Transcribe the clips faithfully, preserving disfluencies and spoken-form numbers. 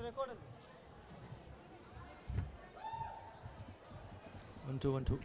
One two, one two.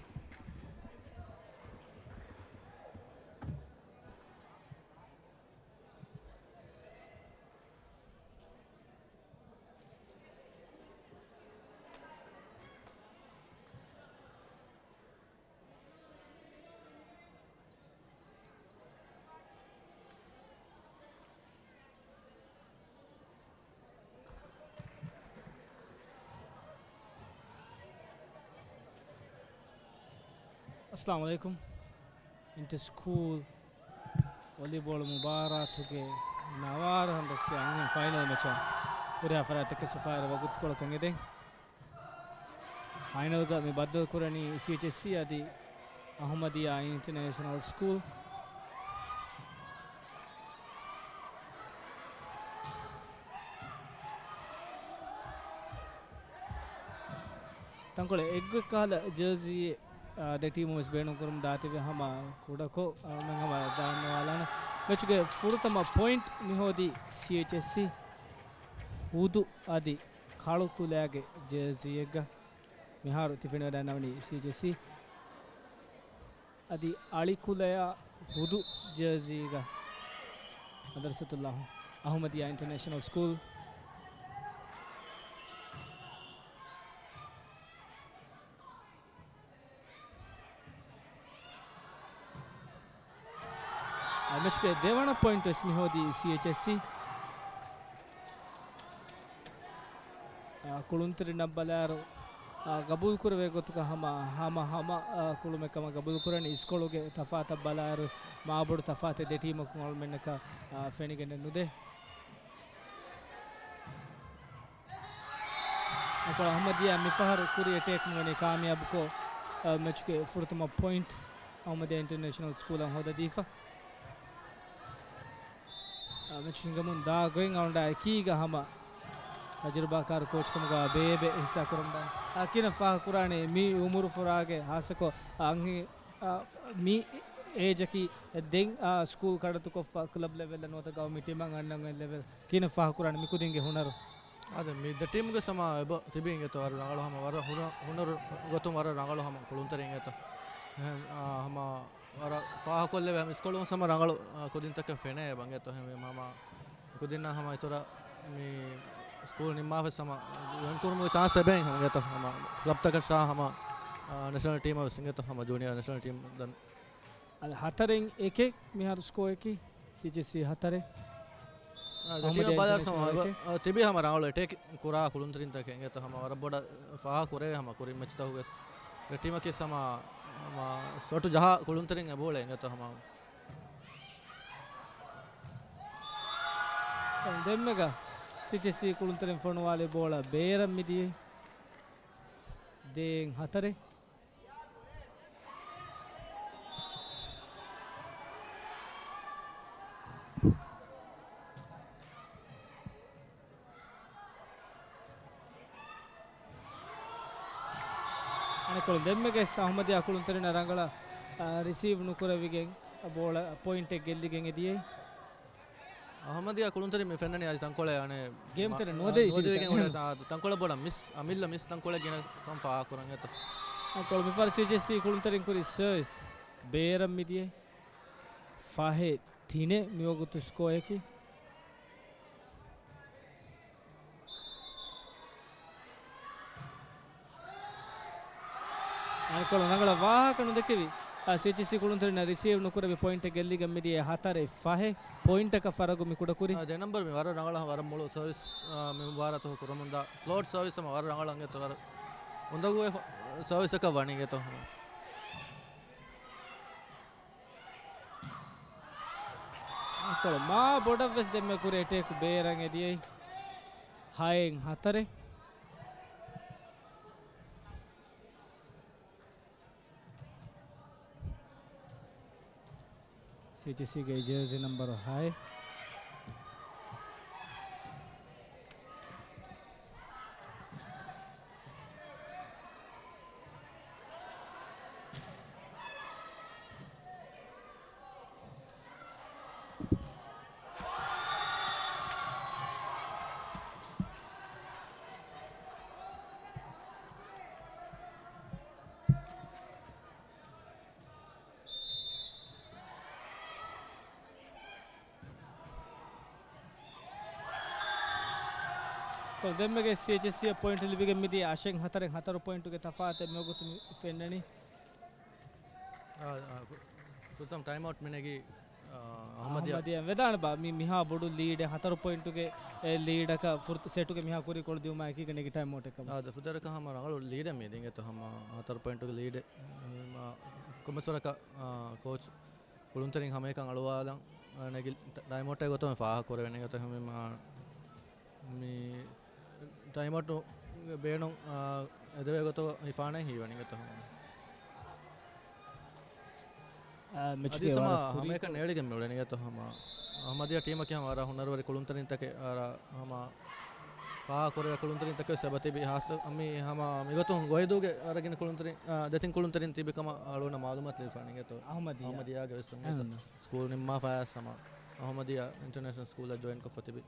އައްސަލާމު ޢަލައިކުމް. އިންޓަ ސްކޫލް ވޮލީބޯޅަ މުބާރާތުގެ ނަވާރަ ހަންޑަސްގެ އަންހެން ފައިނަލް މެޗަށް ހުރިހާ ފަރާތްތަކަށް ސުފާއިރު ވަގުތުކޮޅަކަށް އެދެން. ފައިނަލްގަ މި ބައްދަލު ކުރަނީ ސީއެޗްއެސްސީ އަދި އަހުމަދިއްޔާ އިންޓަނޭޝަނަލް ސްކޫލް. ތަންކޮޅެއް އެއްގޮތް ކަހަލަ ޖާޒީ، އާ، ދެ ޓީމުން ވެސް ބޭނުންކުރަމުން ދާތީވެ ހަމަ ކުޑަކޮށް، އާ، މެން ހަމަ ދާންނަވާލާނަ. މެޗުގެ ފުރަތަމަ ޕޮއިންޓް މިހޯދީ ސީއެޗްއެސްސީ ހުދު އަދި ކަޅު ކުލައިގެ ޖާޒީއެއްގަ. މިހާރު ތި ފެނިވަޑައިންނަވަނީ ސީއެޗްއެސްސީ އަދި އަޅިކުލަޔާ ހުދު ޖާޒީގަ މަދަރުސަތުއްލާހު އަހުމަދިއްޔާ އިންޓަނޭޝަނަލް ސްކޫލް. އާ، މެޗުގެ ދެވަނަ ޕޮއިންޓް ވެސް މިހޯދީ ސީއެޗްއެސްސީ. އާ، ކުޅުންތެރިންނަށް ބަލާއިރު، އާ، ގަބޫލުކުރެވޭ ގޮތުގަ ހަމަ، ހަމަ، ހަމަ، އާ، ކުޅުމެއް ކަމަށް ގަބޫލުކުރަނީ. އިސްކޮޅުގެ ތަފާތަށް ބަލާއިރު ވެސް މާބޮޑު ތަފާތެއް ދެ ޓީމަކުން އަޅުމެންނަކަށް، އާ، ފެނިގެނެއް ނުދޭ. އަކޮޅު އަހުމަދިއްޔާ މިފަހަރު ކުރި އެޓޭކް ވަނީ ކާމިޔާބުކޮށް، އަ، މެޗުގެ ފުރަތަމަ ޕޮއިންޓް އަހުމަދިއްޔާ އިންޓަރނޭޝަނަލް ސްކޫލަށް ހޯދަދީފަ. އަ، މެޗު ހިނގަމުން ދާ ގޮތް އަޅުގަނޑާ އެކީގަ ހަމަ ތަޖުރިބާކާރު ކޯޗް ކަމުގަ ބޭބެ އިހްސާ ކުރަމުންދާނެ. އަ، ކިހިނެއް ފާހަގަކުރާނީ މި އުމުރު ފުރާގެ ހާއްސަކޮށް، އަ، އަންހެން، އަ، މި އޭޖަކީ ދެން، އަ، ސްކޫލް ކަޑައްތުކޮށްފަ ކްލަބް ލެވެލްއަށް ނުވަތަ ގައުމީ ޓީމަށް އަންނަން އޮތް ލެވެލް. ކިހިނެއް ފާހަގަކުރާނީ މި ކުދިންގެ ހުނަރު؟ އާދެ، މި ދެ ޓީމުގެ ސަމާ އެބަ ތިބީ އިނގޭތޯ ވަރަށް ރަނގަޅު ހަމަ ވަރަށް ހުނަ-، ހުނަރު ގޮތުން ވަރަށް ރަނގަޅު ހަމަ ކުޅުންތެރިން އިނގޭތޯ. އެހެން، އާ، ހަމަ ވަރަށް ފާހަގަކޮށްލެވޭ ހަމަ އިސްކޮޅުން ސަމާ ރަނގަޅު، އާ، ކުދިންތަކެއް ފެނޭ އެބަ އިނގޭތޯ. އެހެންވީމަ ހަމަ ކުދިންނަށް ހަމަ އިތުރަށް މި ސްކޫލް ނިންމާފަ ސަމާ ޖޮއިން ކުރުމުގެ ޗާންސް އެބައިން ހަމަ އިނގޭތޯ. ހަމަ ކްލަބްތަކަށާ ހަމަ، އާ، ނޭޝަނަލް ޓީމަށް ވެސް އިނގޭތޯ. ހަމަ ޖޫނިއާ ނޭޝަނަލް ޓީމް ދަން އަދި ހަތަރެއް އެކެއް މިހާރު ސްކޯއަކީ، ސީއެޗްއެސްސީ ހަތަރެއް. އާ، އަހުމަދިއްޔާ ދެޓީމަށް ބަލާއިރު ސަމާ އިންޓަރނޭޝަނަލް އެކެއް. އާ، ތިބީ ހަމަ ރަނގަޅު އެޓޭކް ކުރާ ކުޅުންތެރިންތަކެއް އިނގޭތޯ. ހަމަ ވަރަށް ބޮޑަށް ފާހަގަ ކުރެވޭ ހަމަ ކުރިން މެޗްތަކުގަސް. ދެޓީމަކީ ސަމާ، ހަމަ ޝޮޓު ޖަހާ ކުޅުންތެރިން އެބައުޅޭ އިނގޭތޯ ހަމަ. ދެންމެގަ ސީއެޗްއެސްސީ ކުޅުންތެރިން ފޮނުވާލި ބޯޅަ ބޭރަށް މިދިޔައީ. ދޭއް ހަތަރެއް. އަނެއްކޮޅުން ދެންމެގެސް އަހުމަދިއްޔާ ކުޅުންތެރިންނަށް ރަނގަޅަށް، އާ، ރިސީވް ނުކުރެވިގެން ބޯޅަ ޕޮއިންޓެއް ގެއްލިގެން އެދިޔައީ. އަހުމަދިއްޔާ ކުޅުންތެރިން މި ފެންނަނީ އަދި ތަންކޮޅެއް އަނެއް ގޭމް ތެރެ ނުވަދެވި ނުވަދެވިގެން ތިބި އުޅޭ ތާ-، ތަންކޮޅެއް ބޮޑަށް މިސް، އަމިއްލަ މިސް ތަންކޮޅެއް ގިނަ ކަން ފާހަގަކުރަން އެތަ. އަންކޮޅު މިފަހަރު ސީއެޗްއެސްސީ ކުޅުންތެރިން ކުރި ސަރވިސް ބޭރަށް މިދިޔައީ. ފަހެއް ތިނެއް މިވަގުތު ސްކޯއަކީ. އަންކޮޅު ރަނގަޅަށް ވާހަކަ ނުދެކެވި، އާ، ސީއެޗްއެސްސީ ކުޅުންތެރިންނަށް ރިސީވް ނުކުރެވި ޕޮއިންޓެއް ގެއްލިގެން މިދިޔައީ ހަތަރެއް ފަހެއް. ޕޮއިންޓަކަށް ފަރަގު މި ކުޑަކުރި. އާ، ދެ ނަމްބަރު މި ވަރަށް ރަނގަޅަށް ވަރަށް މޮޅު ސަރވިސް، އާ، މި މުބާރާތު ކުރަމުންދާ ފްލޯޓް ސަރވިސް ހަމަ ވަރަށް ރަނގަޅަށް އިނގޭތޯ ވަރަށް އުނދަގޫވެ ސަރވިސްއަކަށް ވަނީ އިނގޭތޯ. އަންކޮޅު މާ ބޮޑަށްވެސް ދެންމެ ކުރި އެޓޭކް ބޭރަށް އެދިޔައީ. ހައެއް ހަތަރެއް. ސީއެޗްއެސްސީގެ ޖާޒީ ނަމްބަރު ހައެއް. ކޮޅު ދެންމެގެ ސީއެޗްއެސްސީއަށް ޕޮއިންޓް ލިބިގެން މިދިޔަ އަށެއް ހަތަރެއް ހަތަރު ޕޮއިންޓުގެ ތަފާތެއް މިވަގުތު މި ފެންނަނީ. އާ، އާ، ފު-، ފުރަތަމަ ޓައިމް އައުޓް މިނެގީ، އާ، އަހްމަދިޔާ. އަހްމަދިޔާ ވެދާނެ ބާ، މި މިހާ ބޮޑު ލީޑެއް ހަތަރު ޕޮއިންޓުގެ، އެ، ލީޑަކަށް ފުރަތަ-، ސެޓުގެ މިހާ ކުރި ކޮޅު ދިއުމާ އެކީގަ ނެގި ޓައިމް އައުޓެއް ކަމަށް. އާ، ދެ ފުދޭވަރަކަށް ހަމަ ރަނގަޅު ލީޑެއް މި ދިނގެތޯ ހަމަ ހަތަރު ޕޮއިންޓުގެ ލީޑެއް. މާ، ކޮންމެސް ވަރަކަށް، އާ، ކޯޗް ކުޅުންތެރިން ހަމައެކަން އަޅުވާލަން، އަ، ނެގި ޓަ-، ޓައިމް އައުޓެއް ގޮތުން ފާހަގަ ކުރެވެނީ ގޮތަށް ހަމަ މި ޓައިމް އައުޓު ބޭނުން، އާ، އެދެވޭ ގޮތަށް ހިފާނެ ހީވަނީ ގޮތަށް ހަމަ. އާ، މެޗުގެ އަދި ސަމާ ވަރަށް ކުރީ ހަމައެކަން ނޭޅިގެން މިއުޅެނީ ގޮތަށް ހަމަ. އަހްމަދިޔާ ޓީމަކީ ހަމަ ވަރަށް ހުނަރުވެރި ކުޅުންތެރިންތަކެއް ވަރަށް ހަމަ ފާހަގަ ކުރެވޭ ކުޅުންތެރިންތަކެއް ވެސް އެބަ ތިބި. ހާއްސަ މި ހަމަ މިގޮތުން ގޮއިދޫގެ ވަރަށް ގިނަ ކުޅުންތެރިން، އާ، ދެތިން ކުޅުންތެރިން ތިބި ކަމަށް އަޅުގަނޑަށް މައުލޫމާތު ލިބިފާނެ ގޮތަށް. އަހްމަދިޔާ. އަހްމަދިޔާގެ ވެސް އެހެން. ސްކޫލް ނިންމާފައި ސަމާ އަހްމަދިޔާ އިންޓަރނޭޝަނަލް ސްކޫލަށް ޖޮއިން ކޮށްފަ ތިބި.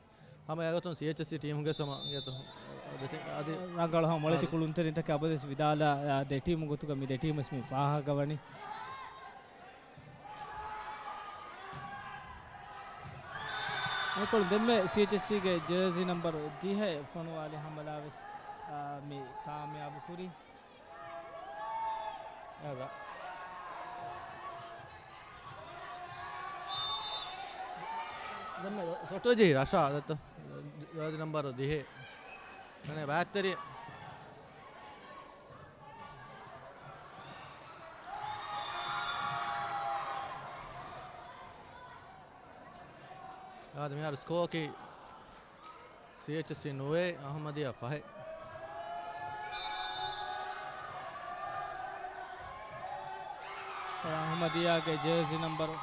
ހަމަ އެގޮތުން ސީއެޗްއެސްސީ ޓީމުގެ ސަމާ ގެތު އަދި ރަނގަޅު ހަމަ މޮޅެތި އަދި ކުޅުންތެރިންތަކެއް އަބަދުވެސް ވިދާލާ، އާ، ދެ ޓީމު ގޮތުގަ މި ދެ ޓީމު ވެސް މި ފާހަގަވަނީ. އަނެއްކޮޅު ދެންމެ ސީއެޗްއެސްސީގެ ޖާޒީ ނަމްބަރު ދިހަ ފޮނުވާލި ހަމަލާ ވެސް، އާ، މި ކާމިޔާބު ކުރީ. އަ، ރަ-، ދެންމެ ސޮޓުވެޖެހި ރަޝާ ދަތު. ޖާޒީ ނަމްބަރު ދިހަ. ނަނެ ބާތްތެރި. އާދެ، މިހާރު ސްކޯއަކީ ސީއެޗްއެސްސީ ނުވައެއް، އަހްމަދިޔާ ފަހެއް. އަހްމަދިޔާގެ ޖާޒީ ނަމްބަރު.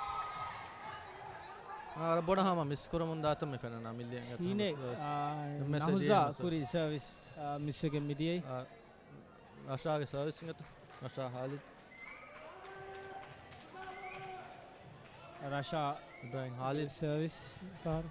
އާ، ވަރަށް ބޮޑަށް ހަމަ މިސް ކުރަމުން ދާތަން މި ފެންނަނީ މިލިއަން އެތަން ހީނެއް، އާ، ނަހުޒާ ކުރި ސަރވިސް، އާ، މިސްވެގެން މިދިޔައީ. އާ، ރަޝާގެ ސަރވިސް އިނގޭތޯ. ރަޝާ ހާލިދު. ރަޝާ އިބްރާހިމް ހާލިދު. ސަރވިސް ފަހަރު.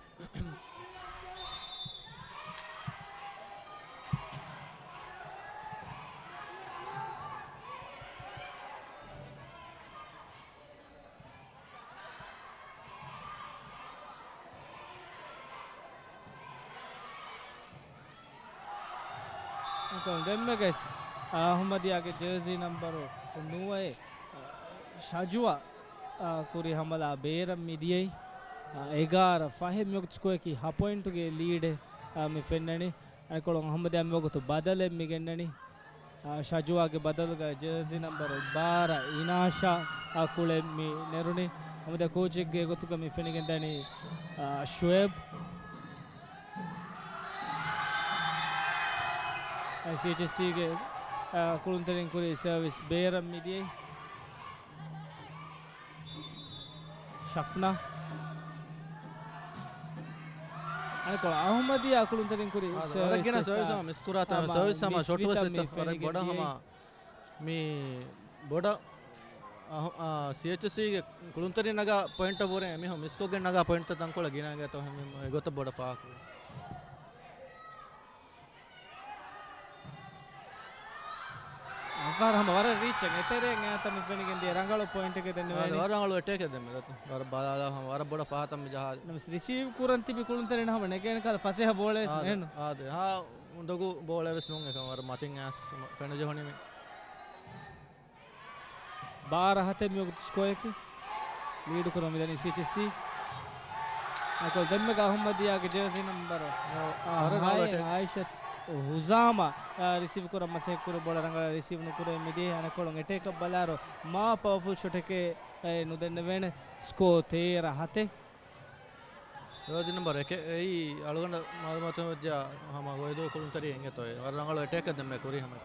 ދެންމެގެސް އަހްމަދިޔާގެ ޖާޒީ ނަމްބަރު ނުވައެއް ޝަޖުވާ، އާ، ކުރި ހަމަލާ ބޭރަށް މިދިޔައީ. އާ، އެގާރަ ފަހެއް މިވަގުތު ސްކޯއަކީ ހަ ޕޮއިންޓުގެ ލީޑެއް، އާ، މި ފެންނަނީ. އަނެއްކޮޅުން އަހްމަދިޔާ މިވަގުތު ބަދަލެއް މިގެންނަނީ. އާ، ޝަޖުވާގެ ބަދަލުގަ ޖާޒީ ނަމްބަރު ބާރަ އިނާޝާ، އާ، ކުޅެ މި ނެރުނީ. ހަމަދަ ކޯޗެއްގެ ގޮތުގަ މި ފެނިގެންދަނީ، އާ، ޝުއޭބް. އާ، ސީއެޗްއެސްސީގެ، އާ، ކުޅުންތެރިން ކުރި ސަރވިސް ބޭރަށް މިދިޔައީ. ޝަފްނާ. އަނެއްކޮޅަށް އަހުމަދިޔާ ކުޅުންތެރިން ކުރި އާ، ސަރވިސް ވަރަށް ގިނަ ސަރވިސް ވެސް ހަމަ މިސް ކުރާތާ، ހަމަ ސަރވިސް ހަމަ މިސް ޝޮޓު ވެސް ވިތަ މި އެތަ ވަރަށް ފެނިގެން ބޮޑަށް ދިޔައީ. ހަމަ މި ބޮޑަށް އަހު-، އާ، ސީއެޗްއެސްސީގެ ކުޅުންތެރިން ނަގާ ޕޮއިންޓަށް ވުރެ އެމީހުން މިސްކޮށްގެން ނަގާ ޕޮއިންޓްތައް ތަންކޮޅެއް ގިނަ އިނގޭތޯ އެގޮތަށް ބޮޑަށް ފާހަގަކުރި. އަންފާރު ހަމަ ވަރަށް ރީޗެއް އެތެރެއިން އައިތަ މި ފެނިގެން ދިޔަ ރަނގަޅު ޕޮއިންޓެކެއް ދެން ވަރަށް ރަނގަޅު އެޓޭކެއް ދެން ވަރަށް ބަލާލާ ހަމަ ވަރަށް ބޮޑަށް ފާހަތަށް މި ޖަހާލި. ނަމަވެސް ރިސީވް ކުރަން ތިބި ކުޅުންތެރިން ހަމަ ނެގޭނެ ކަހަލަ ފަސޭހަ ބޯޅައެއް އާދެ، ނެހެން. އާދެ، ހާ އުނދަގޫ ބޯޅައެއް ވެސް ނޫން އެކަން ވަރަށް މަތިން އައިސް ފެނިޖެހުނީ މި. ބާރަ ހަތެއް މިވަގުތު ސްކޯއަކީ. ލީޑު ކުރަމުން މިދަނީ ސީއެޗްއެސްސީ. އަނެއްކޮޅު ދެންމެގަ އަހުމަދިޔާގެ ޖާޒީ ނަމްބަރު، އާ، އަރަ ހައެއް ނަވަޓެ. އާއިޝަތު ހުޒާމާ، އާ، ރިސީވް ކުރަން މަސައްކަތް ކުރި ބޯޅަ ރަނގަޅަށް ރިސީވް ނުކުރެވެ މިދިޔައީ. އަނެއްކޮޅު އެޓޭކަށް ބަލާއިރު މާ ޕަވަފުލް ޝޮޓެކޭ، އެ، ނުދެންނެވޭނެ. ސްކޯ ތޭރަ ހަތެއް. ޖާޒީ ނަމްބަރު އެކެއް އެއީ އަޅުގަނޑަށް މައުލޫމާތު ވެއްޖެ ހަމަ ގޮއިދޫ ކުޅުންތެރި އިނގޭތޯ. ވަރަށް ރަނގަޅު އެޓޭކެއް ދެންމެ ކުރީ ހަމަ.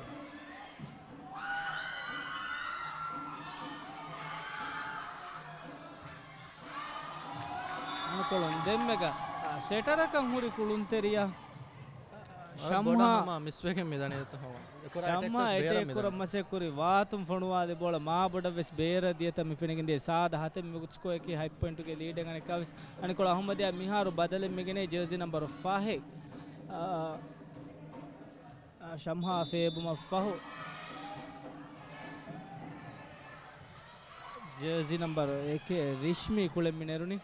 އަނެއްކޮޅުން ދެންމެގަ، އާ، ސެޓަރަކަށް ހުރި ކުޅުންތެރިޔާ ޝަމްހާ ހަމަ މިސްވެގެން މިދަނީ ދެތަ ހަމަ. ޝަމްހާ އެޓޭކް ކުރަން މަސައްކަތް ކުރި ވާތުން ފޮނުވާލި ބޯޅަ މާ ބޮޑަށް ވެސް ބޭރަށް ދިޔަތަ މި ފެނިގެން ދިޔަ ސާދަ ހަތެއް މިވަގުތު ސްކޯއަކީ ހަތް ޕޮއިންޓުގެ ލީޑެއް އަނެއްކާވެސް. އަނެއްކޮޅު އަހުމަދިޔާ މިހާރު ބަދަލެއް މިގެނޭ ޖާޒީ ނަމްބަރު ފަހެއް، އާ، އާ، ޝަމްހާ ފޭބުމަށް ފަހު. ޖާޒީ ނަމްބަރު އެކެއް ރިޝްމީ ކުޅެން މި ނެރުނީ.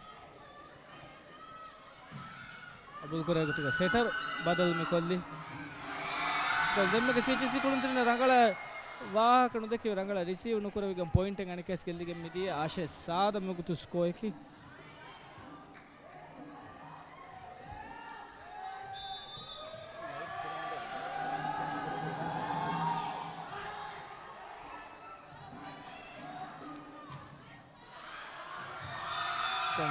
ޑްރިބުލް ކުރޭ ގޮތުގަ ސެޓަރ ބަދަލު މި ކޮށްލި. ދެންމެގެ ސީއެޗްއީސީ ކުޅުންތެރިން ރަނގަޅަށް ވާހަކަ ނުދެކެވި، ރަނގަޅަށް ރިސީވް ނުކުރެވިގެން ޕޮއިންޓެއް އަނެއްކާސް ގެއްލިގެން މިދިޔަ. އާޝޭ ސާދަ މިވަގުތު ސްކޯއަކީ.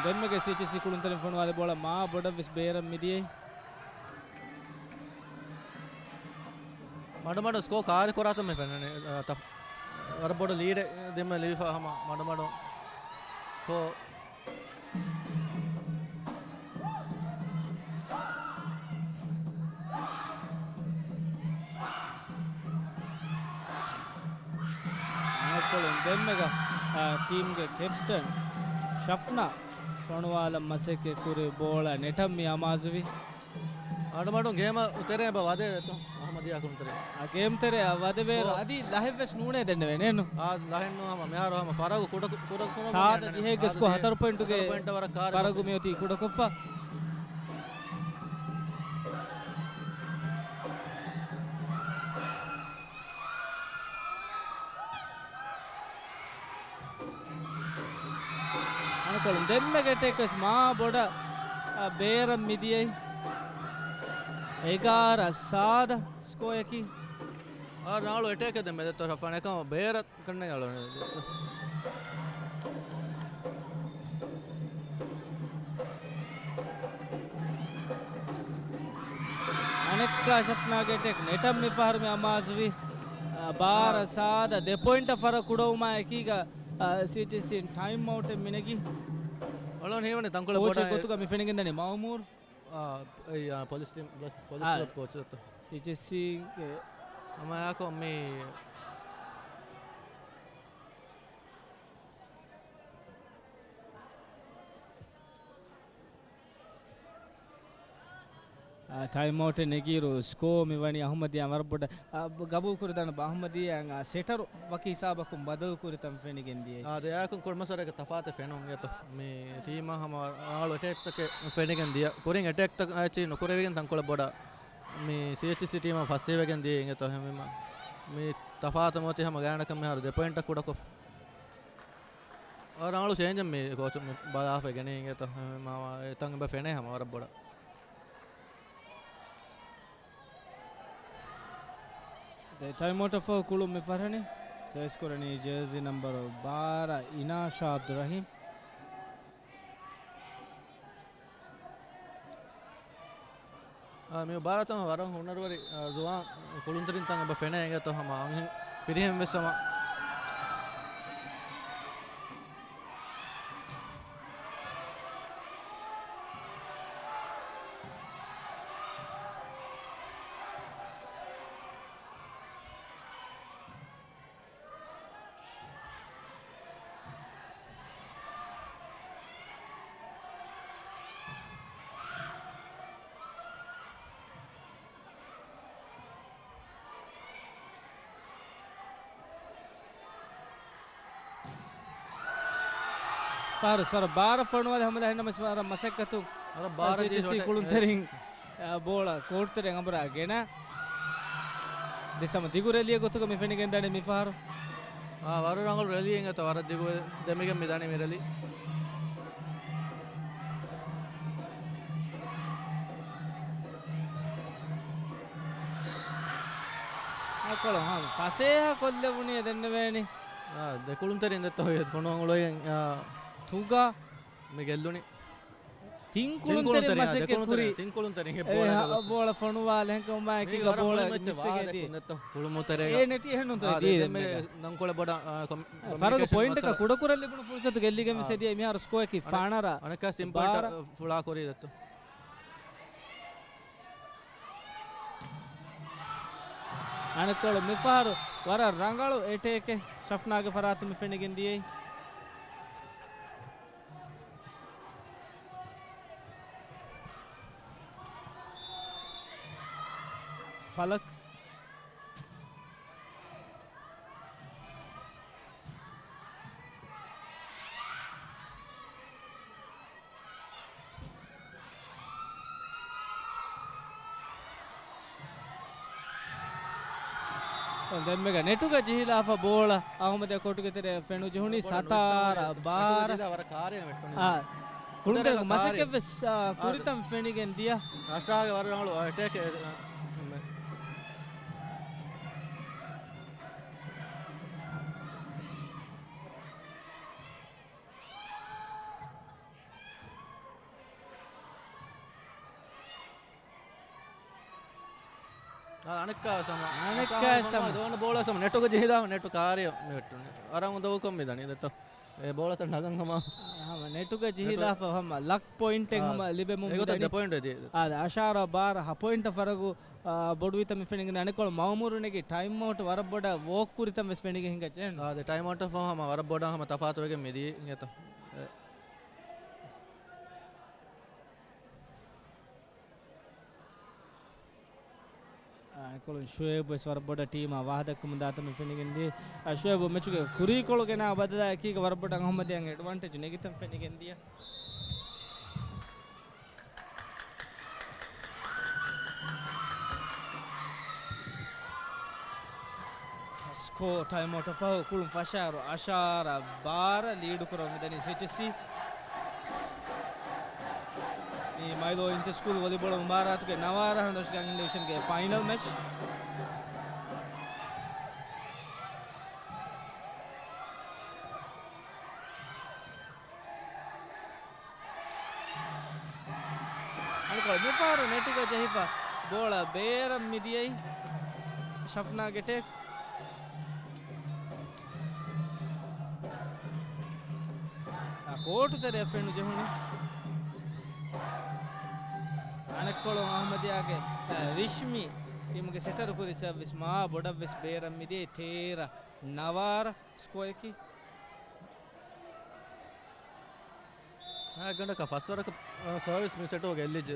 ދެންމެގެ ސީއެޗްއީސީ ކުޅުންތެރިން ފޮނުވާލި ބޯޅަ މާ ބޮޑަށްވެސް ބޭރަށް މިދިޔައީ. މަޑުމަޑު ސްކޯ ކާރި ކުރާތަން މި ފެންނަނީ. އަ، ތަ-، ވަރަށް ބޮޑު ލީޑެއް ދެމެ ލިބިފަ ހަމަ މަޑުމަޑު ސްކޯ. އަނެއްކޮޅުން ދެންމެގަ، އާ، ޓީމްގެ ކެޕްޓަން ޝަފްނާ ފޮނުވާލަން މަސައްކަތް ކުރި ބޯޅަ ނެޓަށް މި އަމާޒުވި. އަޑުމަޑުން ގޭމަށް ތެރޭ ބަ ވަދެ އަހަމަދިޔާ ކުޅުންތެރޭ. އާ، ގޭމް ތެރެއަށް ވަދެވޭ ސްކޯ. އަދި ލަހެއްވެސް ނޫނޭ ދެންނެވޭނެ ނު. އާ، ލަހެއްނު ހަމަ މިހާރު ހަމަ ފަރަގު ކުޑަ، ކުޑަ ކުރަމުން ސާދަ ދިހައެއްގެ ސްކޯ ހަތަރު ޕޮއިންޓުގެ ހަތަރު ޕޮއިންޓަށް ވަރަށް ކާރި ފަރަގު ކޮށްފި. މިއޮތީ ކުޑަކޮށްފަ. އަނެއްކޮޅުން ދެންމެގެ އެޓޭކް ވެސް މާ ބޮޑަށް، އަ، ބޭރަށް މިދިޔައީ. އެގާރަ ސާދަ ސްކޯއަކީ. އާ، ރަނގަޅު އެޓޭކެއް ދެންމެ ދެއްތޯ ޝަފްނާ އެކަމަ ބޭރަށް ކަންނޭނގެ އަޅުގަނޑު. އަނެއްކާ ޝަފްނާގެ އެޓޭކް ނެޓަށް މިފަހަރު މި އަމާޒުވި. އާ، ބާރަ ސާދަ ދެ ޕޮއިންޓަށް ފަރަގު ކުޑަވުމާ އެކީގަ، އާ، ސީއެޗްއީސީ އިން ޓައިމް އައުޓެއް މިނެގީ. އަޅުގަނޑު ހީވަނީ ތަންކޮޅެއް ކޯޗެއް ބޮޑަށް ގޮތުގަ މި ފެނިގެންދަނީ މައުމޫރު. އާ، އެއީ، އާ، ޕޮލިސް ޓީމް، ޕޮލިސް އާ، ކްލަބް ކޯޗް ދައްތަ. ސީއެޗްއީސީގެ ހަމައެއާކު މި އާ، ޓައިމް އައުޓެއް ނެގިއިރު ސްކޯ މި ވަނީ އަހުމަދިޔާ ވަރަށް ބޮޑަށް، އާ، ގަބޫލު ކުރިދާނެ ބަ އަހުމަދިޔާ ސެޓަރު ވަކި ހިސާބަކުން ބަދަލު ކުރިތަން ފެނިގެން ދިޔައީ. އާ، ދެއާކުން ކުޅުމަސްވަރެއްގެ ތަފާތެއް ފެނުން އެތޯ. މި ޓީމަށް ހަމަ ރަނގަޅު އެޓޭކްތަކެއް ފެނިގެން ދިޔަ. ކުރިން އެޓޭކްތައް އެއްޗެއް ނުކުރެވިގެން ތަންކޮޅެއް ބޮޑަށް މި ސީއެޗްއީސީ ޓީމަށް ފަސޭހަވެގެން ދިޔަ އިނގޭތޯ ހަމަ. މި ތަފާތު މިއޮތީ ހަމަ ގާތްގަނޑަކަށް މިހާރު ދެ ޕޮއިންޓަށް ކުޑަކޮށް. އާ، ރަނގަޅު ޗޭންޖެއް މި ކޯޗު މި ބަލާފަ ގެނެ އިނގޭތޯ ހަމަ އެތަން އެބަ ފެނޭ ހަމަ ވަރަށް ބޮޑަށް. ދެ ޓައިމް އައުޓަށް ފަހު ކުޅުން މި ފަހަރަނި. ސޭސް ކުރަނީ ޖާޒީ ނަމްބަރު ބާރަ އިނާޝާ އަބްދުއްރަހީމް. އާ، މި ބާރަތަމަ ވަރަށް ހުނަރުވެރި، އާ، ޒުވާން ކުޅުންތެރިންތައް އެބަ ފެނޭ އިނގޭތޯ ހަމަ އަންހެން ފިރިހެން ވެސް ހަމަ. ފާރުސް ވަރަށް ބާރަށް ފޮނުވާލި ހަމަލާ ހެންނަމަސް ވަރަށް މަސައްކަތު. ވަރަށް ބާރަށް ސީއެޗްއީސީ ޖީސް ކުޅުންތެރިން، އަ، ބޯޅަ ކޯޓްތެރެއިން އަނބުރާ ގެނަ. ދެސަމަ ދިގު ރެލީއެއް ގޮތުގަ މި ފެނިގެން ދާނެ މި ފަހަރު. އާ، ވަރަށް ރަނގަޅު ރެލީއެއް އެތަ، ވަރަށް ދިގު ދެމިގެން މި ދަނީ މި ރެލީ. އަކޮޅު، ހާ، ފަސޭހަ ކޮށްލެވުނީ ދެންނެވޭނީ. އާ، ދެ ކުޅުންތެރިން ދެއްތޯ ފޮނުވަން އުޅުއިގެން، އާ، ތުގަ މި ގެއްލުނީ. ތިން ކުޅުންތެރިން މަސައްކަތް ކުރި. ތިން ކުޅުންތެރިން އެ ބޯޅަ ފޮނުވާލެ ހެންކަމުން އެކީގަ ބޯޅަ މިސް ވެގެން ދިޔަ. ކުޅުމުތެރޭގަ އެ ނެތި އެހެންނުންތޯ ދީ ދެންމެ ދެންމެ. ނަންކޮޅެއް ބޮޑަށް، އާ، ކޮމް-، އެ، ފަރަގު ކޮމިއުނިކޭޝަން ޕޮއިންޓަކަށް މައްސަލަ. ކުޑަކުރަން ލިބުނު ފުރުސަތު ގެއްލިގެން ވެސް އާ. އެދިޔަ މިހާރު ސްކޯއަކީ އަނެ-، ފާނަރަ އަނެއްކާސް ތިން ޕޮއިންޓަށް ބާރަ. ފުޅާ ކުރީ ދެއްތޯ. އަނެއްކޮޅު މިފަހަރު ވަރަށް ރަނގަޅު އެޓޭކެއް ޝަފްނާގެ ފަރާތުން މި ފެނިގެން ދިޔައީ. ފަލަކް. ދެންމެގަ ނެޓުގަ ޖެހިލާފަ ބޯޅަ އަހުމަދެ ކޯޓުގެ ތެރެއަށް ފެނުޖެހުނީ. ސަތާރަ ބާރަ. ކުޅުންތެރިން މަސައްކަތްވެސް، އާ، ކުރިތަން ފެނިގެން ދިޔަ. ރަޝާގެ ވަރަށް ރަނގަޅު އެޓޭކް. އަނެއްކާ ސަމަ. އަނެއްކާ ސަމަ. ދޯން ބޯޅަ ސަމަ. ނެޓުގަ ޖެހިލާ، ނެޓު ކާރި މެޓުން. އަރަން އުނދަގޫކޮށް މިދަނީ ދެތޯ. އެ ބޯޅަތައް ނަގަން ހަމަ. ހަމަ ނެޓުގަ ޖެހިލާފަ ހަމަ ލަކް ޕޮއިންޓެއް ހަމަ ލިބެމުން ދަނީ. ދެ ޕޮއިންޓް ދި. އާ، އަށާރަ ބާރަ ހަ ޕޮއިންޓަށް ފަރަގު، އާ، ބޮޑުވިތަން މި ފެނިގެން. އަނެއްކޮޅު މައުމޫރު ނެގި ޓައިމް އައުޓް ވަރަށް ބޮޑަށް ވޯކް ކުރިތަން ވެސް ފެނިގެން ހިނގައްޖެ. އާ، ދެ ޓައިމް އައުޓަށް ފަހު ހަމަ ވަރަށް ބޮޑަށް ހަމަ ތަފާތުވެގެން މިދީ އިނގޭތޯ. އެ. އާ، އެކޮޅުން ޝުއޭބު ވެސް ވަރަށް ބޮޑަށް ޓީމާ ވާހަކަ ދައްކަމުން ދާތަން ފެނިގެން ދިޔަ. އާ، ޝުއޭބު މެޗުގެ ކުރީކޮޅު ގެނައި ބަދަލާ އެކީގަ ވަރަށް ބޮޑަށް އަހުމަދިއަށް އެޑްވާންޓޭޖް ނެގިތަން ފެނިގެން ދިޔަ. ސްކޯ ޓައިމް އައުޓަށް ފަހު ކުޅުން ފަށާއިރު އަށާރަ ބާރަ ލީޑު ކުރަމުން މިދަނީ ސީއެޗްއެސްސީ. މި މައިލޯ އިންޓަ ސްކޫލް ވޮލީބޯޅަ މުބާރާތުގެ ނަވާރަ ހަނދަށް ގަނގިން ޑިވިޝަންގެ ފައިނަލް މެޗް. އަނެއްކޮޅު މިފަހަރު ނެޓުގަ ޖެހިފަ ބޯޅަ ބޭރަށް މިދިޔައީ. ޝަފްނާގެ ޓޭކް. އާ، ކޯޓު ތެރެއަށް ފެނު ޖެހުނީ. އަނެއްކޮޅު އަހްމަދިޔާގެ، އާ، ރިޝްމީ ޓީމުގެ ސެޓަރު ކުރި ސަބަބުން މާ ބޮޑަށްވެސް ބޭރަށް މިދިޔައީ. ތޭރަ ނަވާރަ ސްކޯއަކީ. އާ، ގަނޑަކަށް ފަސްވަރަކަށް، އާ، ސަރވިސް މި ސެޓުގަ ގެއްލިއްޖެ.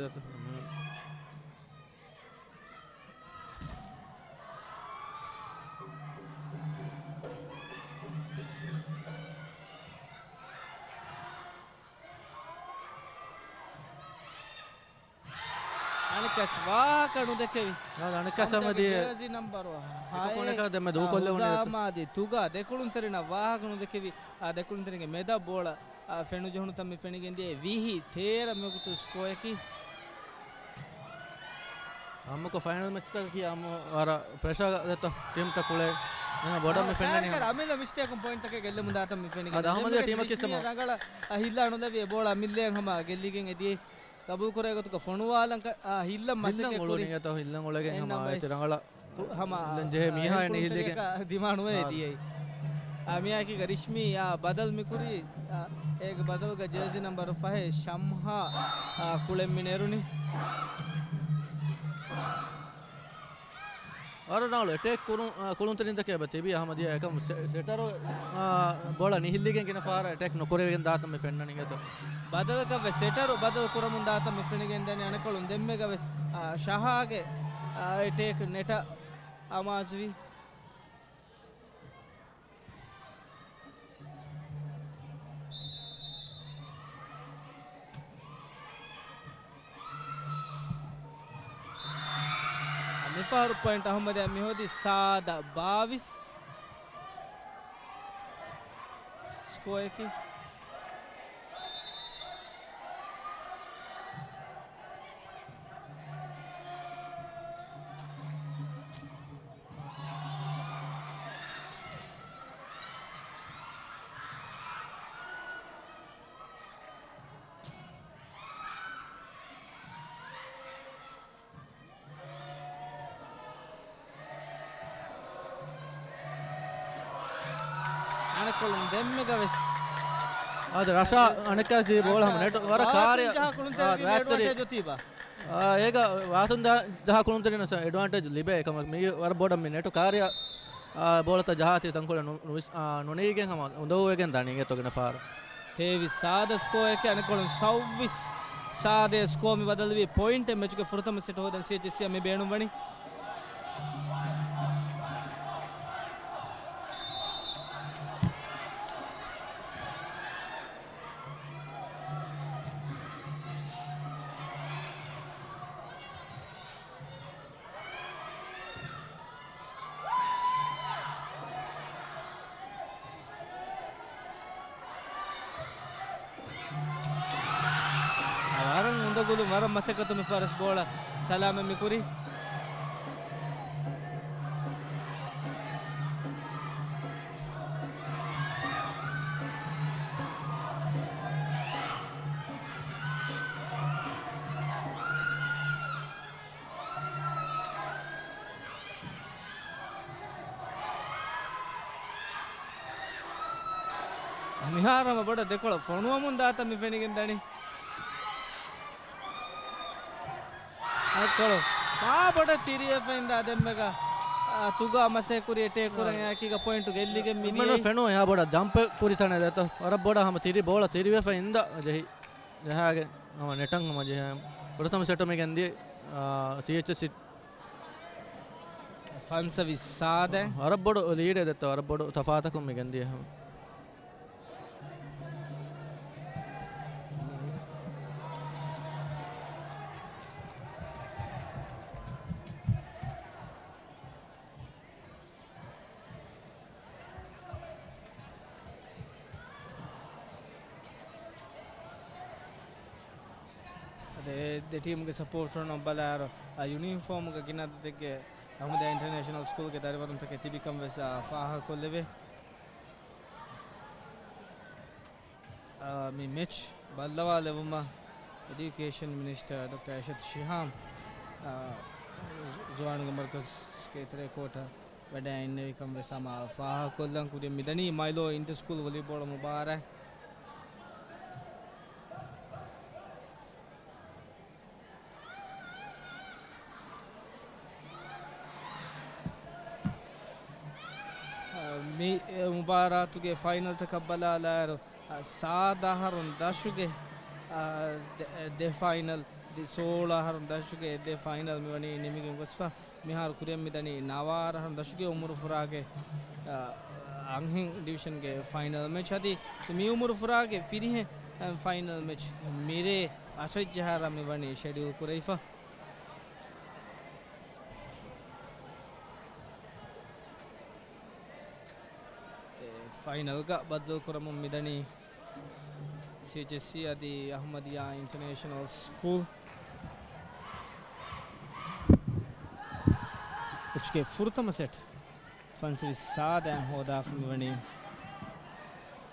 އަނެއްކާސް ވާހަކަ ނުދެކެވި. އާ، އަނެއްކާސް ހަމަ ދިޔަ. ޖާޒީ ނަމްބަރު ހައެއް، އެކަކުނެކާ ދެމެ ދޫކޮށްލެވުނީ. އާ، ދެކުޅުންތެރިންނަށް ވާހަކަ ނުދެކެވި. އާ، ދެކުޅުންތެރިންގެ މެދަށް ބޯޅަ، އާ، ފެނުޖެހުނު ތަން މި ފެނިގެން ދިޔަ. ވިހި ތޭރަ މިވަގުތު ސްކޯއަކީ. އާއްމުކޮށް ފައިނަލް މެޗްތަކަކީ އާއްމު ވަރަށް ޕްރެޝާ ދެތޯ ޓީމްތައް ކުޅޭ. އެހެން ބޮޑަށް މި ފެންނަނީ ހަމަ. އަމިއްލަ މިސްޓޭކުން ޕޮއިންޓްތަކެއް ގެއްލެމުން ދާތަން މި ފެނިގެން. އަދި އަހްމަދިޔާ ޓީމަކީ ސަމާ. ރަނގަޅަށް ހިއްލާ ނުލެވި ބޯޅަ އަމިއްލައަށް ހަމަ ގެއްލިގެން އެދިޔައީ. ގަބޫލު ކުރޭ ގޮތުގަ ފޮނުވާލަން ކަ-، އާ، ހިއްލަން މަސައްކަތް ކުރި. ހިއްލަން އުޅުނީ އެތަ ހިއްލަން އުޅެގެން އެހެންނަމަވެސް ހަމަ އެތި ރަނގަޅަށް ހަމަ ހިއްލަން ޖެހޭ މީހާ އެން ހިއްލެގެން. ދިމާނުވެ އާ. ދިޔައީ. އާ، މިއާއެކީގަ ރިޝްމީ، އާ، ބަދަލު މި ކުރީ، އާ، އޭގެ ބަދަލުގަ ޖާޒީ ނަމްބަރު ފަހެއް ޝަމްހާ، އާ، ކުޅެން މި ނެރުނީ. ވަރަށް ރަނގަޅު އެޓޭކް ކުރުން، އާ، ކުޅުންތެރިންތަކެއް އެބަ ތިބީ އަހްމަދިޔާ އެކަމު ސެ-، ސެޓަރު، އާ، ބޯޅަ ނިހިއްލިގެން ގިނަ ފަހަރަށް އެޓޭކް ނުކުރެވިގެން ދާތަން މި ފެންނަނީ އިނގޭތޯ. ބަދަލަކަށް ވެސް ސެޓަރު ބަދަލު ކުރަމުން ދާތަން މި ފެނިގެން ދަނީ. އަނެއްކޮޅުން ދެންމެގަ ވެސް، އާ، ޝަހާގެ، އާ، އެޓޭކް ނެޓަށް އަމާޒުވި. މިފަހަރު ޕޮއިންޓް އަހުމަދިޔާ މިހޯދީ ސާދަ ބާވީސް ސްކޯއަކީ. އަނެއްކޮޅުން ދެންމެގަ ވެސް. އާދެ، ރަޝާ އަނެއްކާ ޖީ ބޯޅަ ހަމަ ނެޓް ވަރަށް ކާރި. ވާތުން ޖަހާ ކުޅުންތެރިން އާ، ވާތުރި. އެޑްވާންޓޭޖް އޮތީބާ؟ އާ، އޭގަ ވާތުން ޖަ-، ޖަހާ ކުޅުންތެރިން އެޑްވާންޓޭޖް ލިބޭ ކަމަށް މީ ވަރަށް ބޮޑަށް މި ނެޓު ކާރި. އާ، ބޯޅަތައް ޖަހާތީ ތަންކޮޅެއް ނު-، ނުވިސް-، އާ، ނުނެގިގެން ހަމަ އުނދަގޫވެގެން ދާނީ އިނގޭތޯ ގިނަ ފަހަރު. ތޭވީސް ސާދަ ސްކޯއެކޭ. އަނެއްކޮޅުން ސައުވީސް ސާދަ ސްކޯ މި ބަދަލުވީ ޕޮއިންޓެއް. މެޗުގެ ފުރަތަމަ ސެޓް ހޯދަން ސީއެޗްއެސްސީއަށް މި ބޭނުންވަނީ. ވަރަށް މަސައްކަތު މި ފަރަސް ބޯޅަ ސަލާމަތް މި ކުރީ. މިހާރު ހަމަ ބޮޑަށް ދެކޮޅަށް ފޮނުވަމުން ދާތަން މި ފެނިގެން ދަނީ. އައްކޮޅު މާ ބޮޑަށް ތިރިވެފަ އިންދާ ދެންމެގަ، އާ، ތުގާ މަސޭ ކުރި އެޓޭކް ކުރަން އާ. އެއާއެކީގަ ޕޮއިންޓު ގެއްލިގެން މިދިޔައީ. ފެނު އެހާ ބޮޑަށް ޖަމްޕެއް ކުރި ތަނެއް ދެތޯ. ވަރަށް ބޮޑަށް ހަމަ ތިރި ބޯޅަ ތިރިވެފަ އިންދާ ޖެހި. ޖަހާގެ ހަމަ ނެޓަން ހަމަ ޖެހި. ފުރަތަމަ ސެޓު މި ގެންދިޔަ، އާ، ސީއެޗްއެސް ފަންސަވީސް ސާދަ. ވަރަށް ބޮޑު ލީޑެއް ދެއްތޯ. ވަރަށް ބޮޑު ތަފާތަކުން މި ގެންދިޔަ ހަމަ. އަދި ދެ ޓީމުގެ ސަޕޯޓަރުން ބަލާއިރު، އާ، ޔުނީފޯމުގެ ގިނަ އަދަދެއްގެ އަހުމަދިޔާ އިންޓަރނޭޝަނަލް ސްކޫލްގެ ދަރިވަރުންތަކެއް ތިބިކަން ވެސް، އާ، ފާހަގަކޮށްލެވޭ. އާ، މި މެޗް ބައްލަވާލެވުމަށް އެޑިއުކޭޝަން މިނިސްޓަރ ޑޮކްޓަރ އަރްޝަދް ޝިހާމް، އާ، ޒުވާނުގެ މަރުކަޒުގެ ތެރޭ ކޯޓަށް ވަޑައިންނެވިކަން ވެސް ހަމަ ފާހަގަކޮށްލަން. ކުރިއަށް މިދަނީ މައިލޯ އިންޓަ ސްކޫލް ވޮލީބޯޅަ މުބާރާތް. މި މުބާރާތުގެ ފައިނަލްތަކަށް ބަލާލާއިރު، ސާދަ އަހަރުން ދަށުގެ، ދެ، ދެ ފައިނަލް، ދެ ސޯޅަ އަހަރުން ދަށުގެ ދެ ފައިނަލް މިވަނީ ނިމިގެން ގޮސްފަ. މިހާރު ކުރިއަށް މިދަނީ ނަވާރަ އަހަރުން ދަށުގެ އުމުރު ފުރާގެ، އަ، އަންހެން ޑިވިޝަންގެ ފައިނަލް މެޗް. އަދި މި އުމުރު ފުރާގެ ފިރިހެން، އަ، ފައިނަލް މެޗް މިރޭ އަށެއް އަހަރަށް މިވަނީ ޝެޑިއުލް ކުރެވިފަ. އެ، ފައިނަލްގަ ބައްދަލު ކުރަމުން މިދަނީ ސީއެޗްއެސްސީ އަދި އަހުމަދިޔާ އިންޓަރނޭޝަނަލް ސްކޫލް. މެޗްގެ ފުރަތަމަ ސެޓް ފަންސަވީސް ސާދައިން ހޯދާފަ މިވަނީ،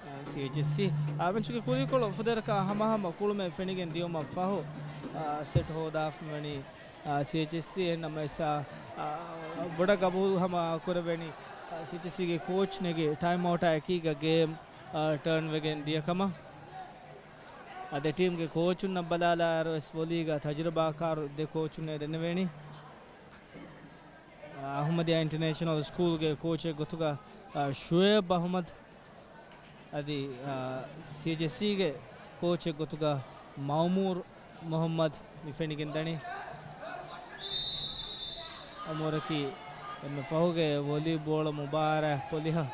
އާ، ސީއެޗްއެސްސީ. އާ، މެޗުގެ ކުރީކޮޅު ފުދޭވަރަކަށް ހަމަހަމަ ކުޅުމެއް ފެނިގެން ދިޔުމަށް ފަހު، އާ، ސެޓް ހޯދާފަ މިވަނީ، އާ، ސީއެޗްއެސްސީ. އެހެންނަމަވެސް، އާ، އާ، ބޮޑަށް ގަބޫލު ހަމަ ކުރެވެނީ، އާ، ސީއެޗްއެސްސީގެ ކޯޗް ނެގި ޓައިމް އައުޓާ އެކީގަ ގޭމް، އާ، ޓާން ވެގެން ދިޔަ ކަމަށް. އާ، ދެ ޓީމްގެ ކޯޗުންނަށް ބަލާލާއިރު ވެސް ވޮލީގަ ތަޖުރިބާކާރު ދެ ކޯޗުންނޭ ދެންނެވޭނީ. އަހުމަދިޔާ އިންޓަރނޭޝަނަލް ސްކޫލްގެ ކޯޗެއް ގޮތުގަ، އަ، ޝުއޭބް އަހުމަދު އަދި، އަ، ސީއެޗްއެސްސީގެ ކޯޗެއް ގޮތުގަ މައުމޫރު މުހައްމަދު މި ފެނިގެން ދަނީ. އަމޫރަކީ އެންމެ ފަހުގެ ވޮލީބޯޅަ މުބާރާތް ޕޮލިހަ،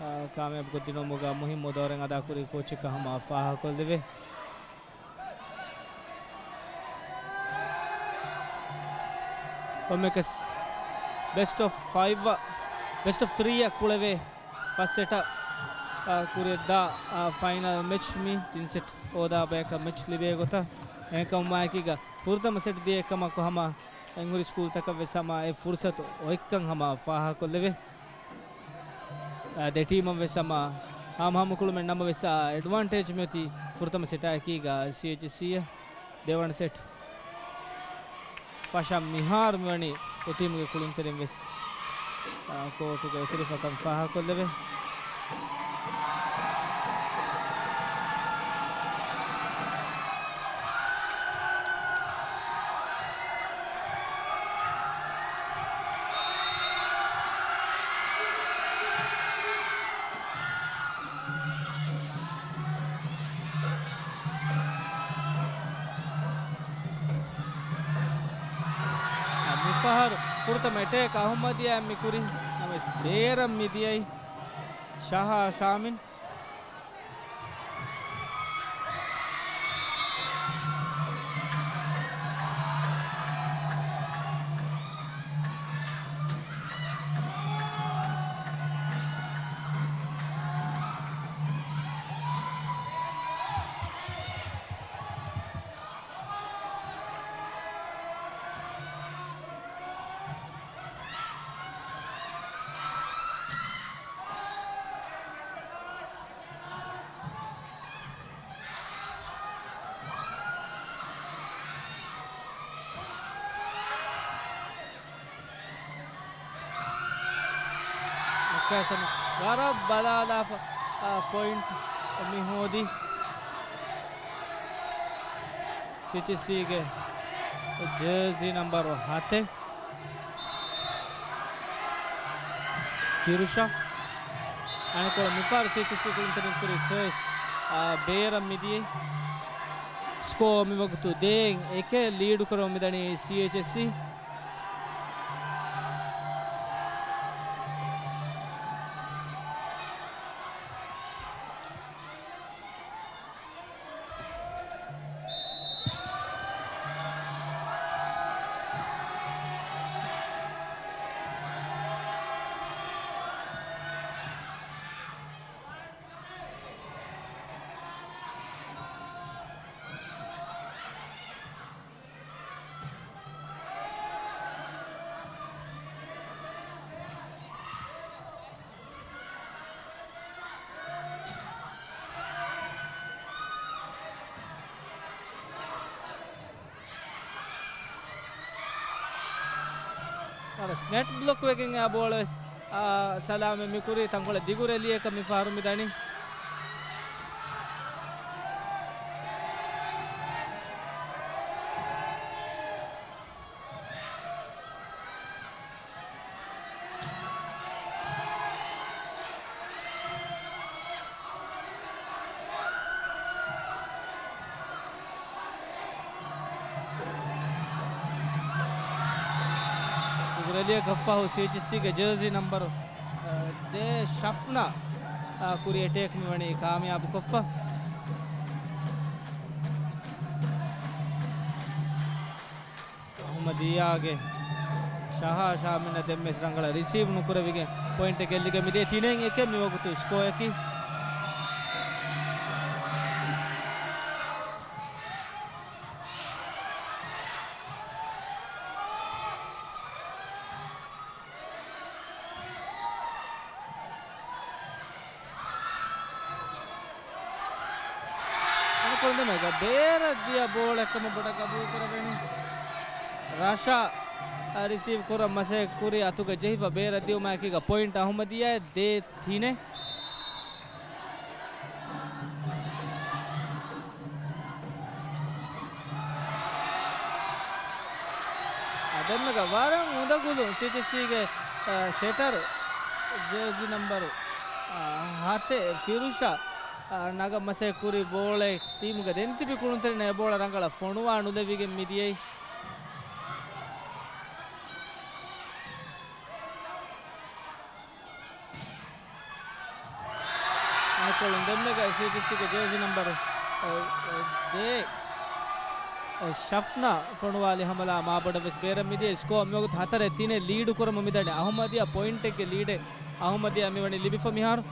އަ، ކާމިޔާބުކޮށްދިނުމުގަ މުހިއްމު ދައުރެއް އަދާކުރި ކޯޗެއްކަން ހަމަ ފާހަގަކޮށްލެވޭ. ކޮންމެކަސް ބެސްޓް އޮފް ފައިވް، ބެސްޓް އޮފް ތްރީ އަށް ކުޅެވޭ ފަސް ސެޓަށް، އާ، ކުރިއަށްދާ، އާ، ފައިނަލް މެޗް މި ތިން ސެޓް ހޯދާ ބަޔަކަށް މެޗް ލިބޭ ގޮތަށް. އެހެންކަމުން މާއެކީގަ ފުރަތަމަ ސެޓް ދިޔަ އެއްކަމަކު ހަމަ އެންހުރި ސްކޫލްތަކަށް ވެސް ހަމަ އެ ފުރުސަތު އޮތްކަން ހަމަ ފާހަގަކޮށްލެވޭ. އާ، ދެ ޓީމަށް ވެސް ހަމަ ހާމަހާމަ ކުޅުމެއް ނަމަވެސް، އާ، އެޑްވާންޓޭޖް މިއޮތީ ފުރަތަމަ ސެޓާއެކީގަ ސީއެޗްއެސްސީއަށް. ދެވަނަ ސެޓް ފަށަން މިހާރު މިވަނީ ދެ ޓީމުގެ ކުޅުންތެރިން ވެސް، އާ، ކޯޓުގަ އެތުރިފަކަން ފާހަގަކޮށްލެވޭ. މިފަހަރު ފުރަތަމަ އެޓޭކް އަހުމަދިޔާ މި ކުރި، ނަމަވެސް ބޭރަށް މި ދިޔައީ ޝަހާ ޝާމިން. ވަރަށް ބަލާލާފަ، އާ، ޕޮއިންޓް މި ހޯދީ. ސީއެޗްއެސްސީގެ ޖާޒީ ނަމްބަރު ހަތެއް ފިރުޝާ. އަނެކޮޅަށް މިފަހަރު ސީއެޗްއެސްސީ ކުޅުންތެރިން ކުރި ސަރވިސް، އާ، ބޭރަށް މިދިޔައީ. ސްކޯ މިވަގުތު ދޭއް އެކެއް ލީޑު ކުރަމުން މިދަނީ ސީއެޗްއެސްސީ. ވަރަށް ނެޓް ބްލޮކް ވެގެން އާ ބޯޅަ ވެސް، އާ، ސަލާމަތް މިކުރީ. ތަންކޮޅެއް ދިގު ރެލީއަކަށް މި ފަހަރު މި ދަނީ. ރެލީއަކަށްފަހު ސީއެޗްއެސްސީގެ ޖާޒީ ނަމްބަރު، އަ، ދޭއް ޝަފްނާ، އަ، ކުރި އެޓޭކް މިވަނީ ކާމިޔާބުކޮށްފަ. އަހުމަދިއްޔާގެ ޝަހާ ޝާމިން ދެންމެސް ރަނގަޅަށް ރިސީވް ނުކުރެވިގެން ޕޮއިންޓެއް ގެއްލިގެން މިދޭ. ތިނެއް އެކެއް މިވަގުތު ސްކޯއަކީ. އަނެކޮޅުން ދެމެގަ ބޭރަށް ދިޔަ ބޯޅައެއްކަމަށް ބޮޑަށް ގަބޫލުކުރެވެނީ. ރަޝާ ރިސީވް ކުރަން މަސައްކަތް ކުރި އަތުގަ ޖެހިފަ ބޭރަށް ދިއުމާއެކީގަ ޕޮއިންޓް އަހުމަދިއްޔާއަށް. ދޭއް ތިނެއް. އާ، ދެންމެގަ ވަރަށް އުނދަގުލުން ސީއެޗްއެސްސީގެ، އާ، ސެޓަރު ޖާޒީ ނަމްބަރު، އާ، ހަތެއް ފިރުޝާ، އާ، ނަގަން މަސައްކަތް ކުރި ބޯޅައެއް ޓީމުގެ ދެން ތިބި ކުޅުންތެރިންނަށް އެ ބޯޅަ ރަނގަޅަށް ފޮނުވާ ނުލެވިގެން މިދިޔައީ. އަނެކޮޅުން ދެންމެގަ ސީއެޗްއެސްސީގެ ޖާޒީ ނަމްބަރު، އެ، އެ، ދޭއް، އެ، ޝަފްނާ ފޮނުވާލި ހަމަލާ މާބޮޑަށް ވެސް ބޭރަށް މިދިޔަ. ސްކޯ މިވަގުތު ހަތަރެއް ތިނެއް ލީޑު ކުރަމުން މިދަނީ. އަހުމަދިއްޔާ ޕޮއިންޓެއްގެ ލީޑެއް އަހުމަދިއްޔާ މިވަނީ ލިބިފަ މިހާރު.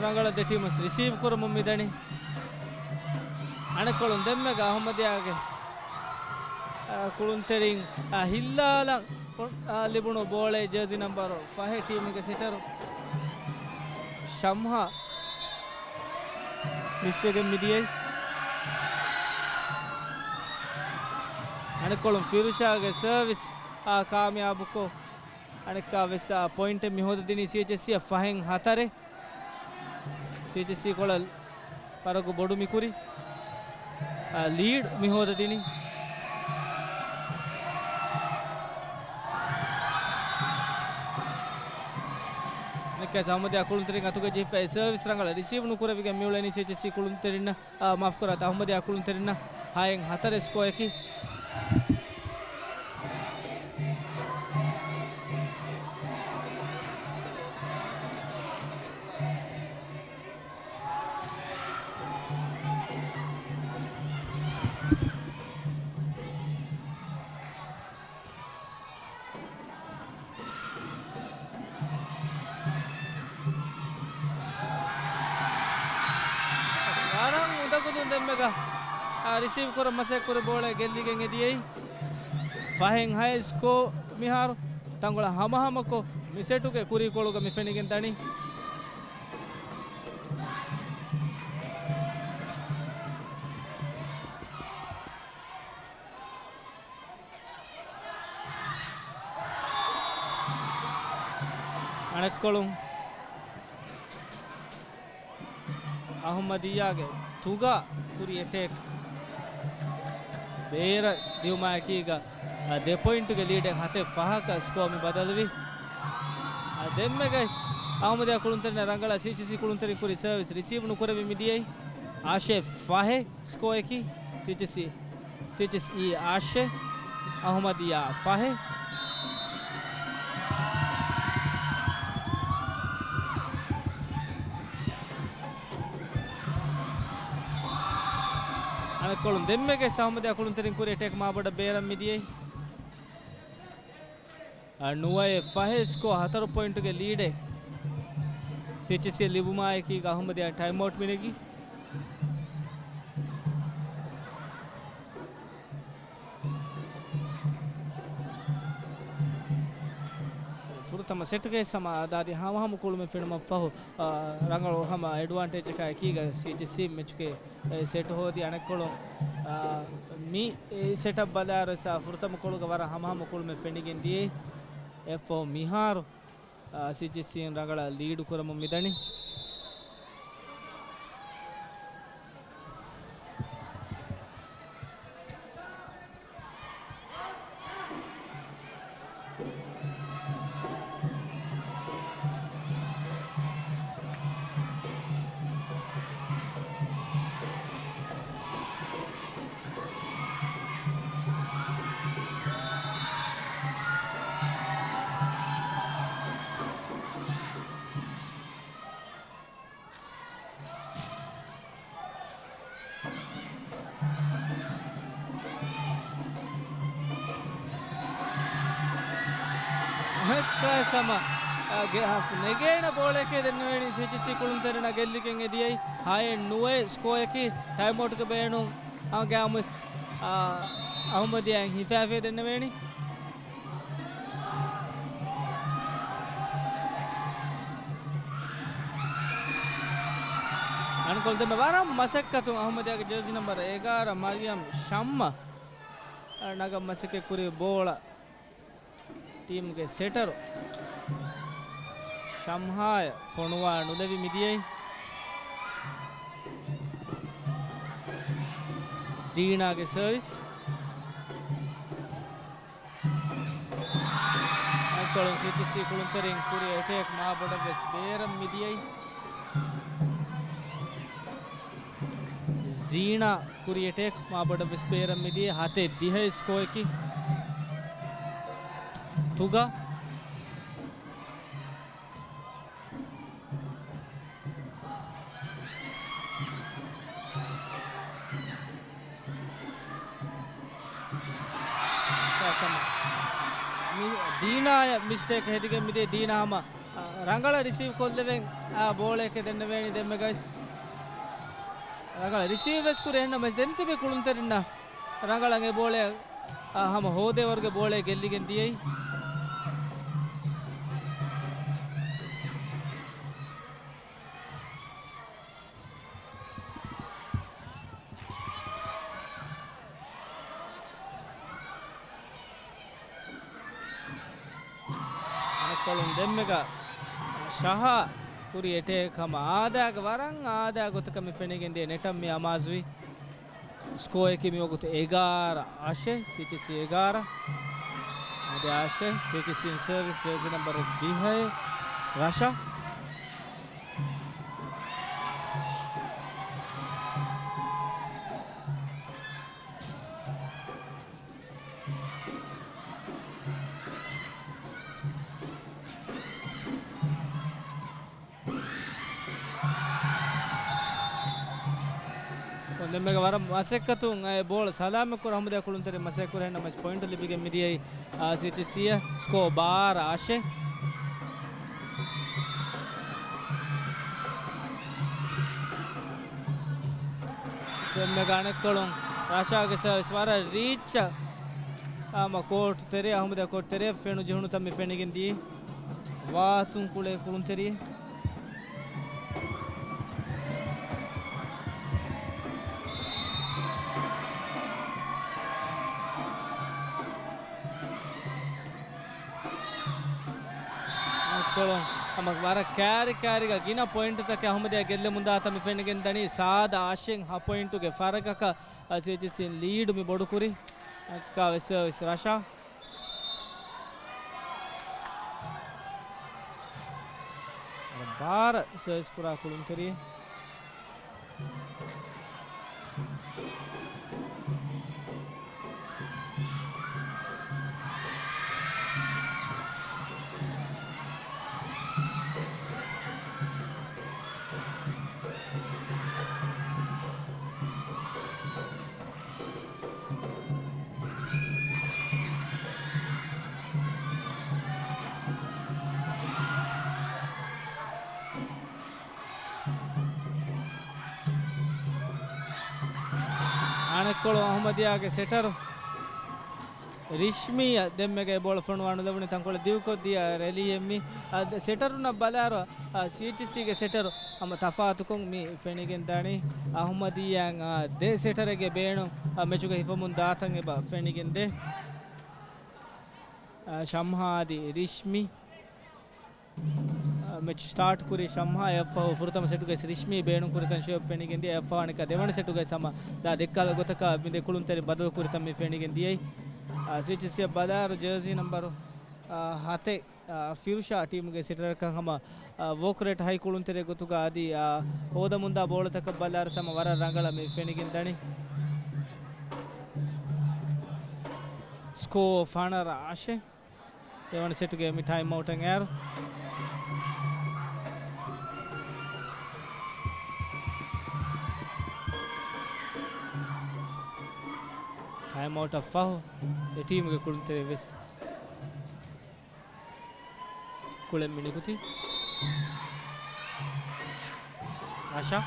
ރަނގަޅަށް ދެ ޓީމުން ރިސީވް ކުރަމުން މިދަނީ. އަނެއްކޮޅުން ދެންމެގަ އަހުމަދިއްޔާގެ، އަ، ކުޅުންތެރިން، އަ، ހިއްލާލަން ފޮ-، އަ، ލިބުނު ބޯޅައެއް ޖާޒީ ނަމްބަރު ފަހެއް ޓީމުގެ ސެޓަރު ޝަމްހާ މިސްވެގެން މިދިޔައީ. އަނެއްކޮޅުން ފިރުޝާގެ ސަރވިސް، އާ، ކާމިޔާބުކޮށް، އަނެއްކާ ވެސް، އާ، ޕޮއިންޓެއް މިހޯދަދިނީ ސީއެޗްއެސްސީއަށް ފަހެއް ހަތަރެއް. ސީއެޗްއެސްސީ ކޮޅަށް ފަރަގު ބޮޑު މިކުރި، އާ، ލީޑް މިހޯދަދިނީ. އަނެއްކާ ސަމަދިޔާ ކުޅުންތެރިން އަތުގަ ޖެހިފައި ސަރވިސް ރަނގަޅަށް ރިސީވް ނުކުރެވިގެން މިއުޅެނީ ސީއެޗްއެސްސީ ކުޅުންތެރިންނަށް، އާ، މާފްކުރާތ، އަހުމަދިޔާ ކުޅުންތެރިންނަށް ހައެއް ހަތަރެއް ސްކޯއަކީ. ވަރަށް އުނދަ ދެންމެގަ، އާ، ރިސީވް ކުރަން މަސައްކަތް ކުރި ބޯޅަ ގެއްލިގެން އެދިޔައީ. ފަހެން ހައެއް ސްކޯ މިހާރު ތަންކޮޅެއް ހަމަހަމަކޮށް، މި ސެޓުގެ ކުރީކޮޅުގަ މި ފެނިގެން ދަނީ. އަނެއްކޮޅުން އަހުމަދިއްޔާގެ ތުގާ ކުރި އެޓޭކް ބޭރަށް ދިއުމާއެކީގަ، އަ، ދެ ޕޮއިންޓުގެ ލީޑެއް ހަތެއް ފަހަކަށް ސްކޯ މި ބަދަލުވި. އަ، ދެންމެގަސް އަހުމަދިއްޔާ ކުޅުންތެރިން ރަނގަޅަށް ސީއެޗްސީ ކުޅުންތެރިން ކުރި ސަރވިސް ރިސީވް ނުކުރެވި މިދިޔައީ. އާށޭ ފަހެއް ސްކޯއަކީ ސީއެޗްސީ ސީއެޗްއީ އާށޭ، އަހުމަދިއްޔާ ފަހެއް. އަނެއްކޮޅުން ދެންމެގެ އަހުމަދިއްޔާ ކުޅުންތެރިން ކުރި އެޓޭކް މާބޮޑަށް ބޭރަށް މިދިޔައީ. އަ، ނުވައެއް ފަހެއް ސްކޯ ހަތަރު ޕޮއިންޓުގެ ލީޑެއް ސީއެޗްސީ ލިބުމާއެކީގަ އަހުމަދިއްޔާ ޓައިމްއައުޓް މިނެގީ. ފުރަތަމަ ސެޓްގެ ހަމަ އަދާދި ހަމަހަމަ ކުޅުމެއް ފެނުމަށްފަހު، އާ، ރަނގަޅު ހަމަ އެޑްވާންޓޭޖަކާ އެކީގަ ސީއެޗްސީ މެޗުގެ، އެ، ސެޓް ހޯދި އަނެއްކޮޅު، އާ، މި، އެ، ސެޓަށް ބަލާއިރު ސާ ފުރަތަމަ ކޮޅުގަ ވަރަށް ހަމަހަމަ ކުޅުމެއް ފެނިގެން ދިޔައީ. އެއަށްފަހު މިހާރު، އާ، ސީއެޗްސީން ރަނގަޅަށް ލީޑު ކުރަމުން މިދަނީ. އެއްކާސް ހަމަ، އަ، ގެ-، ހަ-، ނެގޭނެ ބޯޅައެކޭ ދެންނެވޭނީ ސީއެޗްސީ ކުޅުންތެރިންނަށް ގެއްލިގެން އެދިޔައީ. ހައެއް ނުވައެއް ސްކޯއަކީ ޓައިމްއައުޓްގެ ބޭނުން ހަމަ ގައިމުވެސް، އާ، އަހުމަދިއްޔާއިން ހިފާފައި ދެންނެވޭނީ. އަނެއްކޮޅުން ދެންމެ ވަރަށް މަސައްކަތުން އަހުމަދިއްޔާގެ ޖާޒީ ނަމްބަރު އެގާރަ މަރިޔަމް ޝަމްމަ ނަގަން މަސައްކަތް ކުރި ބޯޅަ ޓީމުގެ ސެޓަރު ޝަމްހާއަށް ފޮނުވާ ނުލެވި މިދިޔައީ. ދީނާގެ ސަރވިސް. އަނެއްކޮޅުން ސީއެޗްސީ ކުޅުންތެރިން ކުރި އެޓޭކް މާބޮޑަށްވެސް ބޭރަށް މިދިޔައީ. ޒީނާ ކުރި އެޓޭކް މާބޮޑަށްވެސް ބޭރަށް މިދިޔައީ. ހަތެއް ދިހައި ސްކޯއަކީ. ތުގަ. މި ދީނާއަށް މިސްޓޭކް ހެދިގެން މިދިޔަ ދީނާ ހަމަ، އަ، ރަނގަޅަށް ރިސީވް ކޮށްލެވެން، އާ، ބޯޅައެކޭ ދެންނެވޭނީ ދެންމެ ގައިސް. ރަނގަޅަށް ރިސީވް ވެސް ކުރި އެހެންނަމަވެސް ދެން ތިބި ކުޅުންތެރިންނަށް ރަނގަޅަށް އެ ބޯޅަ، އާ، ހަމަ ހޯދޭ ވަރުގެ ބޯޅައެއް ގެއްލިގެން ދިޔައީ. އަނެއްކޮޅުން ދެންމެގަ ޝަހާ ކުރި އެޓޭކް ހަމަ އާދައިގެ ވަރަށް އާދައިގެ ގޮތަކަށް މި ފެނިގެން ދިޔަ ނެޓަށް މި އަމާޒުވި. ސްކޯއަކީ މިވަގުތު އެގާރަ އަށެއް، ސީއެޗްސީ އެގާރަ. އާދަ އަށެއް، ސީއެޗްސީން ސަރވިސް ޖާޒީ ނަމްބަރު ދިހައެއް ރަޝާ. ދެންމެގަ ވަރަށް މަސައްކަތުން އެ ބޯޅަ ސަލާމަތްކުރަން އަހުމަދިއްޔާ ކުޅުންތެރިން މަސައްކަތް ކުރި އެހެންނަމަވެސް ޕޮއިންޓު ލިބިގެން މިދިޔައީ، އާ، ސީއެޗްސީއަށް. ސްކޯ ބާރަ އަށެއް. އެންމެ ގާނެއްކޮޅުން ރަޝާގެ ސަރވިސް ވަރަށް ރީއްޗަށް ހަމަ ކޯޓް ތެރެ، އަހުމަދިޔާ ކޯޓް ތެރެ ފެނު ޖެހުނުތަން މި ފެނިގެން ދިޔައީ. ވާތުން ކުޅޭ ކުޅުންތެރި. އަނެއްކޮޅުން ހަމަ ވަރަށް ކައިރި ކައިރިގަ ގިނަ ޕޮއިންޓުތަކެއް އަހުމަދިޔާ ގެއްލެމުން ދާތަން މި ފެނިގެން ދަނީ. ސާދަ އާޝިން ހަ ޕޮއިންޓުގެ ފަރަގަކަށް ސީއެޗްސީ ލީޑު މި ބޮޑުކުރި. އަނެއްކާ ވެސް ސަރވިސް ރަޝާ. ބާރަށް ސަރވިސް ކުރާ ކުޅުންތެރި. އަނެއްކޮޅު އަހުމަދިޔާގެ ސެޓަރު ރިޝްމީއަށް ދެންމެގައި ބޯޅަ ފޮނުވާ ނުލެވުނީ ތަންކޮޅެއް ދިގުކޮށްދިޔަ ރެލީއެއް މި. އަ، ސެޓަރުންނަށް ބަލާއިރު، އަ، ސީއެޗްސީގެ ސެޓަރު ހަމަ ތަފާތުކޮށް މި ފެނިގެން ދާނީ. އަހުމަދިޔާއަށް، އަ، ދެ ސެޓަރެއްގެ ބޭނުން، އަ، މެޗުގަ ހިފަމުން ދާތަން އެބަ ފެނިގެން ދޭ. އަ، ޝަމްހާ އަދި ރިޝްމީ. އަ، މެޗް ސްޓާޓް ކުރީ ޝަމްހާ. އެއަށްފަހު ފުރަތަމަ ސެޓުގައި ރިޝްމީ ބޭނުން ކުރިތަން ޝޮއެބް ފެނިގެން ދިޔަ. އެއަށްފަހު އަނެއްކާ ދެވަނަ ސެޓުގައި ހަމަ ދާ ދެއްކާލަ ގޮތަކަށް މި ދެ ކުޅުންތެރިން ބަދަލު ކުރިތަން މި ފެނިގެން ދިޔައީ. އަ، ސީއެޗްސީއަށް ބަލާއިރު ޖާޒީ ނަމްބަރު، އަ، ހަތެއް، އަ، ފިރުޝާ ޓީމުގެ ސެޓަރަކަށް ހަމަ، އަ، ވޯކް ރޭޓް ހައި ކުޅުންތެރި ގޮތުގަ އަދި، އަ، ހޯދަމުންދާ ބޯޅަތަކަށް ބަލާއިރު ހަމަ ވަރަށް ރަނގަޅަށް މި ފެނިގެން ދަނީ. ސްކޯ ފަނަރަ އަށެއް. ދެވަނަ ސެޓުގެ މި ޓައިމް އައުޓަށް އައިރު. ޓައިމް އައުޓަށް ފަހު ދެ ޓީމުގެ ކުޅުންތެރިން ވެސް ކުޅެން މި ނިކުތީ. ރަޝާ.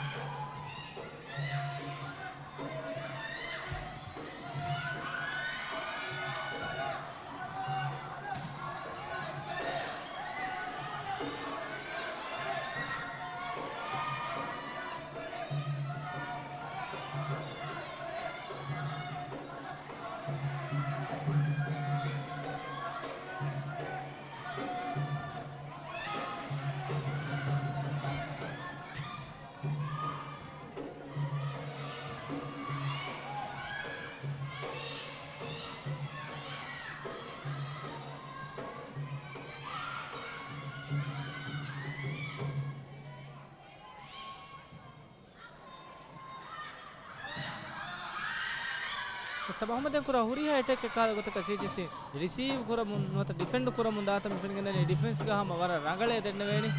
ސަބަ އަހުމަދެން ކުރާ ހުރިހާ އެޓެކް އެއް ކާލަ ގޮތަކަށް ސީއެޗްސީ ރިސީވް ކުރަމުން ނުވަތަ ޑިފެންޑް ކުރަމުން ދާތަން މި ފެނިގެންދަނީ. ޑިފެންސްގަ ހަމަ ވަރަށް ރަނގަޅޭ ދެންނެވޭނީ.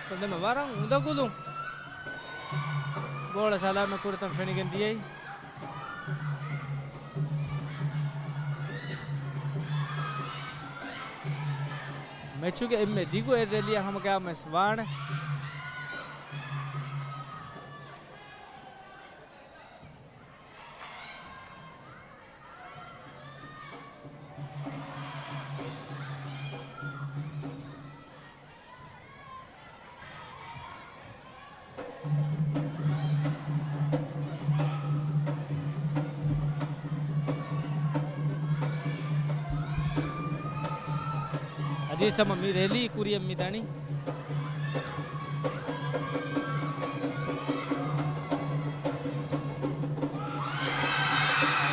ކޮންމެ ވަރަށް އުނދަގުލުން ބޯޅަ ސަލާމަތް ކުރިތަން ފެނިގެން ދިޔައީ. މެޗުގެ އެންމެ ދިގު އެއް ރެލީއަށް ހަމަ ގަޔާމެސް ވާނެ. އަދި ސަމަ މި ރެލީ ކުރިއަށް މި ދަނީ.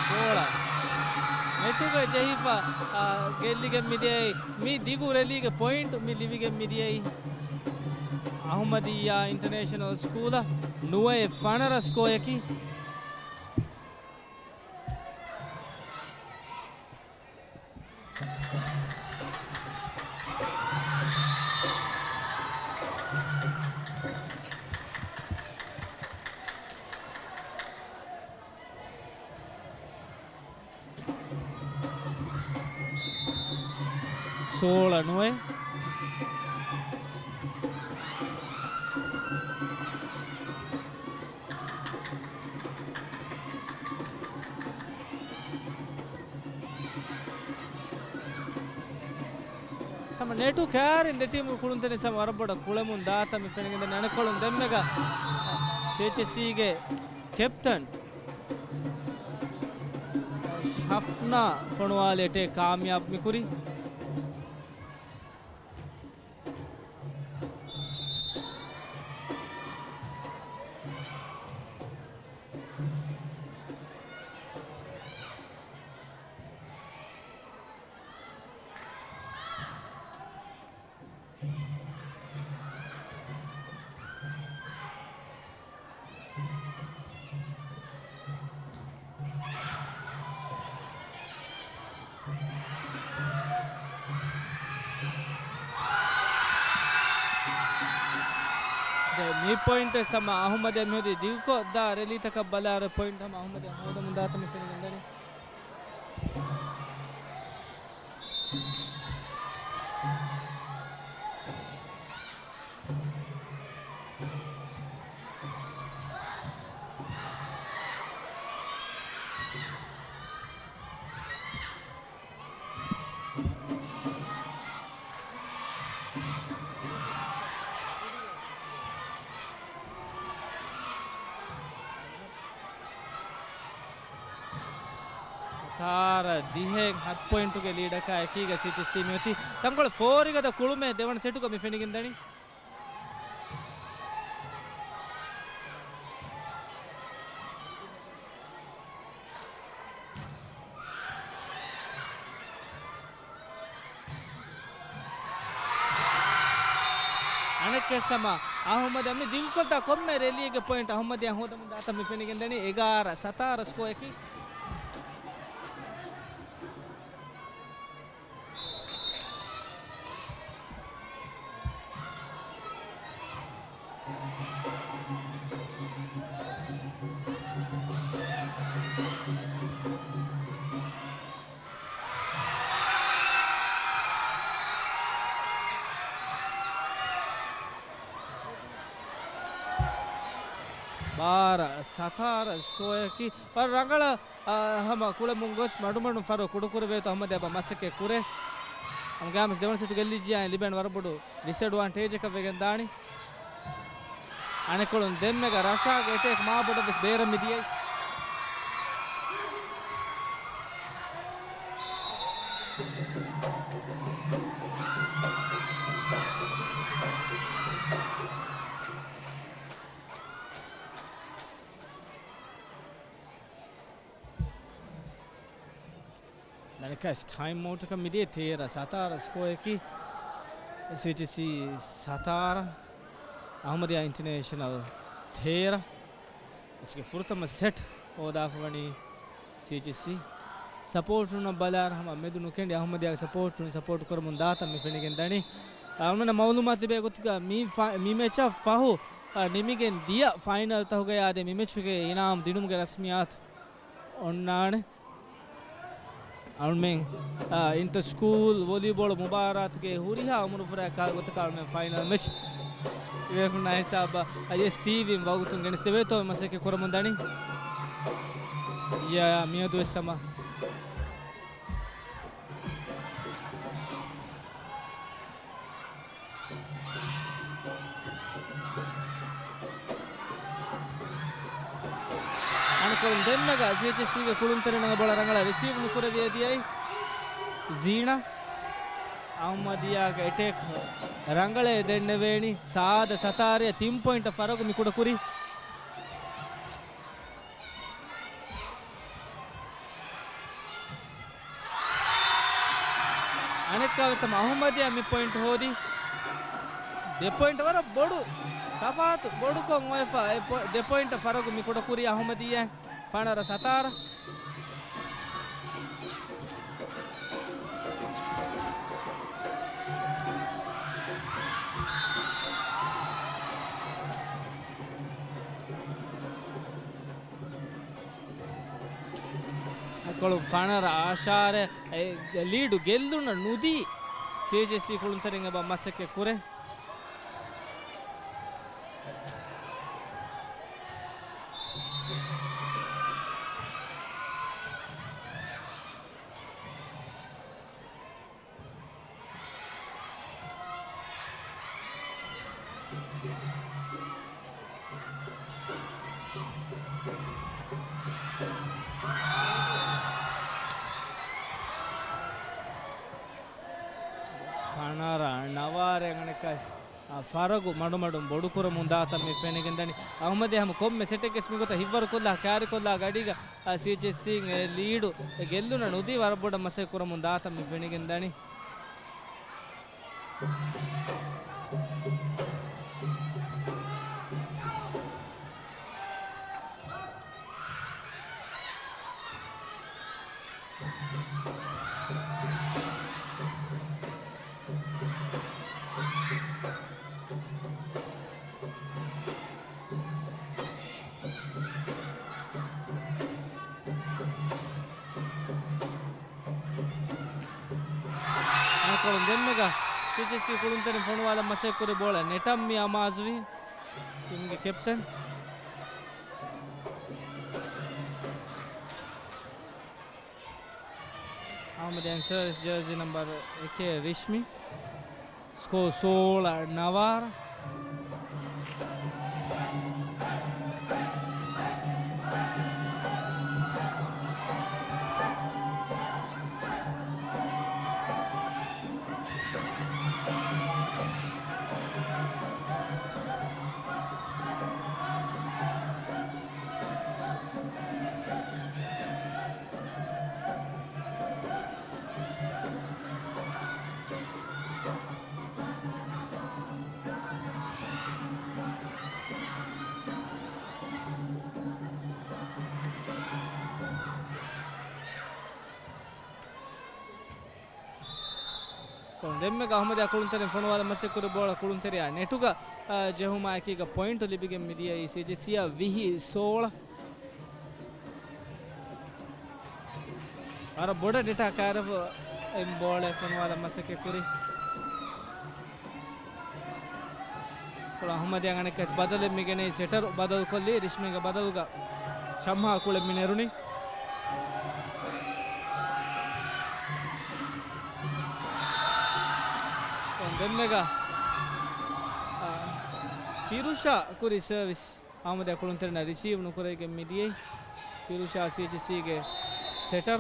ގޯޅަ ނެޓުގަ ޖެހިފަ، އާ، ގެއްލިގެން މިދިޔައީ. މި ދިގު ރެލީގެ ޕޮއިންޓް މި ލިބިގެން މިދިޔައީ. އަހުމަދިއްޔާ އިންޓަރނޭޝަނަލް ސްކޫލަށް ނުވައެއް ފަނަރަ ސްކޯއަކީ. ތޯޅަ ނުވެ. ސަމަ ނެޓު ކާރިން ދެ ޓީމުގެ ކުޅުންތެރިން ސަމަ ވަރަށް ބޮޑަށް ކުޅެމުން ދާތަން މި ފެނިގެންދަނީ. އަނެއްކޮޅުން ދެންމެގަ ސީއެޗްއެސްސީގެ ކެޕްޓަން ޝަފްނާ ފޮނުވާލި އެޓޭކް ކާމިޔާބު މިކުރީ. ދެ މި ޕޮއިންޓް ސަމަ އަހުމަދިޔާ މިހުރީ ދިގުކޮށް ދާ ރެލީތަކަށް ބަލާރެ ޕޮއިންޓް ހަމަ އަހުމަދިޔާ ހޯދަމުން ދާތަން މި ފެނިގެންދަނީ. ސަތާރަ ދިހައިން ހަތް ޕޮއިންޓުގެ ލީޑަކާ އެކީގަ ސީއެޗްއެސްސީ މިއޮތީ. ތަންކޮޅެއް ފޯރިގަދަ ކުޅުމެއް ދެވަނަ ސެޓުގަ މި ފެނިގެންދަނީ. އަނެއްކާވެސް ހަމަ އަހުމަދިޔާ މި ދިގުކޮށްދާ ކޮންމެ ރެލީގެ ޕޮއިންޓް އަހުމަދިޔާ ހޯދަމުން ދާތަން މި ފެނިގެންދަނީ. އެގާރަ ސަތާރަ ސްކޯއަކީ. ބާރަ ސަތާރަ ސްކޯއަކީ ވަރަށް ރަނގަޅަށް، އާ، ހަމަ ކުޅެމުން ގޮސް މަޑުމަޑުން ފަރު ކުޑަކުރެވޭތޯ އަހްމަދިޔާ ބާ މަސައްކަތް ކުރޭ. ހަމަ ގާމިސް ދެވަނަ ސެޓު ގެއްލިއްޖިއްޔާ ލިބޭނެ ވަރަށް ބޮޑު ޑިސްއެޑްވާންޓޭޖަކަށް ވެގެން ދާނީ. އަނެއްކޮޅުން ދެންމެގަ ރަޝާގެ އެޓޭކް މާ ބޮޑަށް ވެސް ބޭރަށް މިދިޔައީ. ދަނެކަސް ޓައިމް އައުޓަކަށް މިދިޔަ ތޭރަ ސަތާރަ ސްކޯއަކީ ސީއެޗްއެސްސީ ސަތާރަ، އަހުމަދިޔާ އިންޓަރނޭޝަނަލް ތޭރަ. މެޗްގެ ފުރަތަމަ ސެޓް ހޯދާފަ ވަނީ ސީއެޗްއެސްސީ. ސަޕޯޓުން ބަލާރަ ހަމަ މެދު ނުކެނޑި އަހުމަދިޔާގެ ސަޕޯޓުން ސަޕޯޓު ކުރަމުން ދާތަން މި ފެނިގެން ދަނީ. އަޅުމެންނަށް މައުލޫމާތު ލިބޭ ގޮތުގަ މި ފަ-، މި މެޗަށް ފަހު، އަ، ނިމިގެން ދިޔަ ފައިނަލް ތަހުގަޔާ ދެ މި މެޗުގެ އިނާމް ދިނުމުގެ ރަސްމިއްޔާތު އޮންނާނެ. އަޅުމެން، އާ، އިންޓަ ސްކޫލް ވޮލީބޯޅަ މުބާރާތުގެ ހުރިހާ އުމުރުފުރާ ކާ ގޮތަކަށް އަޅުމެން ފައިނަލް މެޗް ކިޔެފުންނާ ހިސާބަށް އައި އެސް ޓީވީން ވަގުތުން ގެނެސްދެވޭތޯ މަސައްކަތް ކުރަމުން ދަނީ. ޔާ، މިއަދު ވެސް ހަމަ އަނެއްކޮޅުން ދެންމެގަ ސީއެޗްއެސްސީގެ ކުޅުންތެރިން ބޮޅަ ރަނގަޅަށް ރިސީވް ނުކުރެވިޔަ ދިޔައީ ޒީނާ. އަހުމަދިޔާގެ އެޓޭކް ރަނގަޅޭ ދެންނެވޭނީ. ސާދަ ސަތާރަ ތިން ޕޮއިންޓަށް ފަރަގު މި ކުޑަކުރީ. އަނެއްކާވެސް ހަމަ އަހުމަދިޔާ މި ޕޮއިންޓް ހޯދީ. ދެ ޕޮއިންޓް ވަރަށް ބޮޑު ތަފާތު ބޮޑުކޮށް އޮވެފަ. އެ ޕޮ-، ދެ ޕޮއިންޓަށް ފަރަގު މި ކުޑަކުރީ އަހުމަދިޔާ. ފަނަރަ ސަތާރަ. އަނެއްކޮޅުން ފަނަރަ އަށާރެ އެ ލީޑު ގެއްލުން ނުދީ ސީއެޗްއީސީ ކުޅުންތެރިން އެބަ މަސައްކަތް ކުރޭ. ފަނަރަ ނަވާރަ އަނެއްކާ އާ، ފަރަގު މަޑުމަޑުން ބޮޑުކުރަމުން ދާތަން މި ފެނިގެންދަނީ. އަހުމަދީ ހަމަ ކޮންމެ ސެޓެއްގެސް މިގޮތަށް ހިއްވަރުކޮށްލާ، ކާރިކޮށްލާ ގަޑީގަ، އާ، ސީއެޗްއީސީ އެ ލީޑު އެ ގެއްލުނަށް ނުދީ ވަރަށް ބޮޑަށް މަސައްކަތް ކުރަމުން ދާތަން މި ފެނިގެންދަނީ. އަނެއްކޮޅުން ދެންމެގަ ސީއެޗްއީސީ ކުޅުންތެރިން ފޮނުވާލަން މަސައްކަތްކުރި ބޯޅަ ނެޓަށް މި އަމާޒުވީ ޓީމުގެ ކެޕްޓަން. އަހުމަދިޔާގެ ސަރވިސް ޖާސީ ނަމްބަރު އެކެއް ރިޝްމި. ސްކޯ ސޯޅަ ނަވާރަ. ކޮން ދެންމެގަ އަހުމަދިޔާ ކުޅުންތެރިން ފޮނުވާލަން މަސައްކަތްކުރި ބޯޅަ ކުޅުންތެރިޔާ ނެޓުގަ، އާ، ޖެހުމާ އެކީގަ ޕޮއިންޓު ލިބިގެން މިދިޔައީ ސީއެޗްއީސީއާ ވިހި ސޯޅަ. ވަރަށް ބޮޑަށް ނެޓާ ކައިރިވެ އެއް ބޯޅަ ފޮނުވާލަން މަސައްކަތްކުރި. ކުޅަ އަހުމަދިޔާ އަނެއްކާސް ބަދަލެއް މިގެނައީ ސެޓަރު ބަދަލުކޮށްލީ ރިޝްމީގެ ބަދަލުގަ ޝަމްހާ ކުޅެން މި ނެރުނީ. ދެންމެގަ، އާ، ފިރުޝާ ކުރި ސަރވިސް. އަހުމަދިޔާ ކުޅުންތެރިންނަށް ރިސީވް ނުކުރެވިގެން މިދިޔައީ. ފިރުޝާ ސީއެޗްއީސީގެ ސެޓަރ.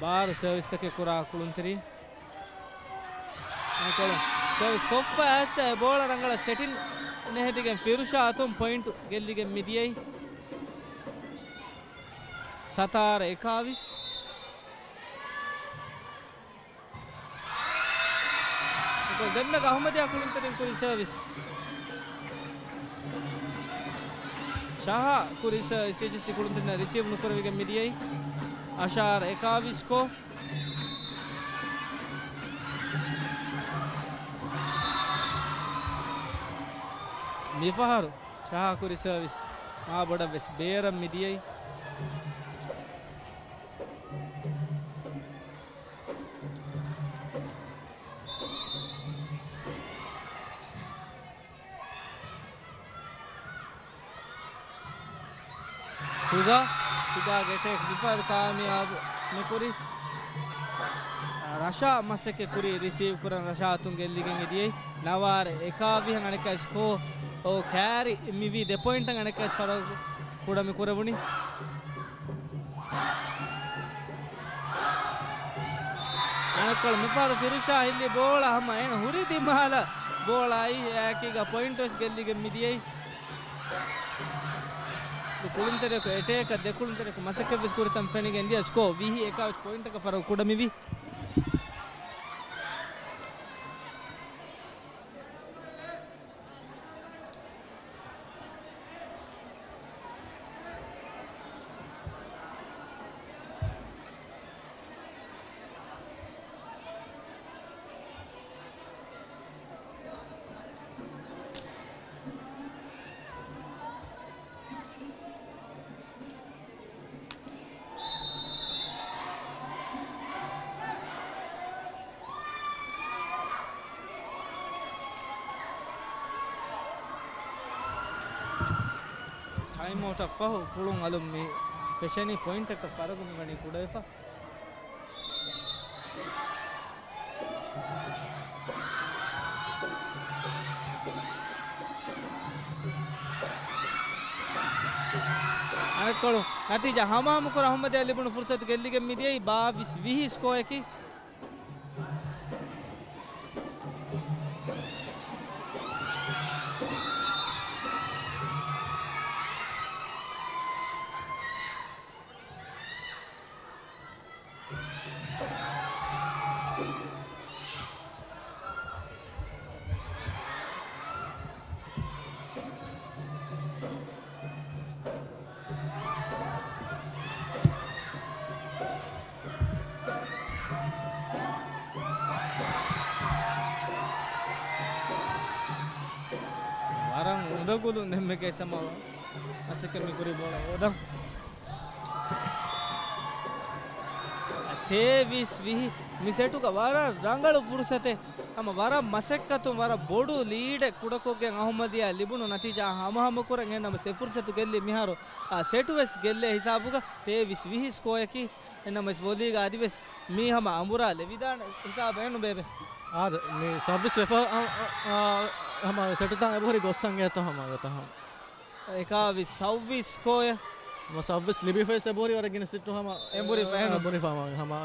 ބާރު ސަރވިސްތަކެއް ކުރާ ކުޅުންތެރި. އަނެއްކޮޅު ސަރވިސް ކޮށްފަ އައިސް އެ ބޯޅަ ރަނގަޅަށް ސެޓިން ނެހެދިގެން ފިރުޝާ އަތުން ޕޮއިންޓު ގެއްލިގެން މިދިޔައީ. ސަތާރަ އެކާވީސް. ދެންމެގަ އަހުމަދިޔާ ކުޅުންތެރިން ކުރި ސަރވިސް. ޝަހާ ކުރި ސަރވިސް ސީއެޗްއީސީ ކުޅުންތެރިންނަށް ރިސީވް ނުކުރެވިގެން މިދިޔައީ. އަށާރަ އެކާވީސް ސްކޯ. މިފަހަރު ޝަހާ ކުރި ސަރވިސް މާ ބޮޑަށް ވެސް ބޭރަށް މިދިޔައީ. ތުގާ، ތުގާގެ އެޓޭކް މިފަހަރު ކާމިޔާބު ނުކުރި. ރަޝާ މަސައްކަތް ކުރި ރިސީވް ކުރަން ރަޝާ އަތުން ގެއްލިގެން އެދިޔައީ. ނަވާރަ އެކާވިހަ އަނެއްކާ ސްކޯ ކާރި މިވީ ދެ ޕޮއިންޓަށް އަނެއްކާ ފަރަގު ކުޑަ މި ކުރެވުނީ. އަނެއްކޮޅު މިފަހަރު ފިރުޝާ ހިއްލި ބޯޅަ ހަމަ އޭނަ ހުރި ދިމާލަށް ބޯޅައި އެއާއެކީގަ ޕޮއިންޓް ވެސް ގެއްލިގެން މިދިޔައީ. ކުޅުންތެރިޔަކު އެޓޭކަށް ދެ ކުޅުންތެރިޔަކު މަސައްކަތް ވެސް ކުރިތަން ފެނިގެން ދިޔަ ސްކޯ ވިހި އެކާވީސް ޕޮއިންޓަކަށް ފަރަގު ކުޑަ މިވީ. ޓައިމްއައުޓަށް ފަހު ކުޅުން އަލުން މި ފެށެނީ ޕޮއިންޓަކަށް ފަރަގު މިވަނީ ކުޑަވެފަ. އަނެއްކޮޅު ނަތީޖާ ހަމަހަމަކުރަން އަހުމަދިއްޔާ ލިބުނު ފުރުސަތު ގެއްލިގެން މިދިޔައީ ބާވީސް ވިހި ސްކޯއަކީ. ވަރަށް އުނދަގުލުން ދެންމެ ކޭސް ހަމަ މަސައްކަތް މި ކުރި ބޯޅަ ހޯދަން. ތޭވީސް ވިހި މި ސެޓުގަ ވަރަށް ރަނގަޅު ފުރުސަތެއް. ހަމަ ވަރަށް މަސައްކަތުން ވަރަށް ބޮޑު ލީޑެއް ކުޑަކޮށްގެން އަހުމަދިއްޔާ ލިބުނު ނަތީޖާ ހަމަހަމަކުރަން އެހެންނަމަ ސެ ފުރުސަތު ގެއްލި މިހާރު، އާ، ސެޓު ވެސް ގެއްލޭ ހިސާބުގަ ތޭވީސް ވިހި ސްކޯއަކީ. އެހެންނަމަވެސް ވޮލީގަ އަދިވެސް މީ ހަމަ އަނބުރާ ލެވިދާނެ ހިސާބެއް ނުބޭބެ. އާދެ، މި ސައުވީސް ވެފަ، އަ، އަ، އަ، ހަމަ ސެޓުތައް އެބަހުރި ގޮއްސަން އޭތޯ ހަމަ އެތަ ހަމަ. އެކާވީސް ސައުވީސް ސްކޯއެއް. ހަމަ ސައުވީސް ލިބިފައިސް އެބަހުރި ވަރަށް ގިނަ ސެޓު ހަމަ، އެނބުރި އެ، ފައިނު. އެނބުރި ފައި ހަމަ،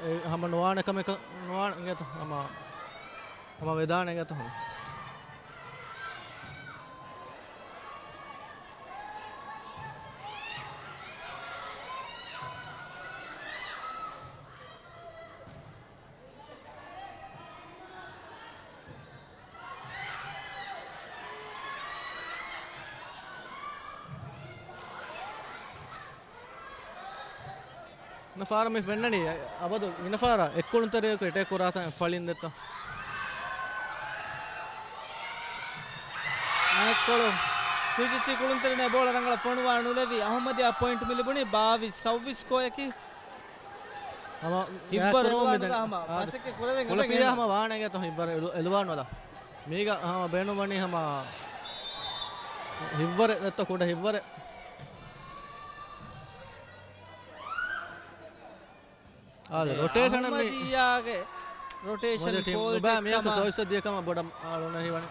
އެ، ހަމަ ނުވާނެ ކަމެއް ނުވާނެ އިނގޭތޯ ހަމަ، ހަމަ ވެދާނެ އިނގޭތޯ ހަމަ. ގިނަ ފަހަރަށް މި ފެންނަނީ، އަބަދު ގިނަ ފަހަރަށް އެއްކުޅުންތެރިޔަކު އެޓޭކް ކުރާތަން ފަޅިން ދެއްތޯ. އަނެއްކޮޅު ސީއެޗްސީ ކުޅުންތެރިންނަށް ބޯޅަ ރަނގަޅަށް ފޮނުވާ ނުލެވި އަހުމަދިއްޔާ ޕޮއިންޓް މި ލިބުނީ ބާވީސް ސައުވީސް ސްކޯއަކީ. ހަމަ ހިއްވަރު ގާތްކުރުމުން އެލުވާނުލާ މިދަނީ. ހަމަ އާދެ. މަސައްކަތް ކުރެވެން ކުޅަފިރިޔާ އެބަ ހަމަ ވާނެ އިނގޭތޯ ހިއްވަރު އެލު-، އެލުވާނުލާ. މީގަ ހަމަ ބޭނުންވަނީ ހަމަ ހިއްވަރެއް ދެއްތޯ ކުޑަ ހިއްވަރެއް. އާދެ، އެ، ރޮޓޭޝަނަށް މި އަހުމަދިއްޔާގެ ރޮޓޭޝަން މޮދެ ޓީމް ފޯލްޓެއް ނުބާ މިއަކަ ކަމަށް ސަރވިސް ދިޔަ ކަމަށް ބޮޑަށް އަޅުނަށް ހީވަނީ.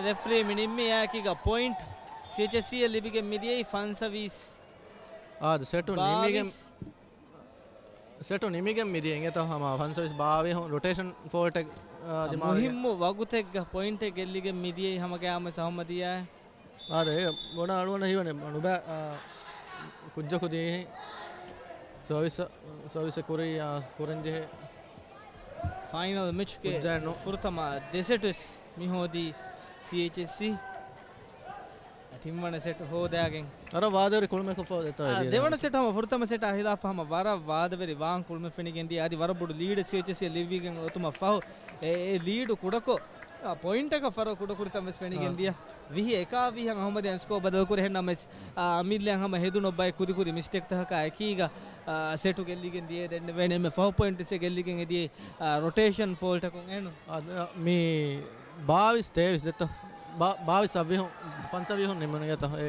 ރެފްރީ މި ނިންމީ އެކީގަ ޕޮއިންޓް ސީއެޗްއެސްސީއަށް ލިބިގެން މިދިޔައީ ފަންސަވީސް. އާދެ، ސެޓު ނިމިގެން، ބާވީސް. ސެޓު ނިމިގެން މިދިޔަ އިނގޭތޯ ހަމަ ފަންސަވީސް ބާވީސް ރޮޓޭޝަން ފޯލްޓެއް، އާ، ދިމާވި. މުހިއްމު ވަގުތެއްގަ ޕޮއިންޓެއް ގެއްލިގެން މިދިޔައީ ހަމަ ގަޔާމަސް އަހުމަދިއްޔާ. އާދެ، އޭގަ ބޮޑަށް އަޅުގަނޑަށް ހީވަނީ ނުބައި، އާ، ކުއްޖަކު ދީހި ސަރވިސް، ސަރވިސް ކުރި، އާ، ކުރަންޖެހޭ. ފައިނަލް މެޗްގެ ކުއްޖާއެއް ނޫން. ފުރަތަމަ ދެ ސެޓް ވެސް މި ހޯދީ ސީއެޗްއެސްސީ. ތިންވަނަ ސެޓް ހޯދާގެން. ވަރަށް ވާދަވެރި ކުޅުމެއް ކޮށްފަ ދެތާ އާ، ދެވަނަ ސެޓް ހަމަ ފުރަތަމަ ސެޓާ ހިލާފަށް ހަމަ ވަރަށް ވާދަވެރި ވާން ކުޅުމެއް ފެނިގެން ދިޔަ. އަދި ވަރަށް ބޮޑު ލީޑެއް ސީއެޗްއެސްސީ ލިބިގެން އޮތުމަށް ފަހު އެ، އެ ލީޑު ކުޑަކޮށް، އާ، ޕޮއިންޓަކަށް ފަރުވާ ކުޑަކުރިތަން ވެސް ފެނިގެން އާ. ދިޔަ. ވިހި އެކާވީހަށް އަހުމަދިއްޔާ ސްކޯ ބަދަލުކުރި އެހެންނަމަވެސް، އާ، އަމިއްލައަށް ހަމަ ހެދުނު ބައެއް ކުދިކުދި މިސްޓޭކްތަކަކާ އެކީގަ، އާ، ސެޓު ގެއްލިގެން ދިޔަ ދެންނެވޭނެ އެންމެ ފަހު ޕޮއިންޓް ސެޓް ގެއްލިގެން އެ ދިޔަ، އާ، ރޮޓޭޝަން ފޯލްޓަކުން އެހެން. އާ، މި ބާވީސް ތޭވީސް ދެއްތޯ؟ ބާ-، ބާވީސް ސައްވީހުން، ފަންސަވީހުން ނިމުނުގެތޯ؟ އެ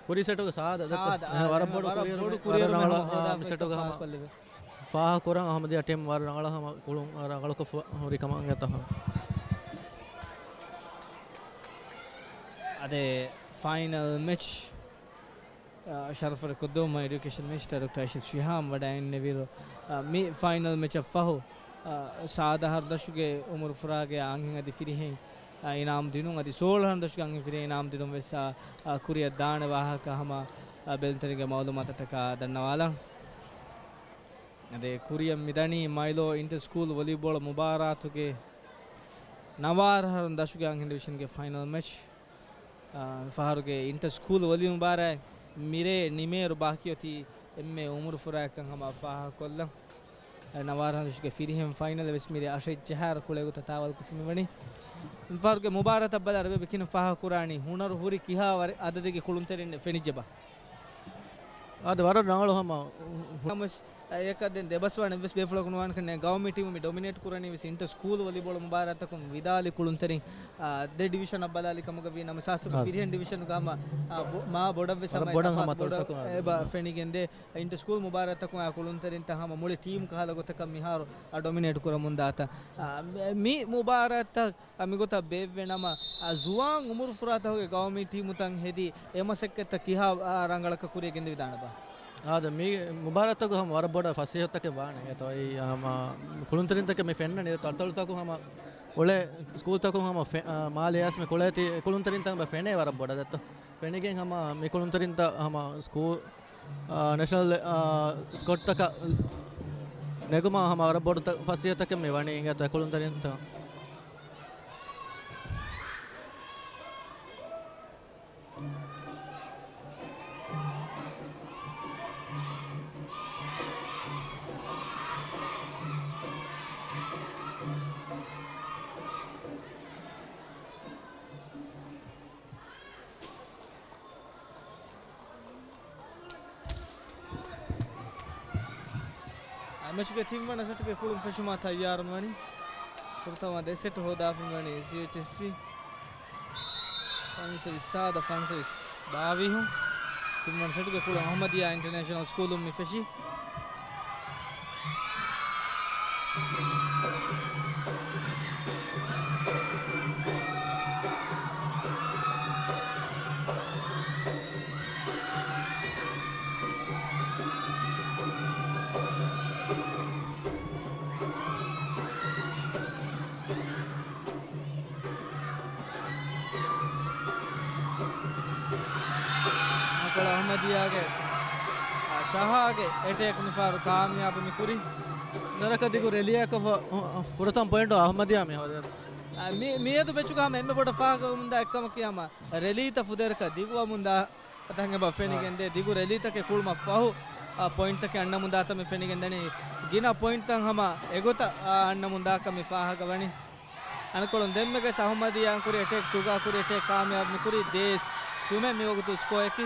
ކުރީ ސެޓުގެ ސާދަ ދެއްތޯ؟ ސާދަ، އެހެން ވަރަށް ބޮޑު ކުރިއެރުމެއް، ވަރަށް ރަނގަޅަށް، އާ، މި ސެޓުގެ ހަމަ ފާހަގަކުރަން އަހުމަދިއްޔާ ޓީމް ވަރަށް ރަނގަޅަށް ހަމަ ކުޅުން، އާ، ރަނގަޅުކޮށް ހުރި ކަމަށް އެތަ ހަމަ. އަދި ފައިނަލް މެޗް، އާ، ޝަރަފުވެރި ކުއްދޫމަށް އެޑިއުކޭޝަން މިނިސްޓަރ ޑޮކްޓަރ އަޝްރަފް ޝިހާބް ވަޑައިންނެވިއިރު، އާ، މި ފައިނަލް މެޗަށް ފަހު، އާ، ސާދަ އަހަރު ދަށުގެ އުމުރު ފުރާގެ އަންހެން އަދި ފިރިހެން، އާ، އިނާމް ދިނުން އަދި ސޯޅަ އަހަރު ދަށުގެ އަންހެން ފިރިހެން އިނާމް ދިނުން ވެސް، އާ، އާ، ކުރިއަށް ދާނެ ވާހަކަ ހަމަ، އާ، ބެލުންތެރިންގެ މައުލޫމާތަށްޓަކާ ދަންނަވާލަން. އަދި ކުރިއަށް މިދަނީ މައިލޯ އިންޓަ ސްކޫލް ވޮލީބޯޅަ މުބާރާތުގެ ނަވާރަ އަހަރު ދަށުގެ އަންހެން ޑިވިޝަންގެ ފައިނަލް މެޗް. އާ، ފަހަރުގެ އިންޓަ ސްކޫލް ވޮލީބޯޅަ މުބާރާތް މިރޭ ނިމޭއިރު ބާކީ އޮތީ އެންމެ އުމުރު ފުރާކަން ހަމަ ފާހަގަކޮށްލަން. އަދި ނަވާރަ އަހަރު ދަށުގެ ފިރިހެން ފައިނަލް ވެސް މިރޭ އަށެއް ޖަހާއިރު ކުޅޭގޮތަށް ތާވާލުކޮށްފަ މިވަނީ. ފަހަރުގެ މުބާރާތަށް ބަލާ ރަބޭ ބެކިން ފާހަގަކުރާނީ ހުނަރު ހުރި ކިހާ ވަރެއް އަދަދެއްގެ ކުޅުންތެރިން ފެނިއްޖެބާ؟ އާދެ، ވަރަށް ރަނގަޅު ހަމަ. ނަމަވެސް އެކަ ދެން ދެބަސްވާނެ ވެސް ބޭފުޅަކު ނުވާނެ ކަންނޭ. ގައުމީ ޓީމު މި ޑޮމިނޭޓް ކުރަނީ ވެސް އިންޓަ ސްކޫލް ވޮލީބޯޅަ މުބާރާތަކުން ވިދާލި ކުޅުންތެރިން، އާ، ދެ ޑިވިޝަނަށް ބަލާލި ކަމުގަ ވީ ނަމަ ސާސްތު އާ. ފިރިހެން ޑިވިޝަނުގަ ހަމަ، އާ، ބޮ-، މާ ބޮޑަށް ވެސް ވަރަށް ހަމަ ބޮޑަށް އެތަފާ ހަމަ ބޮޑަށް ތޮޅުތަކުން އާ، އެބަ ދެ ފެނިގެންދޭ. އިންޓަ ސްކޫލް މުބާރާތަކުން އާ ކުޅުންތެރިންތައް ހަމަ މުޅި ޓީމް ކަހަލަ ގޮތަކަށް މިހާރު އާ ޑޮމިނޭޓް ކުރަމުން ދާތަ. އާ، މި، މި މުބާރާތަށް އާ، މިގޮތަށް ބޭއްވޭ ނަމަ، އާ، ޒުވާން އުމުރު ފުރާތަކުގެ ގައުމީ ޓީމުތައް ހެދި އެ މަސައްކަތްތައް ކިހާ، އާ، ރަނގަޅަކަށް ކުރިޔަށް ގެންދެވިދާނެބާ؟ އާދެ، މި މުބާރާތަކު ހަމަ ވަރަށް ބޮޑަށް ފަސޭހަތަކެއް ވާނެ. އެތޯ، އެ، އާ، މާ، ކުޅުންތެރިންތަކެއް މި ފެންނަނީ. ތަޅުތަޅުތަކު ހަމަ އުޅޭ ސްކޫލްތަކު ހަމަ ފެ-، އާ، މާލެ އައިސް މި ކުޅޭތީ ކުޅުންތެރިންތަކު ފެނޭ ވަރަށް ބޮޑަށް ދެއްތޯ. ފެނިގެން ހަމަ މި ކުޅުންތެރިންތައް ހަމަ ސްކޫލް، އާ، ނޭޝަނަލް، އާ، ސްކޮޑްތަކަށް ނެގުމަށް ހަމަ ވަރަށް ބޮޑު ތަ-، ފަސޭހަތަކެއް މި ވަނީ އިނގޭތޯ ކުޅުންތެރިންތައް. އާ، މެޗުގެ ތިންވަނަ ސެޓުގެ ކުޅުން ފެށުމާ ތައްޔާރުން ވަނީ. ފުރަތަމަ ދެ ސެޓު ހޯދާފައި ވަނީ ސީއެޗްއެސްސީ. ފަންސަވީސް ސާދަ ފަންސަވީސް ބާވީހުން. ތިންވަނަ ސެޓުގެ ކުޅުން އަހުމަދިއްޔާ އިންޓަރނޭޝަނަލް ސްކޫލުން މި ފެށީ. އަކަޅަ އަހްމަދިއްޔާގެ، އާ، ޝަހާގެ އެޓޭކް މިފަހަރު ކާމިޔާބު މި ކުރީ. ނަރަކަ ދިގު ރެލީއަކަށް ފަ-، ފުރަތަމަ ޕޮއިންޓު އަހްމަދިއްޔާ މި ހޯދި. އާ، މި-، މިއަދު މެޗުގަ ހަމަ އެންމެ ބޮޑަށް ފާހަގަވަމުންދާ އެއްކަމަކީ ހަމަ ރެލީތައް ފުދޭވަރަކަށް ދިގުވަމުންދާ އަތަށް އެބަ ފެނިގެންދޭ. ދިގު ރެލީތަކެއް ކުޅުމަށް ފަހު، އާ، ޕޮއިންޓްތަކެއް އަންނަމުންދާތަން މި ފެނިގެންދަނީ. ގިނަ ޕޮއިންޓްތައް ހަމަ އެގޮތަށް، އާ، އަންނަމުންދާކަން މި ފާހަގަވަނީ. އަނެއްކޮޅުން ދެންމެގަސް އަހުމަދިއްޔާ ކުރި އެޓޭކް ތުގާ ކުރި އެޓޭކް ކާމިޔާބު މި ކުރީ ދޭއް ސުމެއް މިވަގުތު ސްކޯއަކީ.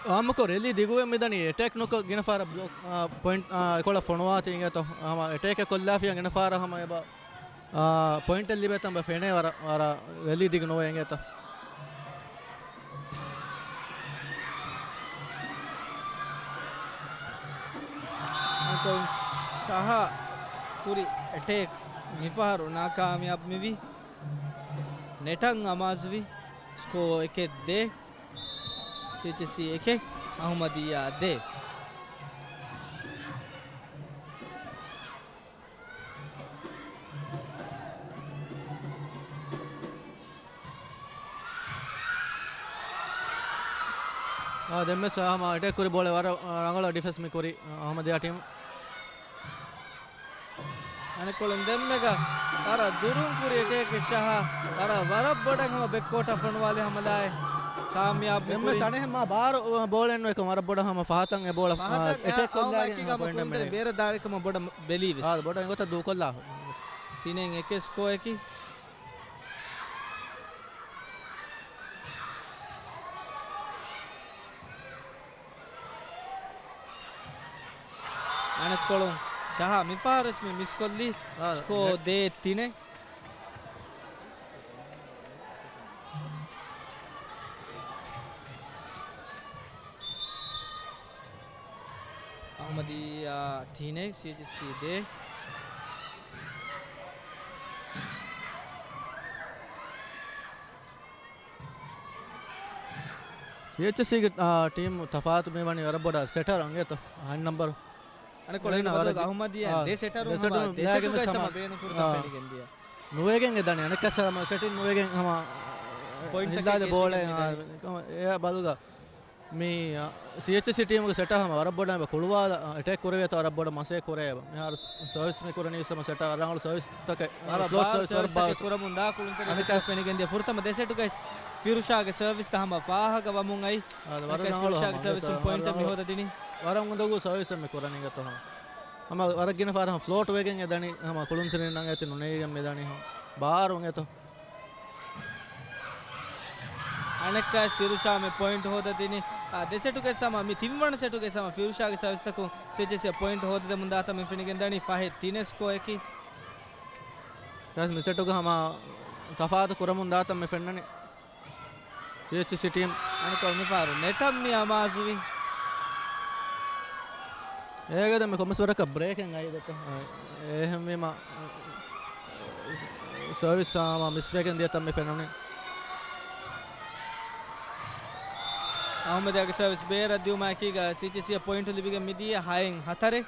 އާއްމުކޮށް ރެލީ ދިގުވެ މިދަނީ އެޓޭކް ނުކޮށް ގިނަ ފަހަރަށް ބްލޮކް، އާ، ޕޮއިންޓް، އާ، އެކޮޅަށް ފޮނުވާތީ އިނގޭތޯ. ހަމަ އެޓޭކެއް ކޮށްލާފިޔާ ގިނަ ފަހަރަށް ހަމަ އެބަ އާ، ޕޮއިންޓެއް ލިބޭތަން ބަ ފެނޭ ވަރަށް، ވަރަށް ރެލީ ދިގު ނުވޭ އިނގޭތަ؟ އަންކަލް ޝަހާ ކުރި އެޓޭކް މިފަހަރު ނާކާމިޔާބު މިވީ. ނެޓަށް އަމާޒުވި ސްކޯ އެކެއް ދޭ. ސީއެޗްއެސްސީ އެކެއް، އަހުމަދިއްޔާ ދޭ. އާ، ދެންވެސް ހަމަ އެޓޭކް ކުރި ބޯޅަ ވަރަށް ރަނގަޅަށް ޑިފެންސް މި ކުރި އަހުމަދިއްޔާ ޓީމް. އަނެއްކޮޅުން ދެންމެގަ ވަރަށް ދުރުން ކުރި އެޓޭކެއް ޝަހާ، ވަރަށް، ވަރަށް ބޮޑަށް ހަމަ ބެކްކޯޓަށް ފޮނުވާލި ހަމަލާއެއް ކާމިޔާބު މި ކުރީ. ދެންވެސް އަނެއް މާ ބާރު ބޯޅައެއް ނުވެ ކޮން ވަރަށް ބޮޑަށް ހަމަ ފަހަތަށް އެ ބޯޅަ، ފަހަތަށް އާ، އެޓޭކް އާ، ކޮށްލާގެން އާ، ހަމަ ކުޅުންތެރި ބޭރަށް ދާޅިކަމަށް ބޮޑަށް ބެލީ ވެސް. އާ، ބޮޑަށް އެގޮތަށް ދޫކޮށްލާ. ތިނެއް އެކެއް ސްކޯއަކީ. އަނެއްކޮޅުން ޝަހާ މިފަހަރުވެސް މި މިސްކޮށްލީ. އާ، ސްކޯ ދޭއް ތިނެއް. އަހުމަދިއްޔާ ތިނެއް، ސީއެޗްއެސްސީ ދޭއް. ސީއެޗްއެސްސީގެ، އާ، ޓީމު ތަފާތު މި ވަނީ ވަރަށް ބޮޑަށް ސެޓަރ އަނގޭތޯ އަހަން ނަމްބަރު. އަނެއްކޮޅު އޭނަ އޭނަ ވަރަށް ބަދަލުގަ އަހުމަދިއްޔާ އާ، ދެ ސެޓަރުން ދެ ސެޓުން ހަމަ ދެ ލާގެ ސެޓުގައި ވެސް ހަމަ ހަމަ ބޭނުން ކުރިތަން އާ، ފެނިގެން ދިޔަ. ނުވެގެން އެ ދަނީ އަނެއްކާ ސަ-، ހަމަ ސެޓިން ނުވެގެން ހަމަ ޕޮއިންޓް ހިއްލާލެ ތަކެއް ބޯޅަ އެ ބަލުގަ މި، އާ، ސީއެޗްއެސްސީ ޓީމުގެ ސެޓަރ ހަމަ ވަރަށް ބޮޑަށް ކުޅުވާލަ، އާ، އެޓޭކް ކުރެވޭތޯ ވަރަށް ބޮޑަށް މަސޭ ކުރޭ. މިހާރު ސަ-، ސަރވިސް މި ކުރަނީ ހަމަ ސެޓަރ ރަނގަޅު ސަރވިސް ތަކެއް، ވަރަށް ފްލޯޓް ބާރު ސަރވިސް ވަރަށް ސަރވިސް ބާރު ތަކެއް ކުރަމުން ދާ ކުޅުންތެރިން އަނެކަސް ފެނިގެން ދިޔަ. ފުރަތަމަ ދެ ސެޓުގައި ފިރުޝާގެ ސަރވިސްތައް ހަމަ ފާހަގަ ވަމުން އައި. އާ، ވަރަށް އަނެކަސް ރަނގަޅު ފިރުޝާގެ ހަމަ ސަރވިސުން ދެ ޕޮއިންޓެއް މި ހޯދަދިނީ. ވަރަށް އުނދަގޫ ސަރވިސް މި ކުރަނީ ގަތޯ ހަމަ. ހަމަ ވަރަށް ގިނަ ފަހަރަށް ފްލޯޓް ވެގެން އެ ދަނީ ހަމަ ކުޅުންތެރިންނަށް އެތި ނުނެގިގެން މި ދަނީ ހަމަ. ބާރު އެތޯ. އަނެއްކާވެސް ފިރުޝާ މި ޕޮއިންޓް ހޯދަދިނީ. އާ، ދެ ސެޓުގެ ސަމަ މި ތިންވަނަ ސެޓުގެ ސަމަ ފިރުޝާގެ ސަރވިސްތަކުން ސީއެޗްއީސީ ޕޮއިންޓް ހޯދަދެމުން ދާތަން މި ފެނިގެން ދަނީ ފަހެއް ތިނެއް ސްކޯއަކީ. މި ސެޓުގެ ހަމަ ތަފާތު ކުރަމުން ދާތަން މި ފެންނަނީ. ސީއެޗްއީސީ ޓީމް. އަނެއްކާ މިފަހަރު ނެޓަށް މި އަމާޒުވި. އޭގެ ދެން މި ކޮންމެސް ވަރަކަށް ބްރޭކެއް އައި ދެތަ؟ އެހެންވީމަ ސަރވިސް ހަމަ މިސްވެގެން ދިޔަތަން މި ފެނުނީ. އަހުމަދިޔާގެ ސަރވިސް ބޭރަށް ދިއުމާ އެކީގަ ސީއެޗްއީސީއަށް ޕޮއިންޓު ލިބިގެން މިދިޔަ ހައެއް ހަތަރެއް.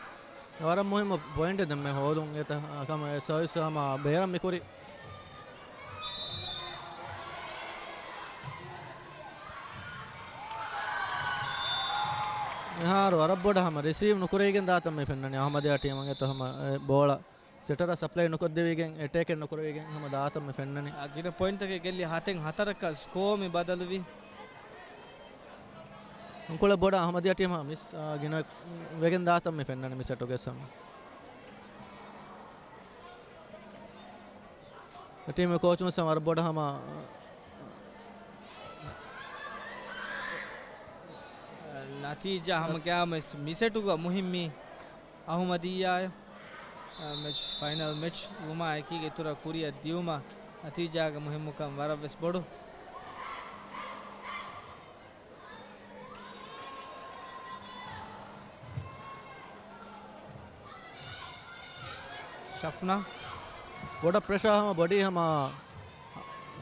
ވަރަށް މުހިއްމު ޕޮއިންޓެއް ދެންމެ ހޯދުން އެތަ، ކަމަށް އެ ސަރވިސް ހަމަ ބޭރަށް މިކުރި. މިހާރު ވަރަށް ބޮޑަށް ހަމަ ރިސީވް ނުކުރެވިގެން ދާތަން މި ފެންނަނީ. އަހުމަދިޔާ ޓީމަށް އެތަ ހަމަ އެ ބޯޅަ ސެޓަރަށް ސަޕްލައި ނުކޮށްދެވިގެން އެޓޭކެއް ނުކުރެވިގެން ހަމަ ދާތަން މި ފެންނަނީ. އާ، ގިނަ ޕޮއިންޓަކެއް ގެއްލި ހަތެއް ހަތަރަކަށް ސްކޯ މި ބަދަލުވި. އަންކޮޅެއް ބޮޑަށް އަހުމަދިޔާ ޓީމަށް މިސް، އާ، ގިނަ ވެގެން ދާތަން މި ފެންނަނީ މި ސެޓުގެ ސަމަ. ޓީމް ކޯޗުން ސަމަ ވަރަށް ބޮޑަށް ހަމަ ނަތީޖާ ހަމަ ގައިމުވެސް މި ސެޓުގަ މުހިއްމީ އަހުމަދިއްޔާއަށް، އަ، މެޗް، ފައިނަލް މެޗް ވުމާ އެކީގެ އިތުރަށް ކުރިއަށް ދިޔުމަށް ނަތީޖާގެ މުހިއްމުކަން ވަރަށް ވެސް ބޮޑު. ޝަފްނާ. ބޮޑަށް ޕްރެޝާ ހަމަ ބޮޑީ ހަމަ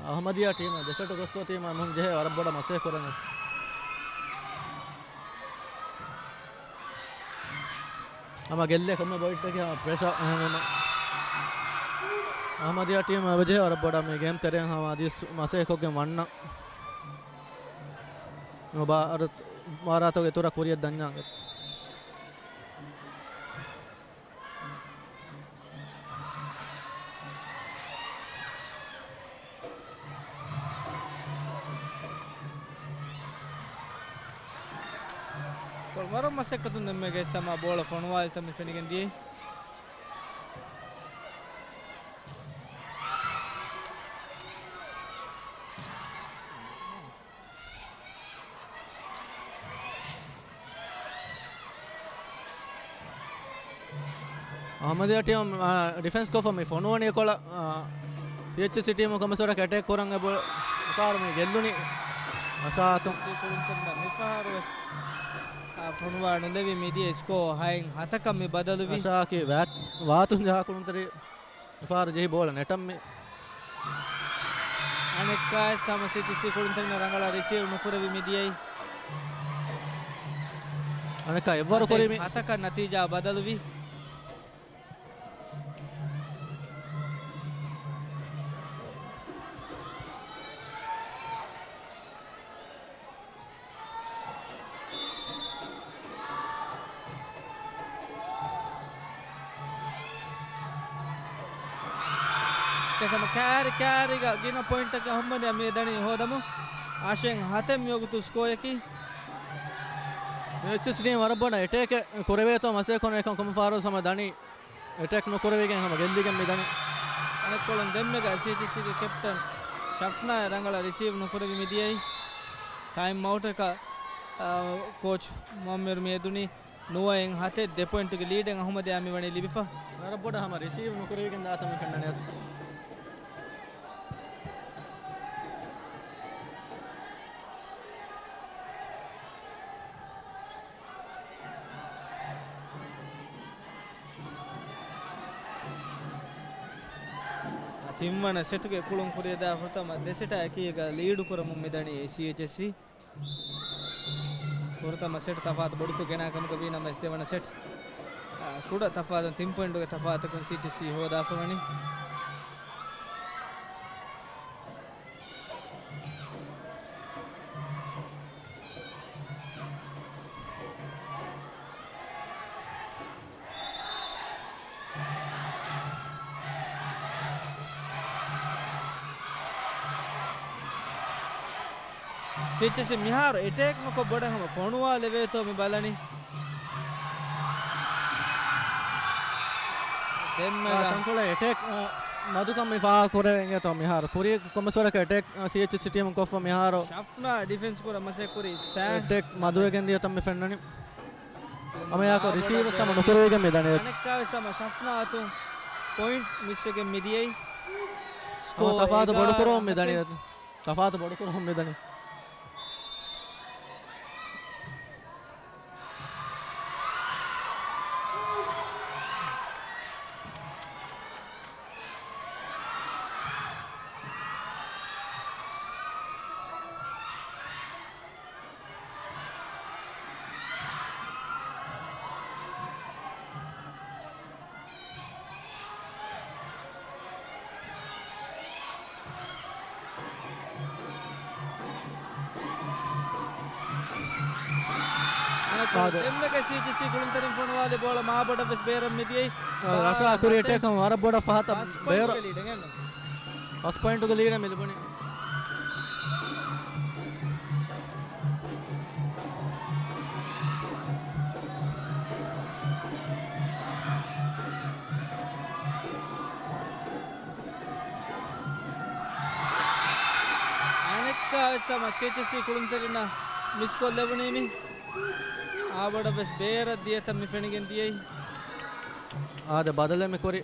އަހުމަދިޔާ ޓީމަށް ދެ ސެޓު ގޮސްފަ ތީމަށް މުހިން ޖެހޭ ވަރަށް ބޮޑަށް މަސޭ ކުރަން. ހަމަ ގެއްލޭ ކޮންމެ ބޮއިޓަކީ ހަމަ ޕްރެޝާ އެހެންވީމަ އަހުމަދިޔާ ޓީމަށް އެބަޖެހޭ ވަރަށް ބޮޑަށް މި ގޭމް ތެރެއިން ހަމަ އަދިސް މަސޭ ކޮށްގެން ވަންނަ. މުބާރާތުގެ އިތުރަށް ކުރިއަށް ދަންޏާ. ވަރަށް މަސައްކަތުން ދެންމެ ގެއްސަމާ ބޯޅަ ފޮނުވާލިތަން މި ފެނިގެން ދިޔައީ. އަހުމަދިޔާ ޓީމް، އާ، ޑިފެންސް ކޮށްފަ މި ފޮނުވަނީ ކޮޅަށް، އާ، ސީއެޗްސީ ޓީމު ކޮންމެސް ވަރަކަށް އެޓޭކް ކުރަން އެބަ-، މިފަހަރު މި ގެއްލުނީ މަސާތު. ސީ ކުޅުންތެރިންނަށް މިފަހަރު ވެސް، އާ، ފޮނުވާ ނުލެވި މިދިޔަ ސްކޯ ހައެއް ހަތަކަށް މި ބަދަލުވި. އަށާކީ ވާތް-، ވާތުން ޖަހާ ކުޅުންތެރި މިފަހަރު ޖެހި ބޯޅަ ނެޓަށް މި. އަނެއްކާވެސް ހަމަ ސީއެޗްސީ ކުޅުންތެރިންނަށް ރަނގަޅަށް ރިސީވް ނުކުރެވި މި ދިޔައީ. އަނެއްކާ އެއްވަރު ކުރި މި. ހަތަކަށް ނަތީޖާ ބަދަލުވި. ކެސަމ ކާރި ކާރިގަ ގިނަ ޕޮއިންޓަކަށް އަހުމަދިޔާ މި ދަނީ ހޯދަމު. އަށެއް ހަތެއް މިވަގުތު ސްކޯއަކީ. ސީއެޗްސީ ޓީމް ވަރަށް ބޮޑަށް އެޓޭކެއް ކުރެވޭތޯ މަސޭ ކޮން އެކަން ކޮންމެ ފަހަރު ހަމަ ދަނީ. އެޓޭކް ނުކުރެވިގެން ހަމަ ގެއްލިގެން މި ދަނީ. އަނެއްކޮޅުން ދެންމެގަ ސީއެޗްސީގެ ކެޕްޓަން ޝަފްނާ ރަނގަޅަށް ރިސީވް ނުކުރެވި މި ދިޔައީ. ޓައިމް އައުޓަކަށް، އާ، ކޯޗް މުއައްމިރު މި އެދުނީ. ނުވައެއް ހަތެއް ދެ ޕޮއިންޓުގެ ލީޑެއް އަހުމަދިޔާ މި ވަނީ ލިބިފަ. ވަރަށް ބޮޑަށް ހަމަ ރިސީވް ނުކުރެވިގެން ދާތަން މި ފެންނަނީ. ތިންވަނަ ސެޓުގެ ކުޅުން ކުރިއަށް ދާ ފުރަތަމަ ދެ ސެޓާ އެކީގަ ލީޑު ކުރަމުން މިދަނީ ސީއެޗްސީ. ފުރަތަމަ ސެޓް ތަފާތު ބޮޑުކޮށް ގެނާ ކަމަކަށް ވީނަމަވެސް ދެވަނަ ސެޓް، އާ، ކުޑަ ތަފާތު، ތިން ޕޮއިންޓުގެ ތަފާތަކުން ސީއެޗްސީ ހޯދާފަ ވަނީ. ސީއެޗްސީ މިހާރު އެޓޭކް ނުކޮށް ބޮޑަށް ހަމަ ފޮނުވާލެވޭތޯ މި ބަލަނީ. ދެންމެ އާ، ތަންކޮޅެއް އެޓޭކް، އާ، މަދުކަން މި ފާހަގަ ކުރެވެން އެތޯ މިހާރު. ކުރިއަކު ކޮންމެސް ވަރަކަށް އެޓޭކް، އާ، ސީއެޗްއެސް ޓީމުން ކޮށްފަ މިހާރު. ޝަފްނާ ޑިފެންސް ކުރަން މަސައްކަތް ކުރި ސާ. އެޓޭކް މަދުވެގެން ދިޔަތަން މި ފެންނަނީ. އަމަޔާކޮ ރިސީވަރ ސަމަ ނުކުރެވިގެން މި ދަނީ. އަނެއްކާވެސް ހަމަ ޝަފްނާ އަތުން ޕޮއިންޓް މިސްވެގެން މި ދިޔައީ. ސްކޯ ތަފާތު ބޮޑުކުރުމަށް މި ދަނީ. އެގާރަ ހަތެއް. ތަފާތު ބޮޑުކުރުމަށް މި ދަނީ. އާދެ. ދެންމެގެ ސީއެޗްއެސް ކުޅުންތެރިން ފޮނުވާލި ބޯޅަ މާބޮޑަށް ވެސް ބޭރަށް މިދިޔައީ. އާ، ރަޝާ ކުރި އެޓޭކަށް ވަރަށް ބޮޑަށް ފަހަތަށް ފަސް ބޭރަށް. ޕޮއިންޓުގެ ލީޑެއް ގެންނުން. ފަސް ޕޮއިންޓުގެ ލީޑެއް މި ލިބުނީ. އަނެއްކާ ވެސް ހަމަ ސީއެޗްއެސް ކުޅުންތެރިންނަށް މިސްކޮށް ލެވުނީ މި. އާ ބޮޑަށް ވެސް ބޭރަށް ދިޔަތަން މި ފެނިގެން ދިޔައީ. އާދެ، ބަދަލެއް މި ކުރި.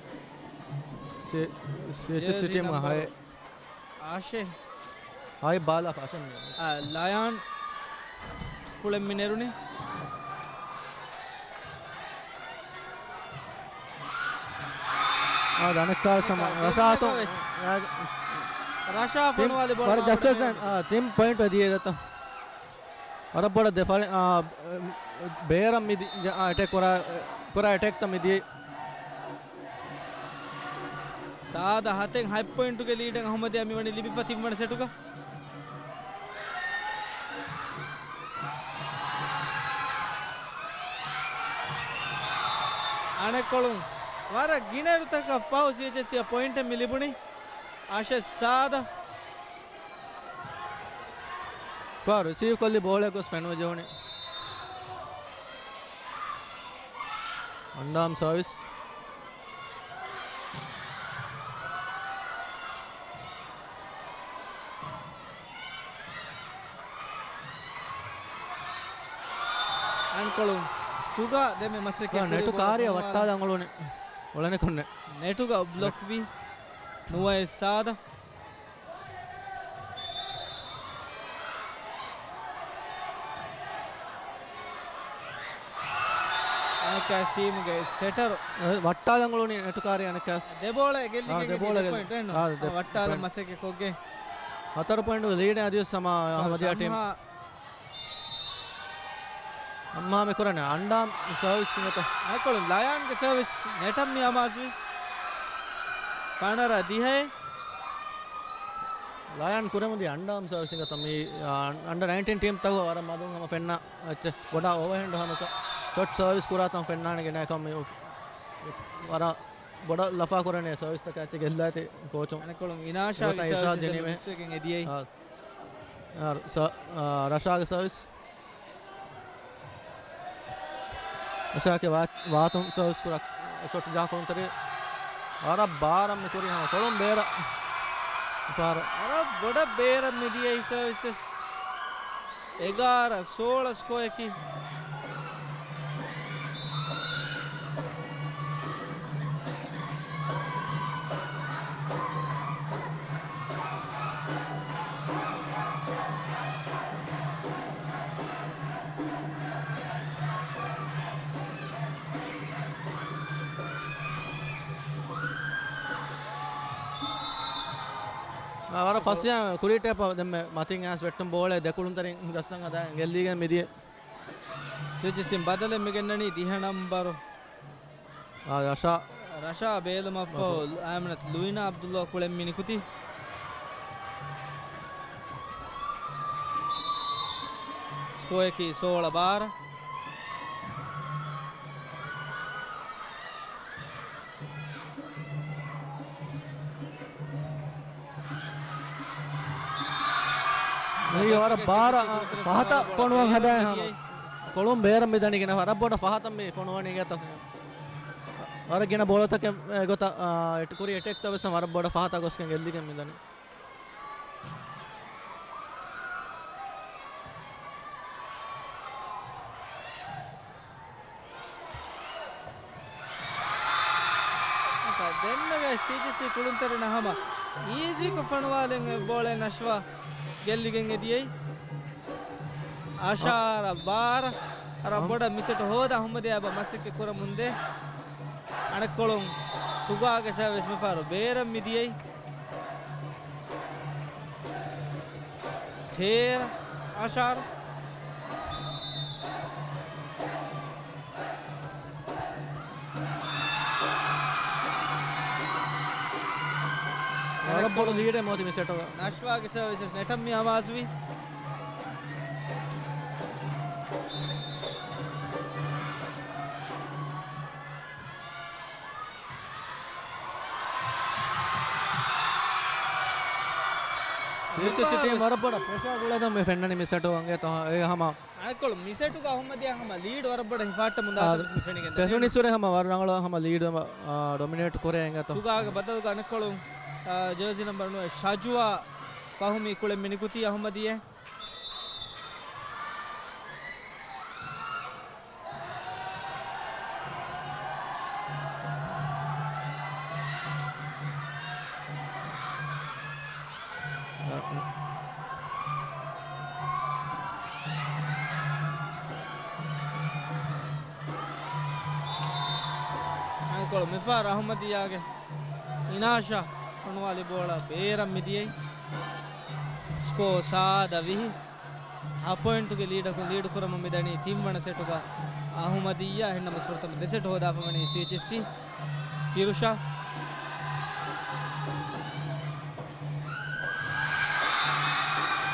ސީ-، ސީއެޗްއެސް ޖޭސީ ޓީމް ނަމްބަރު ހައެއް. އާޝޭ. ހައެއް ބާލާ ފަސަން މި. އާ، ލަޔާން ކުޅެން މި ނެރުނީ. އާ، ދަނެއްކާ ސަމަ، ރަޝާ އަތު. ރަޝާ ފޮނުވާލި ބޯޅަ ވަރަށް ޖައްސަސް ދެން، އާ، ތިން ޕޮއިންޓް ދިޔަ ދަތަ. ވަރަށް ބޮޑަށް ދެ ފަޅި، އާ، ބޭރަށް މި ދި-، އާ، އެޓެކް ކުރާ، ކުރާ އެޓެކްތައް މި ދިޔަ. ސާދަ ހަތެއް ހަތް ޕޮއިންޓުގެ ލީޑެއް އަހުމަދިޔާ މިވަނީ ލިބިފަ ތިންވަނަ ސެޓުގަ. އަނެއްކޮޅުން ވަރަށް ގިނައިރުތަކަށް ފަހު ސީއެޗްއެސް ޕޮއިންޓެއް މި ލިބުނީ. އާޝޭ ސާދަ. ފާ ރިސީވް ކޮށްލި ބޯޅަ ގޮސް ފެނުވަޖެހުނީ. އަންޑާމް ސާވިސް. އަންކޮޅުން ތުގާ ދެމެ މަސައްކަތް ނެޓު ކުރި ކާރިއަށް ބޯޅަ ވައްޓާލަން އުޅުނެ. އުޅެނެ ކޮންނެ. ނެޓުގަ ބްލޮކް ވި ނުވައެއް ސާދަ. އަނެކާސް ޓީމުގެ ސެޓަރު. އެ، ވައްޓާލަން އުޅުނީ ނެޓު ކާރި އަނެކާސް. ދެބޯޅަ ގެއްލިގެން ދެ ޕޮއިންޓް. އާ، ދެ ވައްޓާލަން މަސައްކަތް ކޮށްގެން. ހަތަރު ޕޮއިންޓުގެ ލީޑެއް އަދިވެސް ހަމަ އަހުމަދިޔާ ޓީމް. އަންމާމެ ކުރަނެ އަންޑާމް ސަރވިސް އިނގޭތޯ. އަނެކޮޅު ލަޔާންގެ ސަރވިސް ނެޓަށް މި އަމާޒުވި. ފަނަރަ ދިހައެއް. ލަޔާން ކުރެމުދި އަންޑާމް ސަރވިސް އިނގޭތޯ މި، އާ، އަންޑަ ނައިންޓީން ޓީމްތަކުގަ ވަރަށް މަދުން ހަމަ ފެންނަ އެއްޗެއް ބޮޑާ އޯވަހެންޑް ހަމަ ޝޮޓް ސަރވިސް ކުރާތަން ފެންނާނެ ގެނައިކަން މި އުފް-، އުފް-، ވަރަށް ބޮޑަށް ލަފާ ކުރަނީ ސަރވިސްތަކާ އެއްޗެއް ގެއްލާތި ކޯޗުން. އަނެކޮޅުން އިނާޝާގެ ސަރވިސް އިރްޝާދް ޖެނީމެ. އާ، އާ، ރަޝާގެ ސަރވިސް. އެސާކެ ވާ-، ވާތުން ސަރވިސް ކުރާ ޝޮޓް ޖަހާ ކުޅުންތެރި. ވަރަށް ބާރަށް މި ކުރީ ހަމަ ކޮޅުން ބޭރަށް. ފާރަ. ވަރަށް ބޮޑަށް ބޭރަށް މި ދިޔައީ ސަރވިސް. އެގާރަ ސޯޅަ ސްކޯއަކީ. އާ، ވަރަށް ފަސް ކުރީ ޓޭޕަށް ދެންމެ މަތިން އައިސް ވެއްޓުން ބޯޅަ ދެ ކުޅުންތެރިން ޖައްސަން ހަދާ ގެއްލީގެން މިދިޔަ. ސިޖިސިން ބަދަލެއް މިގެންނަނީ ދިހަ ނަމްބަރު. އާ، ރަޝާ. ރަޝާ ބޭލުމަށްފަހު އާމިނަތު ލުއިނާ އަބްދުﷲ ކުޅެން މި ނިކުތީ. ސްކޯއަކީ ސޯޅަ ބާރަ. މީ ވަރަށް ބާރަށް ފަހަތަށް ފޮނުވަން ހަދާ ހަމަ. ކޮޅުން ބޭރަށް މި ދަނީގެން ވަރަށް ބޮޑަށް ފަހަތަށް މި ފޮނުވަނީ ގެތަ. ވަރަށް ގިނަ ބޯޅަތަކެއް އެގޮތަށް، އާ، އެޓް-، ކުރި އެޓޭކްތައް ވެސް ވަރަށް ބޮޑަށް ފަހަތަށް ގޮސްގެން ގެއްލިގެން މިދަނީ. ދެންމެގައި ސީޖީސީ ކުޅުންތެރިން ހަމަ އީޒީކޮށް ފޮނުވާލެން އެ ބޯޅައެއް ނަޝްވާ ގެއްލިގެން އެދިޔައީ. އަޝާރަށް ވާރަށް ވަރަށް ބޮޑަށް މިސެޓް ހޯދާ އަހުމަދިޔާ އެބަ މަސައްކަތް ކުރަމުންދޭ. އަނެއްކޮޅުން ތުގާގެ ސަރވިސް މިފަހަރު ބޭރަށް މިދިޔައީ. ތޭރަ އަޝާރު. ވަރަށް ބޮޑު ލީޑެއް މިއޮތީ މި ސެޓުގަ. ނަޝްވާގެ ސަރވިސް ނެޓަށް މި އަމާޒުވީ. ސީއެޗްއެސް ޓީމް ވަރަށް ބޮޑަށް ޕްރެޝާ ގުޅޭތަން މި ފެންނަނީ މި ސެޓު އަނގޭތޯ އެ ހަމަ. އަނެއްކޮޅު މި ސެޓުގަ އަހުމަދިޔާ ހަމަ ލީޑް ވަރަށް ބޮޑަށް ހިފާއްޓަމުން ދާތަން މި ފެނިގެން ފެނުނީ ސުރެ ހަމަ ވަރަށް ރަނގަޅަށް ހަމަ ލީޑް ހަމަ، އާ، ޑޮމިނޭޓް ކުރޭ އެނގޭތޯ. ތުގާގެ ބަދަލުގަ އަނެއްކޮޅު، އާ، ޖާޒީ ނަމްބަރު ނުވަ ޝަޖުވާ ފަހުމީ ކުޅެން މި ނިކުތީ އަހުމަދިޔޭ. އަނެއްކޮޅު މިފަހަރު އަހުމަދިޔާގެ އިނާޝާ ފޮނުވާލި ބޯޅަ ބޭރަށް މިދިޔައީ. ސްކޯ ސާދަ ވިހި. ހަ ޕޮއިންޓުގެ ލީޑަކުން ލީޑު ކުރަމުން މިދަނީ ތިންވަނަ ސެޓުގަ އަހުމަދިއްޔާ. އެހެންނަމަ ފުރަތަމަ ދެ ސެޓު ހޯދާފަ ވަނީ ސީއެޗްއެސްސީ. ފިރުޝާ.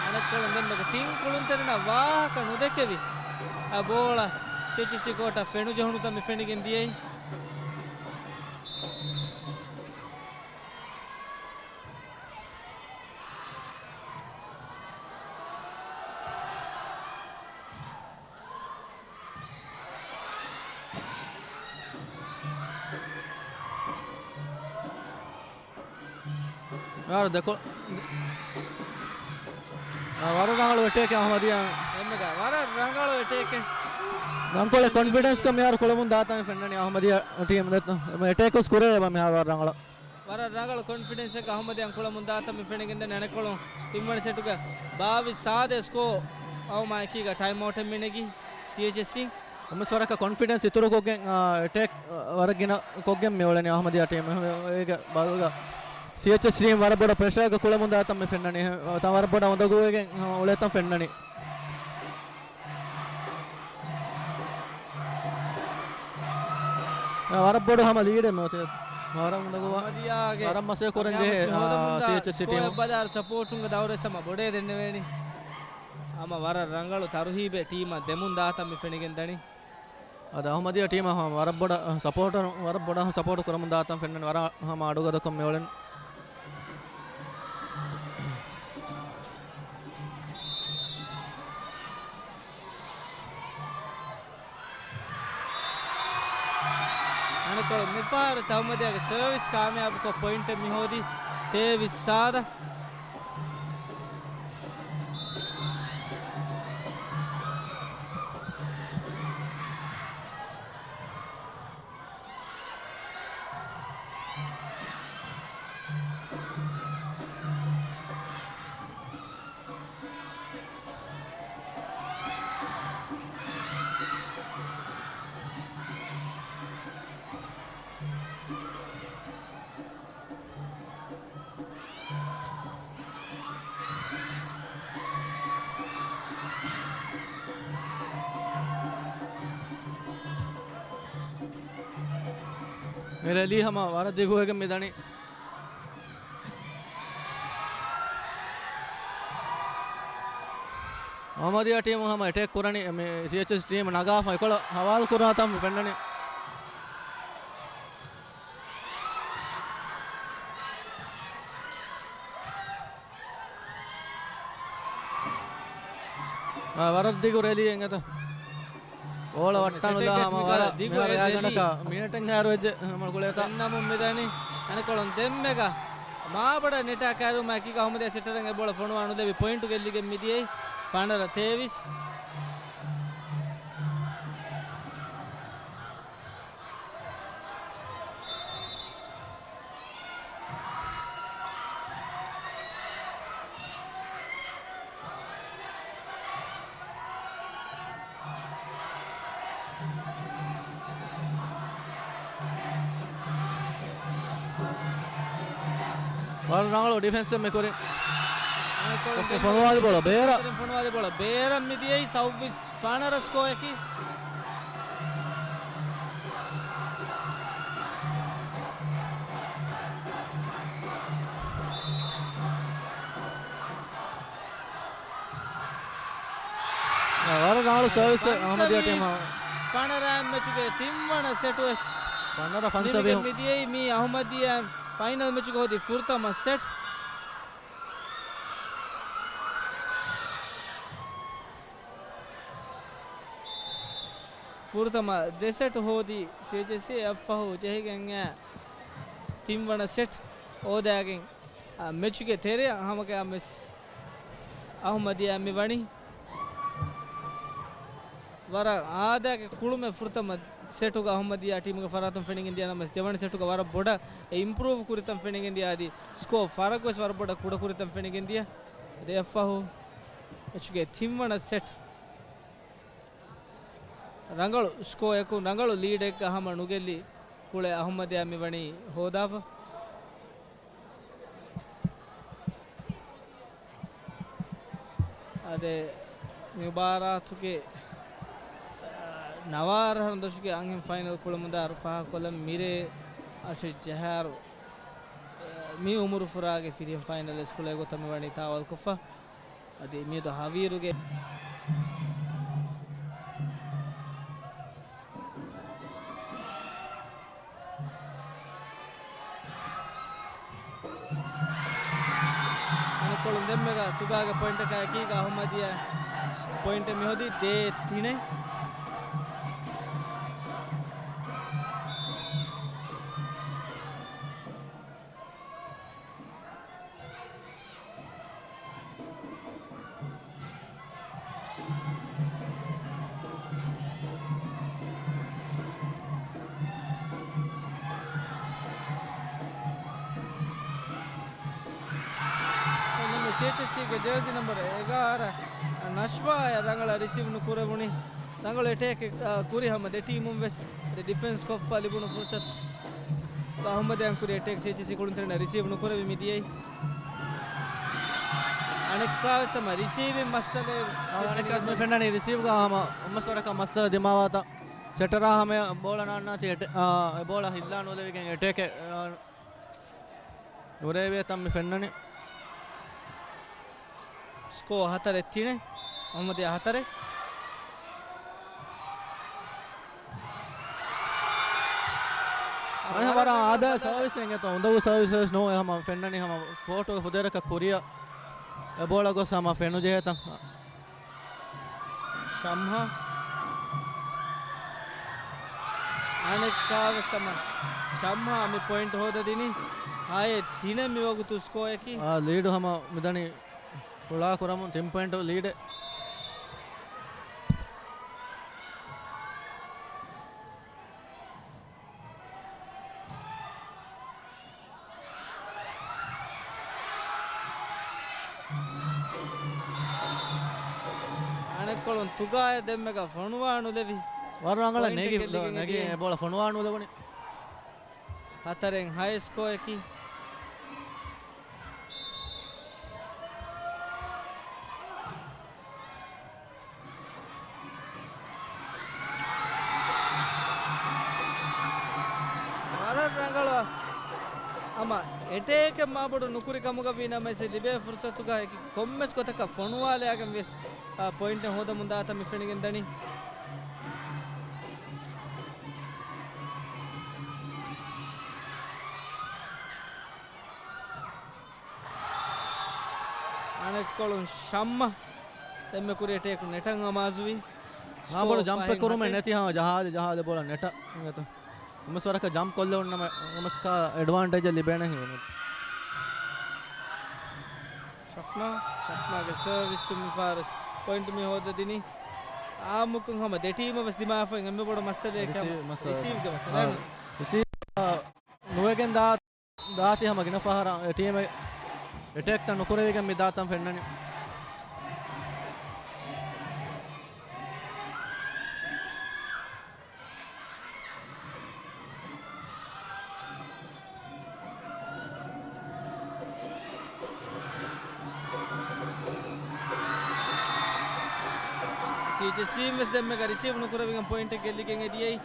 އަނެއްކޮޅުން ދެންމެގަ ތިން ކުޅުންތެރިންނަށް ވާހަކަ ނުދެކެވި އަ ބޯޅަ ސީއެޗްއެސްސީ ކޯޓަށް ފެނުޖެހުނުތަން މި ފެނިގެން ދިޔައީ. ވަރަށް ދެކޮ-، އާ، ވަރަށް ރަނގަޅު އެޓޭކެއް އަހުމަދިޔާ. އެންމެގަ ވަރަށް ރަނގަޅު އެޓޭކެއް. ރަނގަޅު ކޮންފިޑެންސްކަން މިހާރު ކުޅަމުން ދާތަން ފެންނަނީ އަހުމަދިޔާ ޓީމް އެޓޭކް ވެސް ކުރޭ އެބަ މިހާރު ވަރަށް ރަނގަޅަށް. ވަރަށް ރަނގަޅު ކޮންފިޑެންސްއެއްގަ އަހުމަދިޔާ ކުޅަމުން ދާތަން މި ފެނިގެންދަނީ. އަނެއްކޮޅުން ތިންވަނަ ސެޓުގަ ބާވީސް ސާދަ ސްކޯ އައުމާ އެކީގަ ޓައިމް އައުޓެއް މިނެގީ ސީއެޗްއެސްސީ. ކޮންފިޑެންސް އިތުރުކޮށްގެން، އާ، އެޓޭކް، އާ، ވަރަށް ގިނަ ކޮށްގެން މި އުޅެނީ އަހުމަދިޔާ ޓީމް. އޭގެ ބަދަލުގަ ސީއެޗްއެސް ޓީމް ވަރަށް ބޮޑަށް ޕްރެޝާގަ ކުޅަމުން ދާތަން މި ފެންނަނީ. ތަން ވަރަށް ބޮޑަށް އުނދަގޫވެގެން އުޅޭތަން ފެންނަނީ. ވަރަށް ބޮޑު ހަމަ ލީޑެއް މިއޮތީ. ވަރަށް އުނދަގޫވާ. އަހުމަދިޔާގެ ވަރަށް މަސައްކަތް ކުރަން ޖެހޭ، އާ، ސީއެޗްއެސް ޓީމް. ސްކޯއެއް ބަލާ ސަޕޯޓުންގެ ދައުރެއް ހަމަ ބޮޑޭ ދެންނެވޭނީ. ހަމަ ވަރަށް ރަނގަޅު ތަރުހީބެއް ޓީމަށް ދެމުން ދާތަން މި ފެނިގެން ދަނީ. އަދި އަހުމަދިޔާ ޓީމަށް ހަމަ ވަރަށް ބޮޑަށް، އަ، ސަޕޯޓަރު، ވަރަށް ބޮޑަށް ސަޕޯޓު ކުރަމުން ދާތަން ފެންނަނީ. ވަރަށް ހަމަ އަޑުގަދަކޮށް މި އުޅެން. އަނެއްކޮޅު މިފަހަރު އަހުމަދިޔާގެ ސަރވިސް ކާމިޔާބުކޮށް ޕޮއިންޓެއް މިހޯދީ ތޭވީސް ސާދަ. މި ރެލީ ހަމަ ވަރަށް ދިގުވެގެން މި ދަނީ. އަހުމަދިޔާ ޓީމު ހަމަ އެޓޭކް ކުރަނީ، މި ސީއެޗްއެސް ޓީމު ނަގާފަ އެކޮޅަށް ހަވާލު ކުރާތަން ފެންނަނީ. އާ، ވަރަށް ދިގު ރެލީއެއް އެތަ. ބޯޅަ ވައްޓާނުލާ ހަމަ ވަރަށް މިހާރު އެއާގަނޑަކަށް މިނެޓެއް ހާރުވެއްޖެ ހަމަ ގުޅޭތާ. ފެންނަމުން މިދަނީ އަނެކޮޅުން ދެންމެގަ މާބޮޑަށް ނެޓާ ކައިރުމާ ކީގަ އަހުމަދިޔާ ސެޓަރުން އެ ބޯޅަ ފޮނުވާނުލެވި ޕޮއިންޓު ގެއްލިގެން މިދިޔައީ ފާނަރަ ތޭވީސް. ވަރަށް ރަނގަޅު ޑިފެންސެއް މި ކުރި. އަނެކޮޅުން ފޮނުވާލި ބޯޅަ ބޭރަށް. ފޮނުވާލި ބޯޅަ ބޭރަށް މިދިޔައީ ސައުވީސް ފާނަރަ ސްކޯއަކީ. ވަރަށް ރަނގަޅު ސަރވިސް އަހުމަދިޔާ ޓީމަށް. ފަނަރަ މެޗުގެ ތިންވަނަ ސެޓު ވެސް ފަނަރަ ފަންސަވީހުން ނިމިގެން މިދިޔައީ. މީ އަހުމަދިޔާ ފައިނަލް މެޗުގެ ހޯދި ފުރަތަމަ ސެޓް. ފުރަތަމަ ދެ ސެޓް ހޯދި ސީއެޗްއެސްސީ އެއަށްފަހު ޖެހިގެން އެ ތިންވަނަ ސެޓް ހޯދާގެން، އާ، މެޗުގެ ތެރެއަށް ހަމަގައިމުވެސް އަހުމަދިޔާ މި ވަނީ. ވަރަށް އާދައިގެ ކުޅުމެއް ފުރަތަމަ ސެޓުގަ އަހުމަދިޔާ ޓީމުގެ ފަރާތުން ފެނިގެން ދިޔަ ނަމަވެސް، ދެވަނަ ސެޓުގަ ވަރަށް ބޮޑަށް އެ އިމްޕްރޫވް ކުރިތަން ފެނިގެން ދިޔަ އަދި ސްކޯ ފަރަގުވެސް ވަރަށް ބޮޑަށް ކުޑަކުރިތަން ފެނިގެން ދިޔަ. އަދި އެއަށްފަހު މެޗުގެ ތިންވަނަ ސެޓް ރަނގަޅު ސްކޯއަކުން ރަނގަޅު ލީޑެއްގަ ހަމަ ނުގެއްލި ކުޅެ އަހުމަދިޔާ މިވަނީ ހޯދާފަ. އާދެ، މި މުބާރާތުގެ، އާ، ނަވާރަހަރު ދޮށުގެ އަންހެން ފައިނަލް ކުޅަމުންދާ ފާހަގަކޮށްލަން މިރޭ އަށެއް ޖަހާއިރު، އާ، މި އުމުރު ފުރާގެ ފިރިހެން ފައިނަލް ވެސް ކުޅޭ ގޮތަށް މިވަނީ ތާވަލްކޮށްފަ. އަދި މިއަދު ހަވީރުގެ އަނެއްކޮޅުން ދެންމެގަ ތުގާގެ ޕޮއިންޓަކާ އެކީގަ އަހުމަދިޔާ ޕޮއިންޓެއް މިހޯދީ ދޭއް ތިނެއް. ސީއެޗްއެސްސީގެ ޖާޒީ ނަމްބަރު އެގާރަ ނަޝްވާއަށް ރަނގަޅަށް ރިސީވް ނުކުރެވުނީ. ރަނގަޅު އެޓޭކެއް، އާ، ކުރި ހަމަ ދެ ޓީމުން ވެސް އަދި ޑިފެންސް ކޮށްފަ ލިބުނު ފުރުސަތު އަހުމަދިޔާ ކުރި އެޓޭކް ސީއެޗްއެސްސީ ކުޅުންތެރިންނަށް ރިސީވް ނުކުރެވި މިދިޔައީ. އަނެއްކާވެސް ހަމަ ރިސީވިން މައްސަލައެއް އާ، އަނެއްކާވެސް މި ފެންނަނީ ރިސީވްގަ ހަމަ އަމަސްވަރަކަށް މައްސަލަ ދިމާވާތަ. ސެޓަރާ ހަމަ ބޯޅަ ނާންނާތީ އެޓެ-، އާ، އެ ބޯޅަ ހިއްލާ ނުލެވިގެން އެޓޭކެއް، އާ، ނުރޭވޭތަން މި ފެންނަނީ. ސްކޯ ހަތަރެއް ތިނެއް. އަހުމަދިޔާ ހަތަރެއް. އަނެއް ވަރަށް އާދަ ސާވިސް އެނގޭތޯ. އުނދަގޫ ސާވިސް ވެސް ނޫން. އެ ހަމަ ފެންނަނީ ހަމަ ކޯޓުގެ ފުދޭވަރަކަށް ކުރިއަށް އެ ބޯޅަ ގޮސް ހަމަ ފެނުޖެހޭތަން. ޝަމްހާ. އަނެއްކާވެސް ހަމަ ޝަމްހާ މި ޕޮއިންޓް ހޯދަދިނީ. ހައެއް ތިނެއް މިވަގުތު ސްކޯއަކީ. އާ، ލީޑު ހަމަ މިދަނީ ފުޅާކުރަމުން ތިން ޕޮއިންޓު ލީޑެއް. އަނެއްކޮޅުން ތުގާއެއް ދެންމެގަ ފޮނުވާ ނުލެވި. ވަރަށް ރަނގަޅަށް ނެގި، ނެގި ބޯޅަ ފޮނުވާ ނުލެވުނީ. ހަތަރެއް ހައެއް ސްކޯއަކީ. ވަރަށް ރަނގަޅު ހަމަ އެޓޭކެއް މާބޮޑު ނުކުރި ކަމުގަ ވީ ނަމަވެސް ލިބޭ ފުރުސަތުގަ އެކި ކޮންމެސް ގޮތަކަށް ފޮނުވާލައިގެން ވެސް، އާ، ޕޮއިންޓެއް ހޯދަމުން ދާތަން މި ފެނިގެން ދަނީ. އަނެއްކޮޅުން ޝަމްމަ ދެންމެ ކުރި އެޓޭކު ނެޓަން އަމާޒުވީ. ހާ ބޮޑު ޖަމްޕެއް ކުރުމެއް ނެތި ހާ ޖަހާލި ޖަހާލި ބޯޅަ ނެޓަށް އިނގޭތޯ. ކޮންމެސް ވަރަކަށް ޖަމްޕް ކޮށްލެވުން ނަމަ ކޮންމެސް ކާ އެޑްވާންޓޭޖެއް ލިބޭނެ ހިމެނޭ. ޝަފްނާ، ޝަފްނާގެ ސަރވިސް މި ފާރަސް ޕޮއިންޓް މި ހޯދަދިނީ. އާއްމުކޮށް ހަމަ ދެ ޓީމަށް ވެސް ދިމާވެފަ އެންމެ ބޮޑު މައްސަލައެއް ކަމަށް ރިސީވް މައްސަލަ. ރިސީވްގެ މައްސަލަ. އާ، ރިސީވް، އާ، ނުވެގެން ދާ، ދާތީ ހަމަ ގިނަ ފަހަރަށް އެ ޓީމެއް އެޓޭކްތައް ނުކުރެވިގެން މި ދާތަން ފެންނަނީ. ސީއެޗްއެސްސީން ވެސް ދެންމެގަ ރިސީވް ނުކުރެވިގެން ޕޮއިންޓެއް ގެއްލިގެން އެދިޔައީ.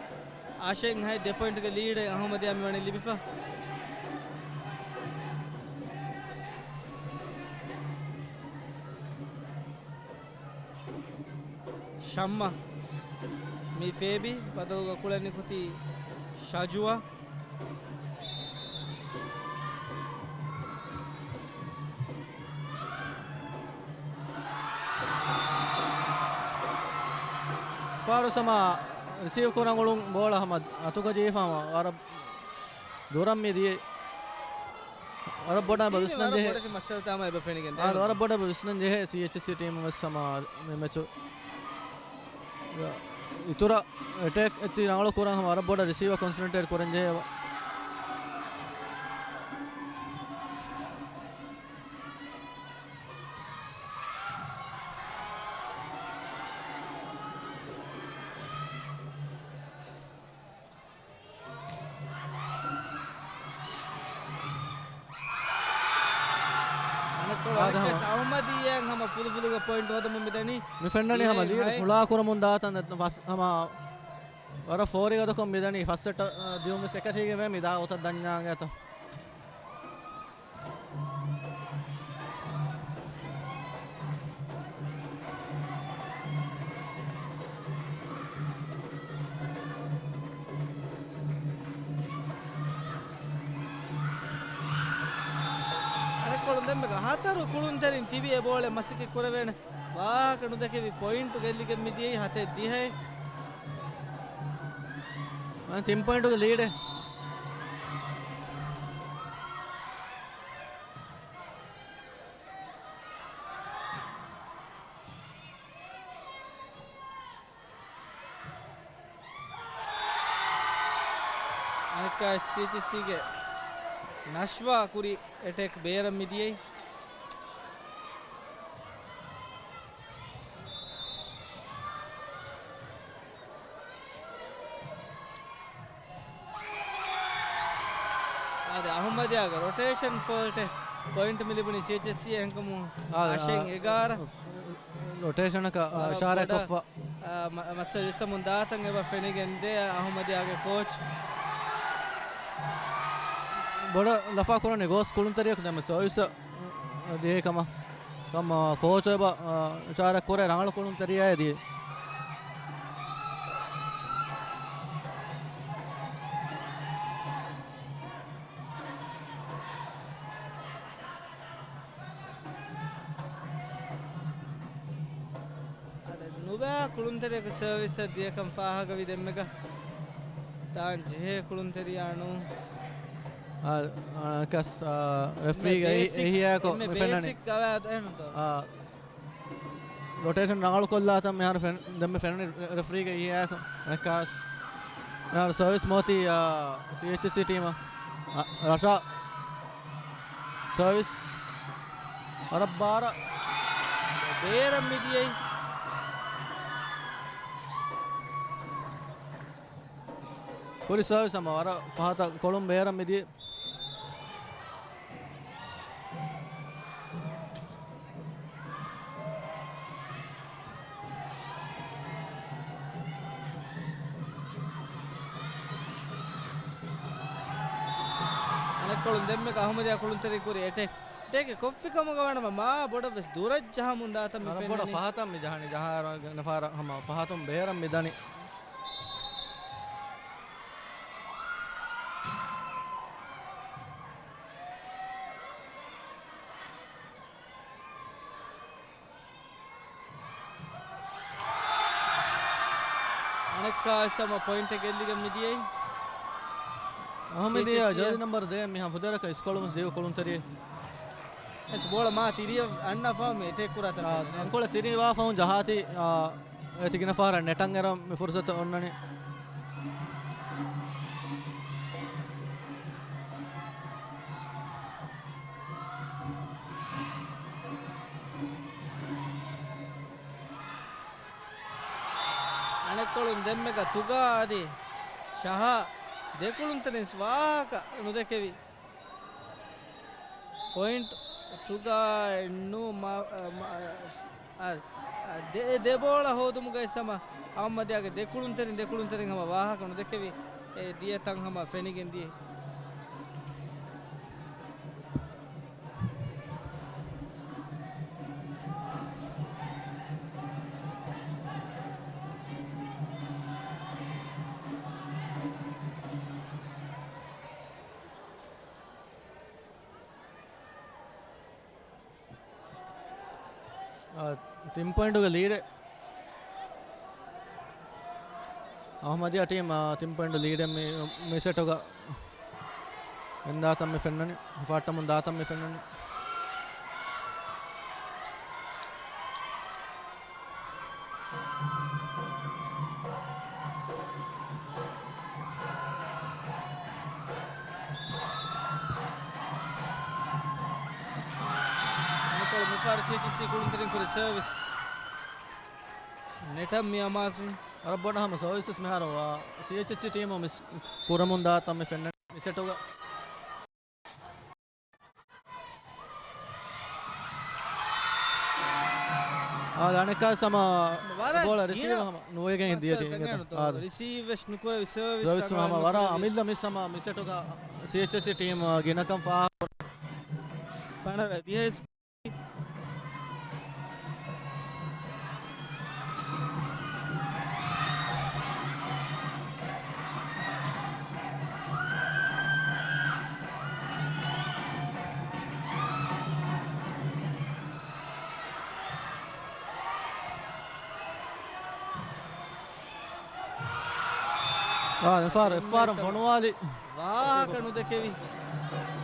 އާޝެން ހައެއް ދެ ޕޮއިންޓްގެ ލީޑެއް އަހުމަދިޔާ މިވަނީ ލިބިފަ. ޝައްމާ. މީ ފޭބި ބަދަލުގަ ކުޅެން ނިކުތީ ޝަޖުއާ. ފާރުސް ހަމަ ރިސީވް ކުރަން އުޅުން ބޯޅަ ހަމަ އަތުގަ ޖެހިފަ ހަމަ ވަރަށް ދުރަށް މި ދިޔައީ. ވަރަށް ބޮޑަށް އެބަ ވިސްނަން ޖެހޭ. ވަރަށް ބޮޑަށް އެބަ ވިސްނަން ޖެހޭ ސީއެޗްއެސްސީ ޓީމު ވެސް ހަމަ މި މެޗު. އިތުރަށް އެޓޭކް އެއްޗި ރަނގަޅު ކުރަން ހަމަ ވަރަށް ބޮޑަށް ރިސީވަރ ކޮންސެންޓްރޭޓް ކުރަން ޖެހޭ. އަނެއްކޮޅު އާދެ އަނެއްކާ ހަމަ. އަހުމަދިއްޔާއަށް ހަމަ ފުލުފުލުގެ ޕޮއިންޓް ހޯދަމުން މިދަނީ. މި ފެންނަނީ ހަމަ ލީޑް ހައެއް. ފުޅާ ކުރަމުން ދާތަން ފަސް ހަމަ ވަރަށް ފޯރިގަދަކޮށް މިދަނީ. ފަސް ސެޓް، އަ، ދިޔުމުން އެކަށީގެން މިދާ އޮތަށް ދަންޏާގެތޯ. އަނެއްކޮޅުން ދެންމެ ހަތަރު ކުޅުންތެރިން ތިބި އެ ބޯޅަ މަސައްކަތް ކުރެވޭނެ. ވާހަކަ ނުދެކެވި ޕޮއިންޓު ގެއްލިގެން މިދިޔައީ ހަތެއް ދިހައެއް. ތިން ޕޮއިންޓުގެ ލީޑެއް. އަނެއްކާ ސީއެޗްއެސްސީގެ ނަޝްވާ ކުރި އެޓޭކް ބޭރަށް މިދިޔައީ. އާދެ، އަހުމަދިޔާގެ ރޮޓޭޝަން ފޯލްޓެއް ޕޮއިންޓް މި ލިބުނީ ސީއެޗްއެސްސީ އެހެންކަމުން އާދެ، އާޝެން އާ، އެގާރަ. ރޮޓޭޝަނަކަށް ވަރަށް އިޝާރާތް ބޮޑަށް، ކޮށްފަ. އާ، މަ-، މައްސަލަ ވިސްނަމުން ދާތަން އެބަ ފެނިގެން ދޭ އަހުމަދިޔާގެ ކޯޗް. ބޮޑަށް ލަފާ ކުރަނީ ގޯސް ކުޅުންތެރިޔަކު ދެންމެ ސަރވިސް ދިޔައީ ކަމަށް. ކަމަށް ކޯޗު އެބަ، އާ، އިޝާރާތް ކުރޭ ރަނގަޅު ކުޅުންތެރިޔާއެއް ދިޔައީ. އަދި ނުބައި ކުޅުންތެރިޔަކު ސަރވިސްއަށް ދިޔަކަން ފާހަގަވި ދެންމެގަ ދާން ޖެހޭ ކުޅުންތެރިޔާ ނޫން. އާ، އާ، ކަސް، އާ، ރެފްރީގެ އެ-، ބޭސިކް، އެހިޔާކޮށް އެންމެ މި ފެންނަނީ. ބޭސިކް ގަވާއިދު އެހެންތޯ؟ އާ، ރޮޓޭޝަން ރަނގަޅު ކޮށްލާތަން މިހާރު ފެން-، ދެންމެ ފެންނަނީ ރެ-، ރެފްރީގެ އެހިޔާކޮށް. އަނެއްކާސް މިހާރު ސަރވިސް މޯތީ، އާ، ސީއެޗްއެސްސީ ޓީމަށް. އާ، ރަޝާ ސަރވިސް. ވަރަށް ބާރަށް ބޭރަށް މިދިޔައީ. ކުރި ސަރވިސް ހަމަ ވަރަށް ފަހަތަށް ކޮޅުން ބޭރަށް މިދިޔަ. އަނެއްކޮޅުން ދެންމެ އަހުމަދިޔާ ކުޅުންތެރި ކުރި އެޓޭކް. އެޓޭކް ކޮށްފި ކަމުގަ ވާނަމަ މާ ބޮޑަށް ވެސް ދުރަށް ޖަހަމުން ދާތަން މި ވަރަށް ބޮޑަށް ފެންނަނީ. ފަހަތަށް މި ޖަހަނީ، ޖަހާ ގިނަ ފަހަރަށް ހަމަ ފަހަތުން ބޭރަށް މި ދަނީ. ކާސަމަ ޕޮއިންޓެއް ގެއްލިގެން މިދިޔައީ. އަހަމެދިޔާ ސީއެޗްއެސްސީ ޖާޒީ ނަމްބަރު ދޭއް މިހާ ފުދޭވަރަކަށް އިސްކޮޅު މިސް ދިގު ކުޅުންތެރި. އެސް ބޯޅަ މާ ތިރިއަށް އަންނާފަ މި އެޓޭކް ކުރާ ތަން އާ، ފެންނަނީ. އަންކޮޅަށް ތިރި ވާފަހުން ޖަހާތީ، އާ، އެ ތިގިނަ ފަހަރަށް ނެޓަން އެރަން މި ފުރުސަތު އޮންނަނީ. އަނެއްކޮޅުން ދެންމެ ގަ ތުގާ އަދި ޝަހާ ދެކުޅުންތެރިން ވާހަކަ ނުދެކެވި. ޕޮއިންޓް ތުގާ ނު މަ-، މަ-، އަ، އަ، ދެ، ދެ ބޯޅަ ހޯދުމުގައި ހަމަ އަހުމަދިޔާގެ ދެކުޅުންތެރިން، ދެކުޅުންތެރިން ހަމަ ވާހަކަ ނުދެކެވި. އެ ދިޔަ ތަން ހަމަ ފެނިގެން ދިޔަ. އާ، ތިން ޕޮއިންޓުގެ ލީޑެއް. އަހުމަދިޔާ ޓީމް، އާ، ތިން ޕޮއިންޓު ލީޑެއް މި، މި ސެޓުގަ ގެންދާތަން މި ފެންނަނީ، ހިފާއްޓަމުން ދާތަން މި ފެންނަނީ. އަނެއްކޮޅު މިފަހަރު ސީއެޗްއެސްސީ ކުޅުންތެރިން ކުރި ސަރވިސް ނެޓަށް މި އަމާޒުވި. ވަރަށް ބޮޑަށް ހަމަ ސަރވިސް ވެސް މިހާރު، އާ، ސީއެޗްއެސްސީ ޓީމު މިސް ކުރަމުން ދާތަން މި ފެންނަނީ މި ސެޓުގަ. އާ، އަނެއްކާ ހަމަ ވަރަށް ބޯޅަ ރިސީވް ގިނަ ހަމަ ނުވެގެން ދިޔަ ތީ ފަސްސަތޭކަ އިނގޭތޯ. އާ، ރިސީވް ވެސް ނުކުރެވި ސަރވިސް ސަރވިސް ތަކާ ހަމަ ވަރަށް ނުކުރެވި. އަމިއްލަ މިސް ހަމަ މިސެޓުގަ ސީއެޗްއެސްސީ ޓީމް ގިނަކަން ފާހަގަ ފަނަރަ ދިހައެއް. އާ، އެފްއާރް، އެފްއާރް ފޮނުވާލި. ވާހަކަ ނުދެކެވި.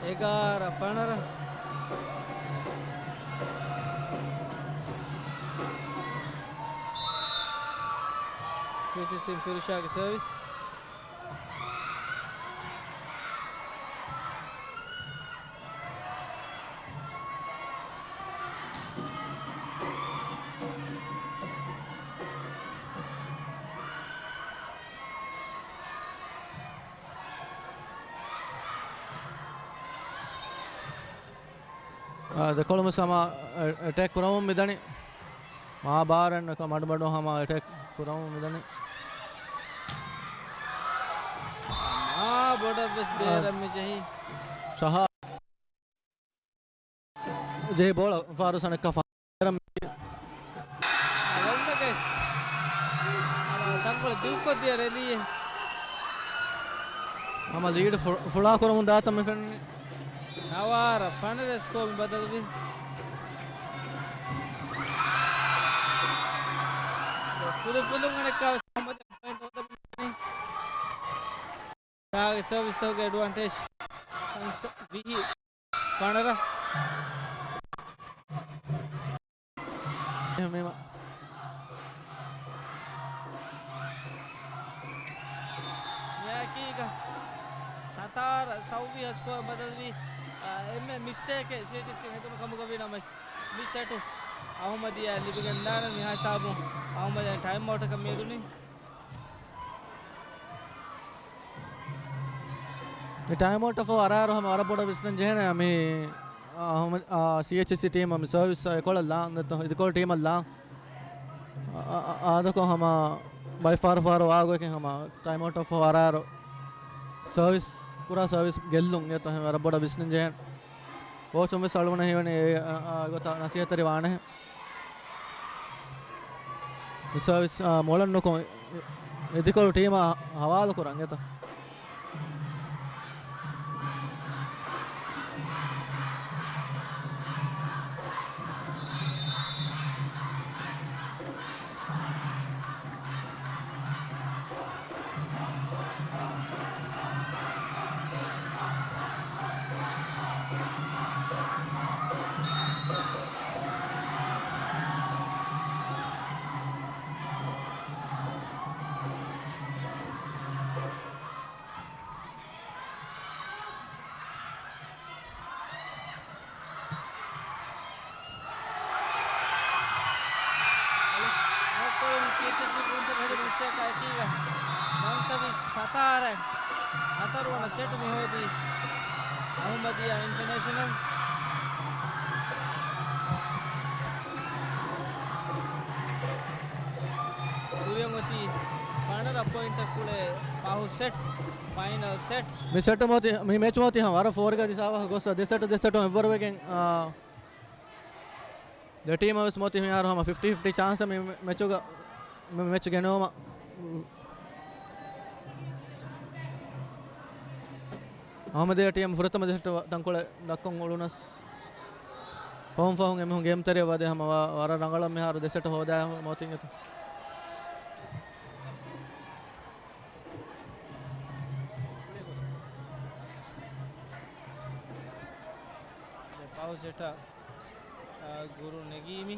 އެގާރަ ފަނަރަ. ސީއެޗްއެސް އިން ފިރުޝާގެ ސަރވިސް. އާ، ދެކޮޅުމެސް ހަމަ އެ-، އެޓޭކް ކުރަމުން މިދަނީ. މާ ބާރެއް ނުކޮށް މަޑުމަޑުން ހަމަ އެޓޭކް ކުރަމުން މިދަނީ. މާ ބޮޑަށް ވެސް އާ. ބޭރަށް މި ޖެހި. ޝަހާ. ޖެހި ބޯޅަ ފާރު ސަނެއްކާ ފާ-، ވަރަށް ގައިސް. ތަންކޮޅެއް ދިގުކޮށްދިޔަ ރެލީއެއް. ހަމަ ލީޑް ފު-، ފުޅާ ކުރަމުން ދާތަން މި ފެންނަނީ. ނަވާރަ ފަނަރަ ސްކޯރުން ބަދަލުވި. ފުލުފުލުން އަނެއްކާވެސް މުހައްމަދަށް ޕޮއިންޓް ހޯދަމުން ދާނީ. ތާގެ ސަރވިސްތަކުގެ އެޑްވާންޓޭޖް. ވިހި ފަނަރަ. އެހެންވީމަ، މިއާއެކީގަ ސަތާރަ ސައުވީހަ ސްކޯރ ބަދަލުވީ، އާ، އެންމެ މިސްޓޭކެއް ސީއެޗްއެސް ހެދުނު ކަމުގަ ވީ ނަމަވެސް، މި ސެޓު އަހުމަދިޔާ ލިބިގެންދާނެ. މިހާ ހިސާބުން އަހުމަދިޔާ ޓައިމް އައުޓަކަށް މިއެދުނީ. މި ޓައިމް އައުޓަށް ފަހު އަރާރު ހަމަ ވަރަށް ބޮޑަށް ވިސްނަން ޖެހޭނެ މި، އާ، ހަމަ، އާ، ސީއެޗްއެސްސީ ޓީމަށް މި ސަރވިސް އެކޮޅަށް ލާން ދެއްތޯ އިދިކޮޅު ޓީމަށް ލާން. އާ، އާ، އާދަކޮށް ހަމަ ބައި ފާރު ފާރު ވާގޮތްކެން ހަމަ ޓައިމް އައުޓަށް ފަހު އަރާރު ސަރވިސް ކުރާ ސަރވިސް ގެއްލުން އެތޯ ހަމަ ވަރަށް ބޮޑަށް ވިސްނަން ޖެހޭނެ. ކޯޗުން ވެސް އަޅުގަނޑަށް ހީވަނީ އެ، އާ، އާ، ގޮތަށް ނަސޭހަތްތެރި ވާނެހެން. މި ސަރވިސް، އާ، މޮޅަށް ނުކޮށް، އި-، އިދިކޮޅު ޓީމާ ހަވާލު ކުރަން އެތަ؟ ފަތާރަ ހަތަރުވަނަ ސެޓް މި ހޯދީ އަހުމަދިއްޔާ އިންޓަރނޭޝަނަލް. ކުރިއަށް އޮތީ ފަނަރަ ޕޮއިންޓަށް ކުޅޭ ފަހު ސެޓް، ފައިނަލް ސެޓް. މި ސެޓް މޯތި، މި މެޗް މޯތި ހަމަ ވަރަށް ފޯރިގަދި ސާވަހަށް ގޮސް ދެ ސެޓް ދެ ސެޓުން އެއްވަރުވެގެން، އާ، ދެ ޓީމަށް ވެސް މޯތި މިހާރު ހަމަ ފިފްޓީ ފިފްޓީ ޗާންސް މި މެޗުގަ، މި މެޗް ގެނައުމަށް. އަހުމަދިއްޔާ ޓީމް ފުރަތަމަ ދެ ސެޓް ތަންކޮޅެއް ދައްކަން އުޅުނަސް، ފަހުން ފަހުން އެމީހުން ގޭމް ތެރެއަށް ވަދެ ހަމަ ވަ-، ވަރަށް ރަނގަޅަށް މިހާރު ދެ ސެޓް ހޯދާ މޯތިން އެތަ. ފަހު ސެޓަށް އާ، ގުރު ނެގީމި.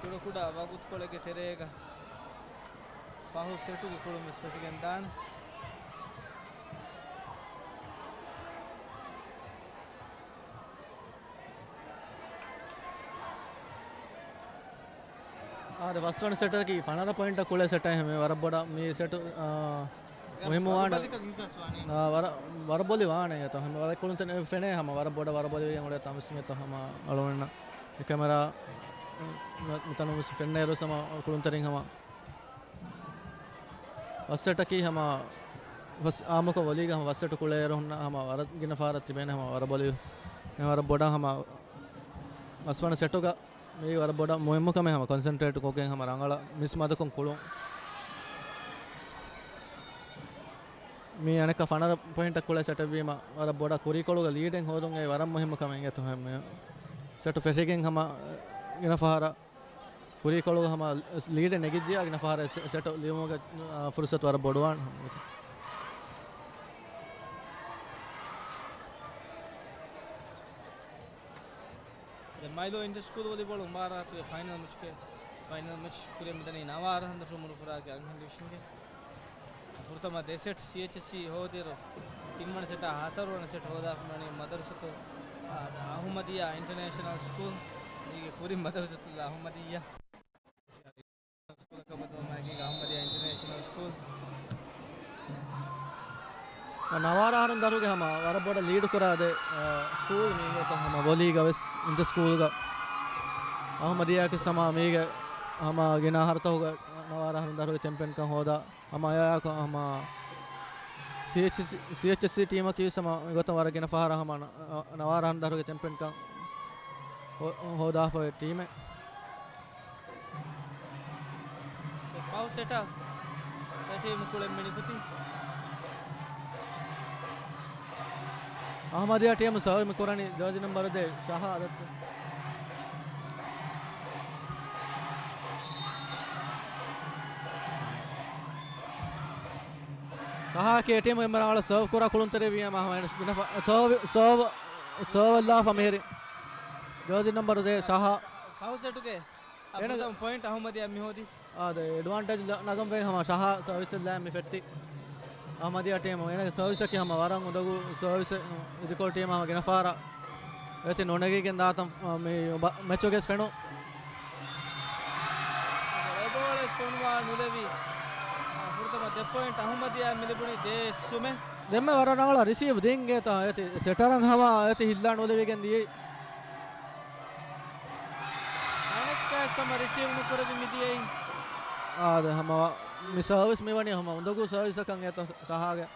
ކުޑަކުޑަ ވަގުތުކޮޅެއްގެ ތެރޭގަ ފަހު ސެޓުގެ ކުޅުން ވެސް ފެށިގެންދާނެ. އާދެ، ފަސްވަނަ ސެޓަކީ ފަނަރަ ޕޮއިންޓަށް ކުޅޭ ސެޓެއް ހެމެ ވަރަށް ބޮޑަށް މި ސެޓު، އާ، މުހިއްމުވާނެ. އާ، ވަރަށް، ވަރަށް ބޮލި ވާނެ އެތަ ހެމެ ވަރަށް ކުޅުންތެރި ފެނޭ ހަމަ ވަރަށް ބޮޑަށް ވަރަށް ބޮލިވެގެން އުޅޭ ތަމަސް އެތަ ހަމަ އަޅުގަނޑަށް މި ކެމެރާ މި-، މިތަނުން ވެސް ފެންނައިރު ހަމަ ކުޅުންތެރިން ހަމަ ފަސް ސެޓަކީ ހަމަ ފަސް އާއްމުކޮށް ވޮލީގަ ހަމަ ފަސް ސެޓު ކުޅޭއިރު ހުންނަ ހަމަ ވަރަށް ގިނަ ފަހަރަށް ތިބޭނެ ހަމަ ވަރަށް ބޮލި ހަމަ ވަރަށް ބޮޑަށް ހަމަ ފަސްވަނަ ސެޓުގަ މީ ވަރަށް ބޮޑަށް މުހިއްމު ކަމެއް ހަމަ ކޮންސެންޓްރޭޓް ކޮށްގެން ހަމަ ރަނގަޅަށް މިސް މަދުކޮށް ކުޅުން. މީ އަނެއްކާ ފަނަރަ ޕޮއިންޓަށް ކުޅޭ ސެޓެއް ވީމަ ވަރަށް ބޮޑަށް ކުރީކޮޅުގަ ލީޑެއް ހޯދުން އެ ވަރަށް މުހިއްމު ކަމެއް އެތު ހެމެ ސެޓު ފެށިގެން ހަމަ ގިނަ ފަހަރަށް ކުރީކޮޅުގަ ހަމަ ލީޑެއް ނެގިއްޖިޔާ ގިނަ ފަހަރެއް ސެ-، ސެޓް ލިޔުމުގެ، އާ، ފުރުސަތު ވަރަށް ބޮޑުވާން. ދެން މައިލޯ އިންޓަރ ސްކޫލް ވޮލީބޯޅު މުބާރާތުގެ ފައިނަލް މެޗުގެ، ފައިނަލް މެޗް ކުރިއަށް މިދަނީ ނަވާރަ ހަނދަށު މުރުފުރާގެ އަންހެން ޑިވިޝަންގެ. ފުރަތަމަ ދެ ސެޓް ސީއެޗްސީ ހޯދިއިރު، ތިންވަނަ ސެޓާ ހަތަރުވަނަ ސެޓް ހޯދާފަ ވަނީ މަދަރުސަތު، އާ، އަހުމަދިއްޔާ އިންޓަރނޭޝަނަލް ސްކޫލް، އޭގެ ކުރިން މަދަރުސަތުލް އަހުމަދިއްޔާ ސްކޫލަކަށް ބަދަލުވުމާއެކީގަ އަހުމަދިއްޔާ އިންޓަރނޭޝަނަލް ސްކޫލް. ނަވާރަ އަހަރުން ދަރުގެ ހަމަ ވަރަށް ބޮޑަށް ލީޑު ކުރާ ދެ، އާ، ސްކޫލް މީގެ ހަމަ ވޮލީގަ ވެސް އިންޓަ ސްކޫލްގަ އަހުމަދިއްޔާ ކިސް ހަމަ މީގެ ހަމަ ގިނަ އަހަރުތަކުގަ ނަވާރަ އަހަރުން ދަރުގެ ޗެމްޕިއަންކަން ހޯދާ ހަމަ އެއާއެކު ހަމަ ސީއެޗްސީ، ސީއެޗްއެސްސީ ޓީމަކީ ވެސް ހަމަ މިގޮތަށް ވަރަށް ގިނަ ފަހަރަށް ހަމަ ނަ-، ނަވާރަ އަހަރުން ދަރުގެ ޗެމްޕިއަންކަން ހޯ-، ހޯދާފަ އޮތް ޓީމެއް. ފަހު ސެޓަށް އެ ޓީމު ކުޅެން މިނިކުތި. އަހުމަދިއްޔާ ޓީމު ސަރވި މި ކުރަނީ ޖާޒީ ނަމްބަރު ދޭއް ޝަހާ އަދަތު. ޝަހާއަކީ އެ ޓީމު އެންމެ ރަނގަޅަށް ސަރވް ކުރާ ކުޅުންތެރި ވީމަ ހަމަ އެން ގިނަ ފަ-، ސަރވް، ސަރވް، ސަރވް އައްލާފަ މިހިރި ޖާޒީ ނަމްބަރު ދޭއް ޝަހާ. ފަހު ސެޓުގެ އެނަގ- ފުރަތަމަ ޕޮއިންޓް އަހުމަދިއްޔާ މި ހޯދީ. އާދެ، އެޑްވާންޓޭޖް ލަ-، ނަގަން ވޭ ހަމަ ޝަހާ ސަރވިސް ލާ މި ފެއްޓި. އަހުމަދިއްޔާ ޓީމު އޭނަގެ ސަރވިސް އަކީ ހަމަ ވަރަށް އުނދަގޫ ސަރވިސް، އިދިކޮޅު ޓީމަށް ހަމަ ގިނަ ފަހަރަށް އެތި ނުނެގިގެން ދާތަން، މި ބަ-، މެޗުގެސް ފެނު. އެބޯޅަސް ފޮނުވާ ނުލެވި. ފުރަތަމަ ދެ ޕޮއިންޓް އަހުމަދިއްޔާ މި ލިބުނީ ދޭއް ސުމެ. ދެންމެ ވަރަށް ރަނގަޅަށް ރިސީވް ދިން ގޭތަ އެތި ސެޓަރަން ހަމަ އެތި ހިއްލާ ނުލެވިގެން ދިޔައީ. އަނެއްކާ ސަމަ ރިސީވް ނުކުރެވި މިދިޔައީ. އާދެ، ހަމަ މި ސަރވިސް މިވަނީ ހަމަ އުނދަގޫ ސަރވިސަކަށް އެތަ ސަހާގެ.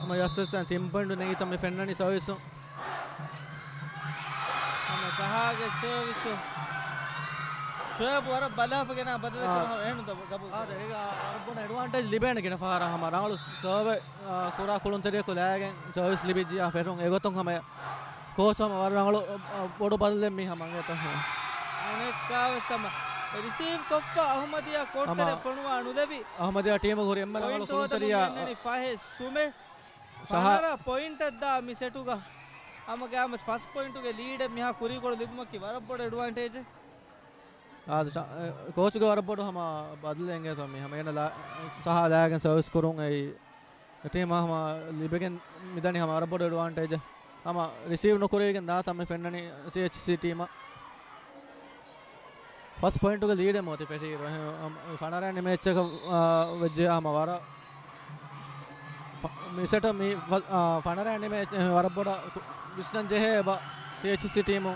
ހަމަ ޔަސްސަސް ތިން ޕޮއިންޓު ނެގިތަ މި ފެންނަނީ ސަރވިސު. ހަމަ ސަހާގެ ސަރވިސު. ޝޮއޭބް ވަރަށް ބަލާފަ ގެނާ ބަދަލެއް އާ. ކުރަން އެހެން ގަބޫލު އާދެ، ކުރަން. އޭގަ ވަރަށް ބޮޑަށް އެޑްވާންޓޭޖް ލިބޭނެ ގިނަ ފަހަރަށް ހަމަ ރަނގަޅު ސަރވެ، އާ، ކުރާ ކުޅުންތެރިޔަކު ލައިގެން ސަރވިސް ލިބިއްޖިޔާ ފެށުން އެގޮތުން ހަމަ ކޯޗު ހަމަ ވަރަށް ރަނގަޅު، އަ، ބޮޑު ބަދަލެއް މީ ހަމަ އަނގޭތަ ހަމަ. އަނެއްކާވެސް ހަމަ ރިސީވް ކޮށްފަ އަހުމަދިއްޔާ ކޯޓްތެރެ ހަމަ ފޮނުވާ ނުލެވި. އަހުމަދިއްޔާ ޓީމުގެ ހުރި އެންމެ ރަނގަޅު ޕޮއިންޓް ހޯދަމުން ކުޅުންތެރިޔާ މި އަންނަނީ ފަހެއް ސުމެ. ފަހަރަށް ޕޮއިންޓަށް ދާ މި ސެޓުގަ ހަމަ ގާމަސް ފަސް ޕޮއިންޓުގެ ލީޑެއް މިހާ ކުރީކޮޅު ލިބުމަކީ ވަރަށް ބޮޑު އެޑްވާންޓޭޖެއް. އާދެ، ޝަ-، އެ، ކޯޗުގެ ވަރަށް ބޮޑު ހަމަ ބަދަލެއް އެނގޭތޯ މީ. ހަމަ އޭނަ ލާ-، ޝަހާ ލާގެން ސަރވިސް ކުރުން އެއީ އެ ޓީމަށް ހަމަ ލިބިގެން މިދަނީ ހަމަ ވަރަށް ބޮޑު އެޑްވާންޓޭޖެއް. ހަމަ ރިސީވް ނުކުރެވިގެން ދާތަން މި ފެންނަނީ ސީއެޗްސީ ޓީމަށް. ފަސް ޕޮއިންޓުގެ ލީޑެއް މޯތި ފެށިއިރު. އެހެން، އަމް، ފަނަރަ ނިމޭއްޗަކަށް، އާ، ވެއްޖެޔާ ހަމަ ވަރަށް މި ސެޓް މި ފަ-، އާ، ފަނަރަ ނިމޭ ވަރަށް ބޮޑަށް ކު-، ވިސްނަން ޖެހޭ އެބަ ސީއެޗްސީ ޓީމު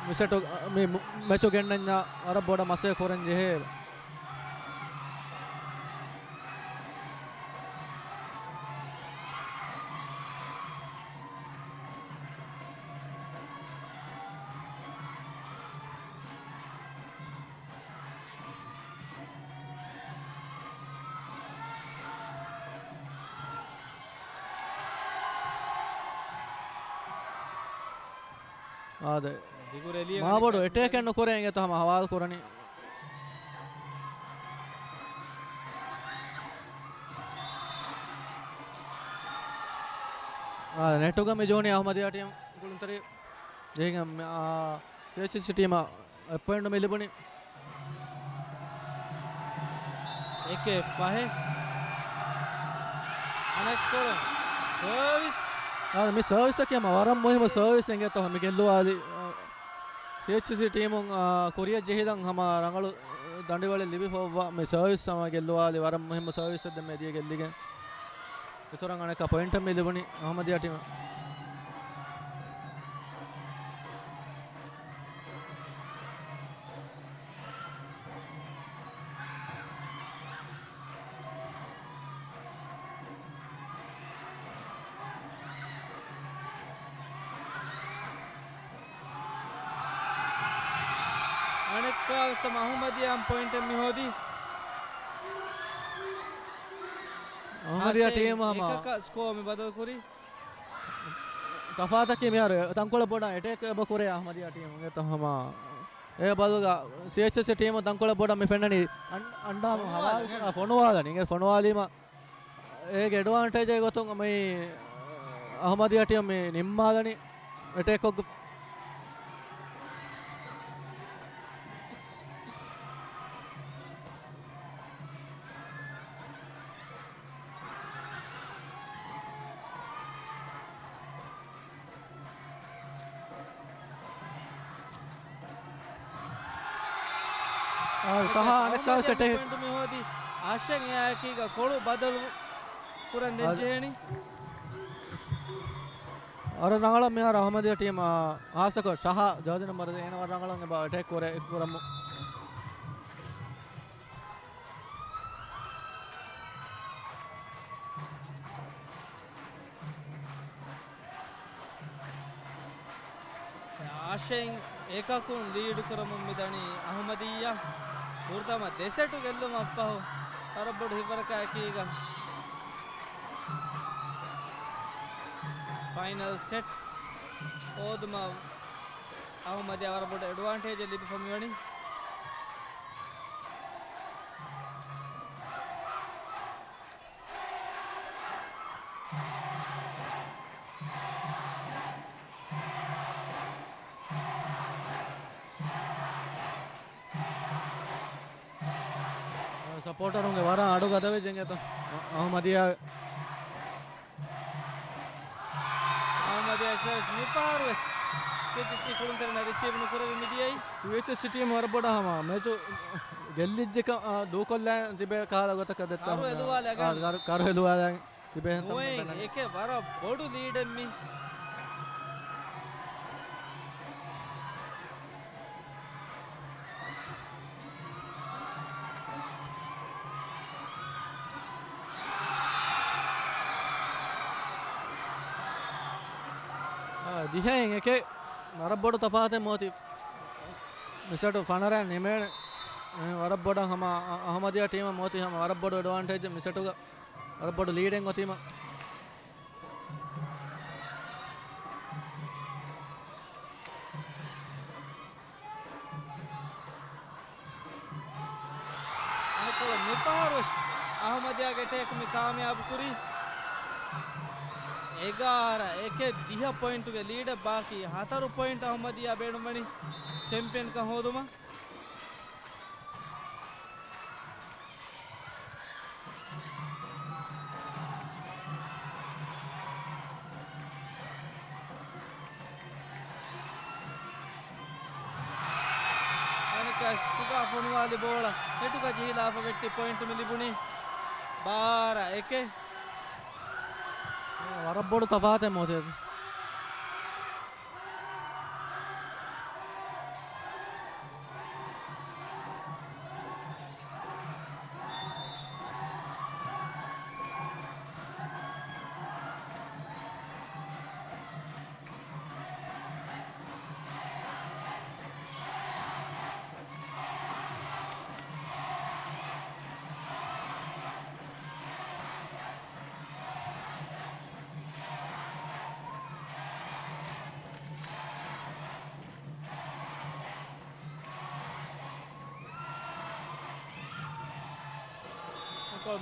މި ސެޓު މި މެޗު ގެންނަންޏާ ވަރަށް ބޮޑަށް މަސޭ ކުރަން ޖެހޭ އެބަ. އާދެ. ދިގު ރެލީއެއް މާބޮޑު އެޓޭކެއް ނުކުރޭ އިނގޭތޯ ހަމަ ހަވާލު ކުރަނީ. އާ، ނެޓުގަ މި ޖޫނިއާ އަހްމަދިޔާ ޓީމް ގުޅުންތެރި ޖެހިގެން، އާ، ސީއެޗްސީ ޓީމަށް އެއް ޕޮއިންޓު މި ލިބުނީ. އެކެއް ފަހެއް. އަނެއްކޮޅު ސަރވިސް. އާ، މި ސަރވިސްއަކީ ހަމަ ވަރަށް މުހިއްމު ސަރވިސް އިނގޭތޯ މި ގެއްލުވާލި، އާ، ސީއެޗްސީ ޓީމުން، އާ، ކުރިއަށް ޖެހިލަން ހަމަ ރަނގަޅު ދަނޑިވަޅެއް ލިބިފައިވާ މި ސަރވިސް ހަމަ ގެއްލުވާލި ވަރަށް މުހިއްމު ސަރވިސްއެއް ދެން މި އެދިޔަ ގެއްލިގެން. އިތުރަށް އަނެއްކާ ޕޮއިންޓެއް މި ލިބުނީ އަހްމަދިޔާ ޓީމަށް. އަނެއްކާވެސް ހަމަ އަހުމަދިޔާ ޕޮއިންޓެއް މި ހޯދީ. އަހުމަދިޔާ އަށެއް ޓީމް ހަމަ އެކަކަށް ސްކޯ މި ބަދަލުކުރީ. ތަފާތަކީ މިހާރު ތަންކޮޅެއް ބޮޑަށް އެޓޭކް އެބަ ކުރޭ އަހްމަދިޔާ ޓީމުގެ ތަ-، ހަމަ އެ ބަދަލުގަ ސީއެޗްއެސް ޓީމު ތަންކޮޅެއް ބޮޑަށް މި ފެންނަނީ އަން-، އަންޑާމު ހަވާލު ފޮނުވާލަން. އާ، ފޮނުވާލަން. އިނގޭ ފޮނުވާލީމަ އޭގެ އެޑްވާންޓޭޖް ގޮތުން މި އަހްމަދިޔާ ޓީމް މި ނިންމާލަނީ އެޓޭކް ކޮށްގެ. އާ، ސަހާ އަނެއްކާ ސެޓެއް. ޕޮއިންޓު މި ހޯދީ. އަށެއް އެއާއެކީގަ ކޮޅު ބަދަލު ކުރަން ދެން އާ، ޖެހެނީ. ވަރަށް ރަނގަޅަށް މިހާރު އަހްމަދިޔާ ޓީމް، އާ، ހާއްސަކޮށް ޝަހާ ޖާޒި ނަމްބަރު ދޭ އޭނަ ވަރަށް ރަނގަޅަށް އެބަ އެޓޭކް ކުރޭ ކުރަމު. އަށެއް އެކަކުން ލީޑް ކުރަމުން މިދަނީ އަހުމަދިއްޔާ. ފުރަތަމަ ދެ ސެޓު ގެއްލުމަށްފަހު ވަރަށް ބޮޑު ހިތްވަރަކާއެކީގަ ފައިނަލް ސެޓް ހޯދުމަށް އަހުމަދިއްޔާ ވަރަށް ބޮޑު އެޑްވާންޓޭޖެއް ލިބިފަ މިވަނީ. ސަޕޯޓަރުންގެ ވަރަށް އަޑު ގަދަވެއްޖެ އިނގޭތޯ އަ-، އަހުމަދިއްޔާ. އަހުމަދިއްޔާ ސަރވިސް މިފަހަރުވެސް ސީއެޗްސީ ކުޅުންތެރިންނަށް ރިސީވް ނުކުރެވި މިދިޔައީ. ސީއެޗްސީ ޓީމް ވަރަށް ބޮޑަށް ހަމަ މެޗު ގެއްލިއްޖެކަން، އާ، ދޫކޮށްލަން ތިބޭ ކަހަލަ ގޮތަކަށް ދެއްތަ ކަރު ހަމަ. އެލުވާލަގަން. އާ، ކަރު، ކަރު އެލުވާލަން. ތިބެހެން ނުވައެއް ތަން އެކެއް ވަރަށް ބޮޑު ލީޑެއް މި. އާ، ދިހައިން އެކެއް ވަރަށް ބޮޑު ތަފާތެއް މޯތި މިސެޓު ފަނަރަ ނިމޭނެ. އެ، ވަރަށް ބޮޑަށް ހަމަ އަ-، އަހަމަދިޔާ ޓީމަށް މޯތި ހަމަ ވަރަށް ބޮޑު އެޑްވާންޓޭޖެއް މިސެޓުގަ. ވަރަށް ބޮޑު ލީޑެއް އޮތީމަ. އަނެއްކޮޅު މިފަހަރުވެސް އަހުމަދިޔާގެ އެޓޭކް މި ކާމިޔާބު ކުރީ. އެގާރަ އެކެއް ދިހަ ޕޮއިންޓުގެ ލީޑެއް ބާކީ. ހަތަރު ޕޮއިންޓް އަހުމަދިއްޔާ ބޭނުންވަނީ ޗެމްޕިއަންކަން ހޯދުމަށް. އަނެއްކާ ތުގާ ފޮނުވާލި ބޯޅަ ނެޓުގަ ޖެހިލާފަ ވެއްޓި ޕޮއިންޓު މި ލިބުނީ ބާރަ އެކެއް. ވަރަށް ބޮޑު ތަފާތެއް މޯތި.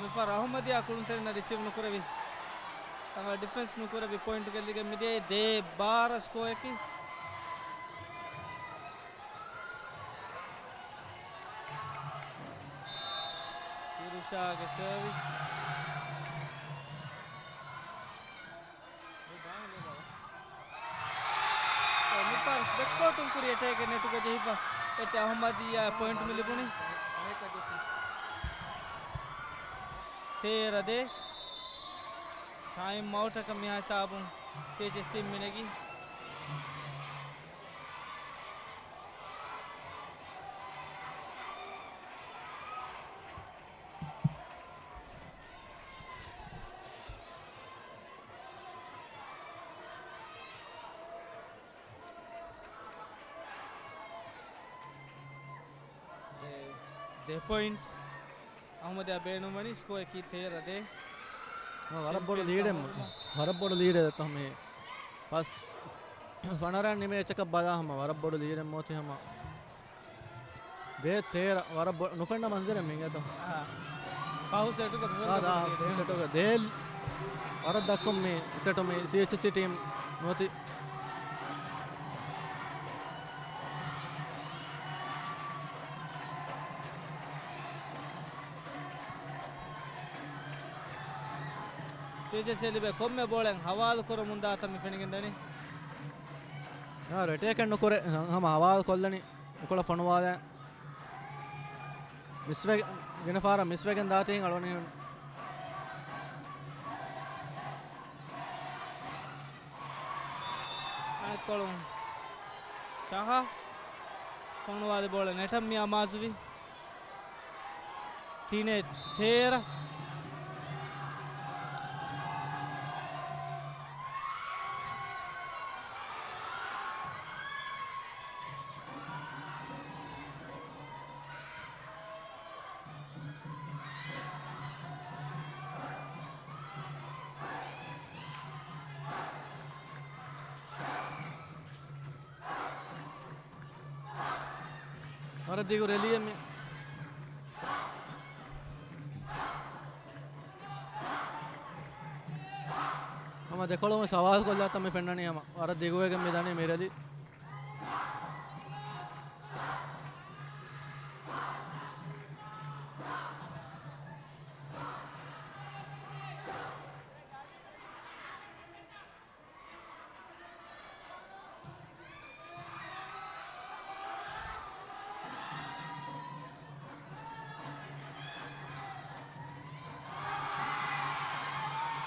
މިފަހަރު އަހުމަދިއްޔާ ކުޅުންތެރިންނަށް ރިސީވް ނުކުރެވި، ތަން ޑިފެންސް ނުކުރެވި ޕޮއިންޓު ގެއްލިގެން މިދިޔައީ ދޭއް ބާރަ ސްކޯއަކީ. ފިރުޝާގެ ސަރވިސް. މިފަހަރު ބެކްކޯޓުން ކުރި އެޓޭކެއް ނެޓުގަ ޖެހިފަ އެއްޓެ އަހުމަދިއްޔާ ޕޮއިންޓު މި ލިބުނީ. ތޭރަ ދޭއް. ޓައިމް އައުޓަކަށް މިހާ ހިސާބުން ސީއެޗްއެސްސީ މިނެގީ. ދެ، ދެ ޕޮއިންޓް އަހުމަދިއްޔާ ބޭނުންވަނީ ސްކޯއަކީ ތޭރަ ދޭއް. ވަރަށް ބޮޑު ލީޑެއް، ވަރަށް ބޮޑު ލީޑެއް ދެއްތޯ މި ފަސް ފަނަރަ ނިމޭ އެއްޗަކަށް ބަލާ ހަމަ ވަރަށް ބޮޑު ލީޑެއް މޯތި ހަމަ. ދޭއް ތޭރަ ވަރަށް ބޮ-، ނުފެންނަ މަންޒަރެއް މިނގޭތޯ. އާ. ފަހު ސެޓުގަ މި ސެޓުގަ ދޭއް ވަރަށް ދައްކުން މި ސެޓު މި ސީއެޗްއެސްސީ ޓީމް ނުވަތި. ސީއެޗްއެސް ލިބޭ ކޮންމެ ބޯޅައެއް ހަވާލު ކުރަމުން ދާތަން މި ފެނިގެންދަނީ. އާ، ރެޓޭކެއް ނުކުރޭ، ހަމަ ހަވާލު ކޮށްލަނީ. އެކޮޅަށް ފޮނުވާލާ. މިސްވެ-، ގިނަ ފަހަރަށް މިސްވެގެން ދާތީ އަޅުގަނޑު. އަނެއްކޮޅުން ޝަހަ ފޮނުވާލި ބޯޅަ ނެޓަށް މި އަމާޒުވި. ތިނެއް ތޭރަ. ވަރަށް ދިގު ރެލީއެއް މި. ހަމަ ދެކޮޅުން ވެސް ހަވާލުކޮށްލާތަން މި ފެންނަނީ ހަމަ. ވަރަށް ދިގުވެގެން މި ދަނީ މި ރެލީ.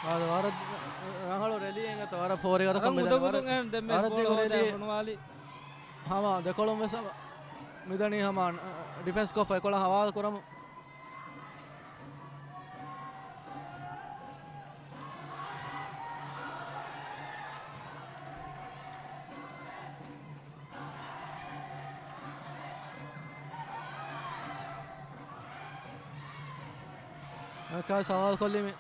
ވަރަށް، ވަރަށް ރަނގަޅު ރެލީއެއް އެނގޭތޯ، ވަރަށް ފޯރިގަދަކޮށް މިދަނީ. ވަރަށް، ވަރަށް ދިގު ރެލީ. ހަމަ ދެކޮޅުން ވެސް މިދަނީ ހަމަ ޑިފެންސް ކޮށްފަ އެކޮޅަށް ހަވާލު ކުރަމުން. އެކާ ސަވާލު ކޮށްލީމި.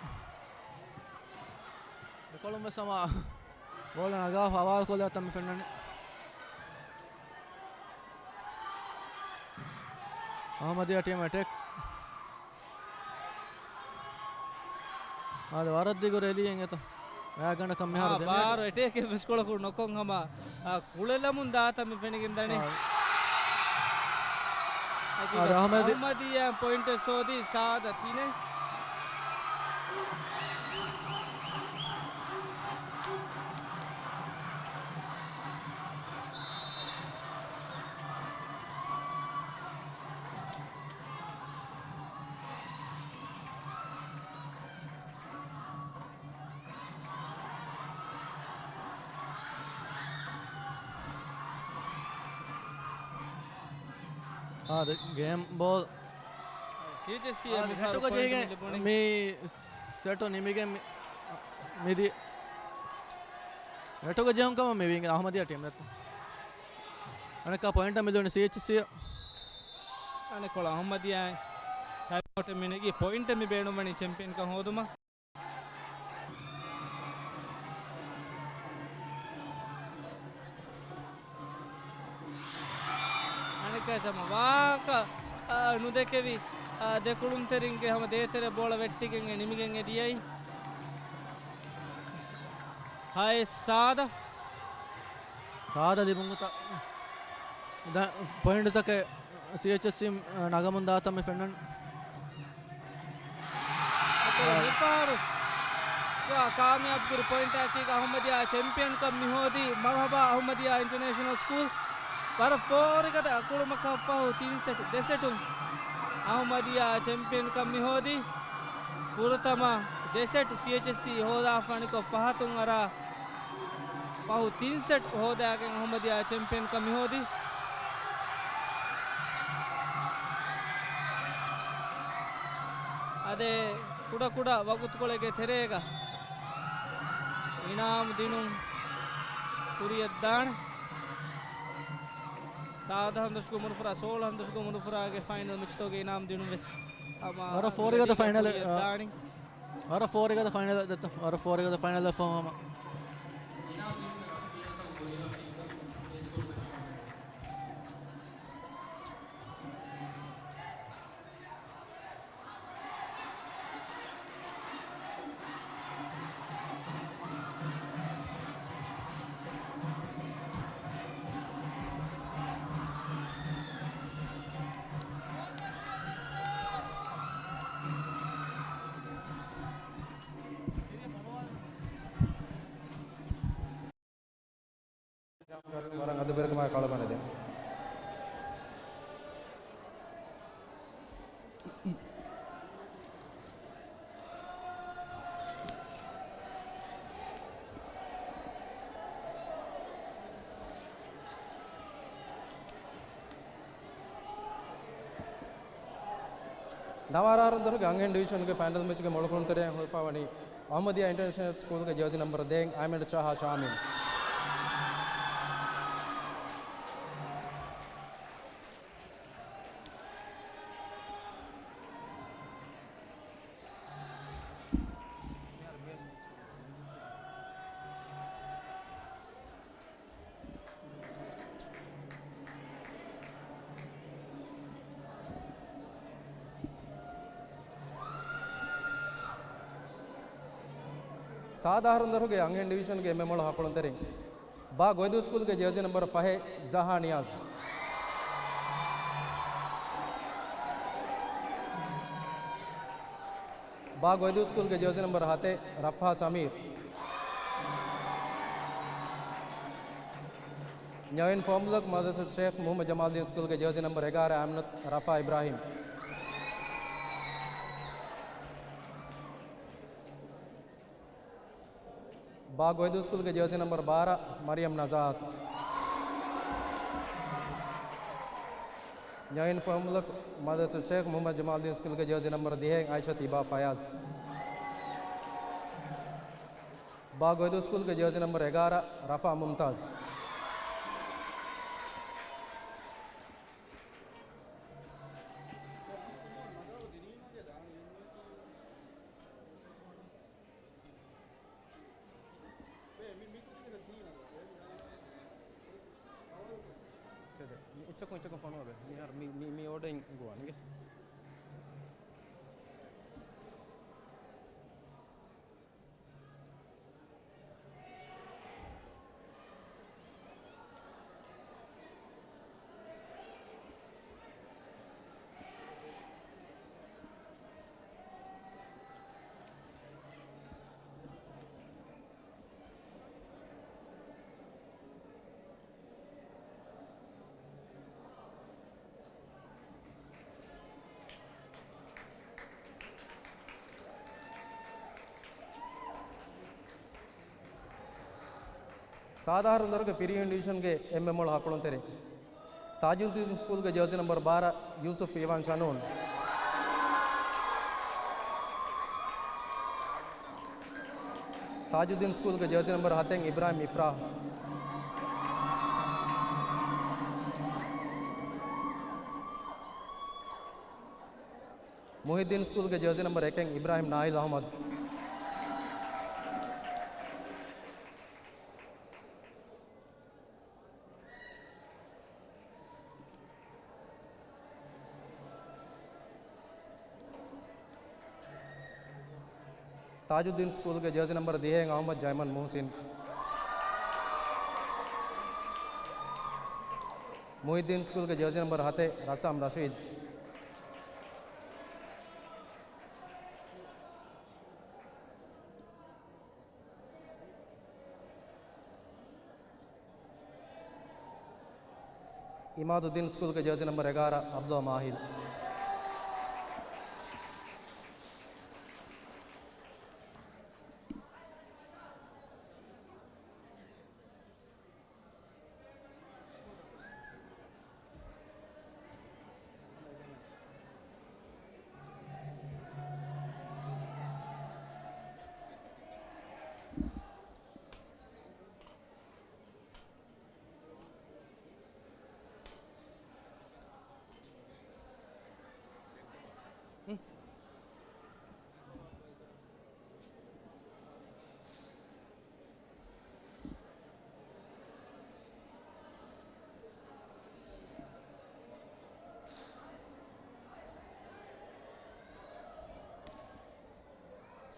ދެކޮޅުން ވެސް ހަމަ ބޯޅަ ނަގާފަ ހަވާލު ކޮށްލާތަން މި ފެންނަނީ. އަހުމަދިއްޔާ ޓީމް އެޓެކް. އާދެ، ވަރަށް ދިގު ރެލީއެއް އެތަ. އާ، ގަނޑަކަށް މިހާރު ދެން ބާރު އެޓޭކެއް ވެސް ކުޅަކު ނުކޮށް ހަމަ، އާ، ކުޅެލަމުން ދާތަން މި ފެނިގެން ދަނީ. އާ. އަދި އަހުމަދި. އަހުމަދިއްޔާ ޕޮއިންޓެއް ސޯދީ ސާދަ ތިނެއް. އާދެ، ގޭމް ބޯލް. ސީއެޗްއީ އާދެ، މި ހެޓުގަ ފަރު ޖެހިގެން ލިބުނީ. މި ސެޓު ނިމިގެން މި-، މިދި ހެޓުގަ ޖެހުން ކަމަށް މި ވިންގ އަހުމަދިޔާ ޓީމް ދެއްތު. އަނެއްކާ ޕޮއިންޓަށް މިދުވަނީ ސީއެޗްއީ. އަނެއްކޮޅަށް އަހުމަދިޔާ ޓައިމް އައުޓެއް މި ނެގީ ޕޮއިންޓެއް މި ބޭނުންވަނީ ޗެމްޕިއަންކަން ހޯދުމަށް. އަނެއްކާ ސަމަ ވާހަކަ، އާ، ނުދެކެވި، އާ، ދެކުޅުންތެރިންގެ ހަމަ ދޭތެރެ ބޯޅަ ވެއްޓިގެން އެ ނިމިގެން އެ ދިޔައީ. ހައެއް ސާދަ. ސާދަ ލިބުން ގޮތަށް ދަ-، ޕޮއިންޓުތަކެއް ސީއެޗްއީ ނަގަމުން ދާތަން މި ފެންނަން. އަދި މިފަހަރު ވާ ކާމިޔާބު ކުރި ޕޮއިންޓާއެކީގަ އަހުމަދިޔާ ޗެމްޕިއަންކަން މިހޯދީ. މަރުހަބާ އަހުމަދިޔާ އިންޓަރނޭޝަނަލް ސްކޫލް. ވަރަށް ފޯރިގަދަ ކުޅުމަކަށް ފަހު ތިން ސެޓު، ދެ ސެޓުން އަހުމަދިޔާ ޗެމްޕިއަންކަން މިހޯދީ. ފުރަތަމަ ދެ ސެޓް ސީއެޗްއީ ހޯދާފަ އަނެކޮށް ފަހަތުން އަރާ ފަހު ތިން ސެޓް ހޯދާގެން އަހުމަދިޔާ ޗެމްޕިއަންކަން މިހޯދީ. އަދެ ކުޑަކުޑަ ވަގުތުކޮޅެއްގެ ތެރޭގަ އިނާމު ދިނުން ކުރިޔަށްދާނެ. ސާދަ ހަނދުރުސްގެ މުނުފުރާ، ސޯޅަ ހަނދުރުސްގެ މުނުފުރާގެ ފައިނަލް މެޗްތަކުގެ އިނާމު ދިނުން ވެސް ހަމަ ވަރަށް ފޯރިގަދަ ފައިނަލެއް، ކުރިޔަށްދާނެ. ވަރަށް ފޯރިގަދަ ފައިނަލެއް ދެއްތޯ، ވަރަށް ފޯރިގަދަ ފައިނަލެއް ފަހު ހަމަ. ވަރަށް އަދަބުވެރިކަމާ ކަޅަމަނެ ދެން. ނަވާރަ އަހަރުން ދޮރުގެ އަންހެން ޑިވިޝަންގެ ފައިނަލް މެޗްގެ މޮޅުކުޅުންތެރިޔާ ހުރިފާވަނީ އަހުމަދިޔާ އިންޓަރނޭޝަނަލް ސްކޫލްގެ ޖާޒީ ނަންބަރު ދެއެއް އަހްމަދު ޝާހާ ޝާމިމް. ސާދަ އަހަރުން ދަށުގެ އަންހެން ޑިވިޝަންގެ އެންމެ މޮޅު ހަކުޅުންތެރިން. ބާ ގޮއިދޫ ސްކޫލްގެ ޖާޒީ ނަންބަރު ފަހެއް ޒަހާ ނިޔާޒް. ބާ ގޮއިދޫ ސްކޫލްގެ ޖާޒީ ނަންބަރު ހަތެއް ރަފްހާ ސަމީރް. ނިޔާވިން ފޯމުލަކު މަދަރުސަތު ޝޭޚް މުހައްމަދު ޖަމާލްދީން ސްކޫލްގެ ޖާޒީ ނަންބަރު އެގާރަ އަމްނަތް ރަފާ އިބްރާހިމް. ބާ ގޮއިދޫ ސްކޫލްގެ ޖާޒީ ނަންބަރު ބާރަ މަރިޔަމް ނަޒާތު. ނިޔާވިން ފޯމުލަކު މަދަރުސަތު ޝޭޚް މުހައްމަދު ޖަމާލްދީން ސްކޫލްގެ ޖާޒީ ނަންބަރު ދިހައެއް އައިޝަތު އިބާ ފަޔާޒް. ބާ ގޮއިދޫ ސްކޫލްގެ ޖާޒީ ނަންބަރު އެގާރަ ރަފާ މުމްތާޒް. އެއްޗަކުން އެއްޗަކުން ފޮނުވަބެ. މިހާރު މި، މި، މި އޯޑަރ އިނގޭ. ސާދަ އަހަރުން ދޮރުގެ ފިރިހެން ޑިވިޝަންގެ އެންމެ މޮޅު ހަކުޅުންތެރިން. ތާޖުއްދީން ސްކޫލްގެ ޖާޒީ ނަމްބަރު ބާރަ، ޔޫސުފް އީވާން ޝަނޫން. ތާޖުއްދީން ސްކޫލްގެ ޖާޒީ ނަމްބަރު ހަތެއް، އިބްރާހިމް އިފްރާހް. މުހިއްދީން ސްކޫލްގެ ޖާޒީ ނަމްބަރު އެކެއް، އިބްރާހިމް ނާހިލް އަހުމަދު. ތާޖުއްދީން ސްކޫލްގެ ޖާޒީ ނަމްބަރު ދިހައެއް، އަހުމަދު ޖައިމަން މުހުސިން. މުހިއްދީން ސްކޫލްގެ ޖާޒީ ނަމްބަރު ހަތެއް، ރައްސާމް ރަޝީދު. އިމާދުއްދީން ސްކޫލްގެ ޖާޒީ ނަމްބަރު އެގާރަ، އަބްދުﷲ މާހިލް.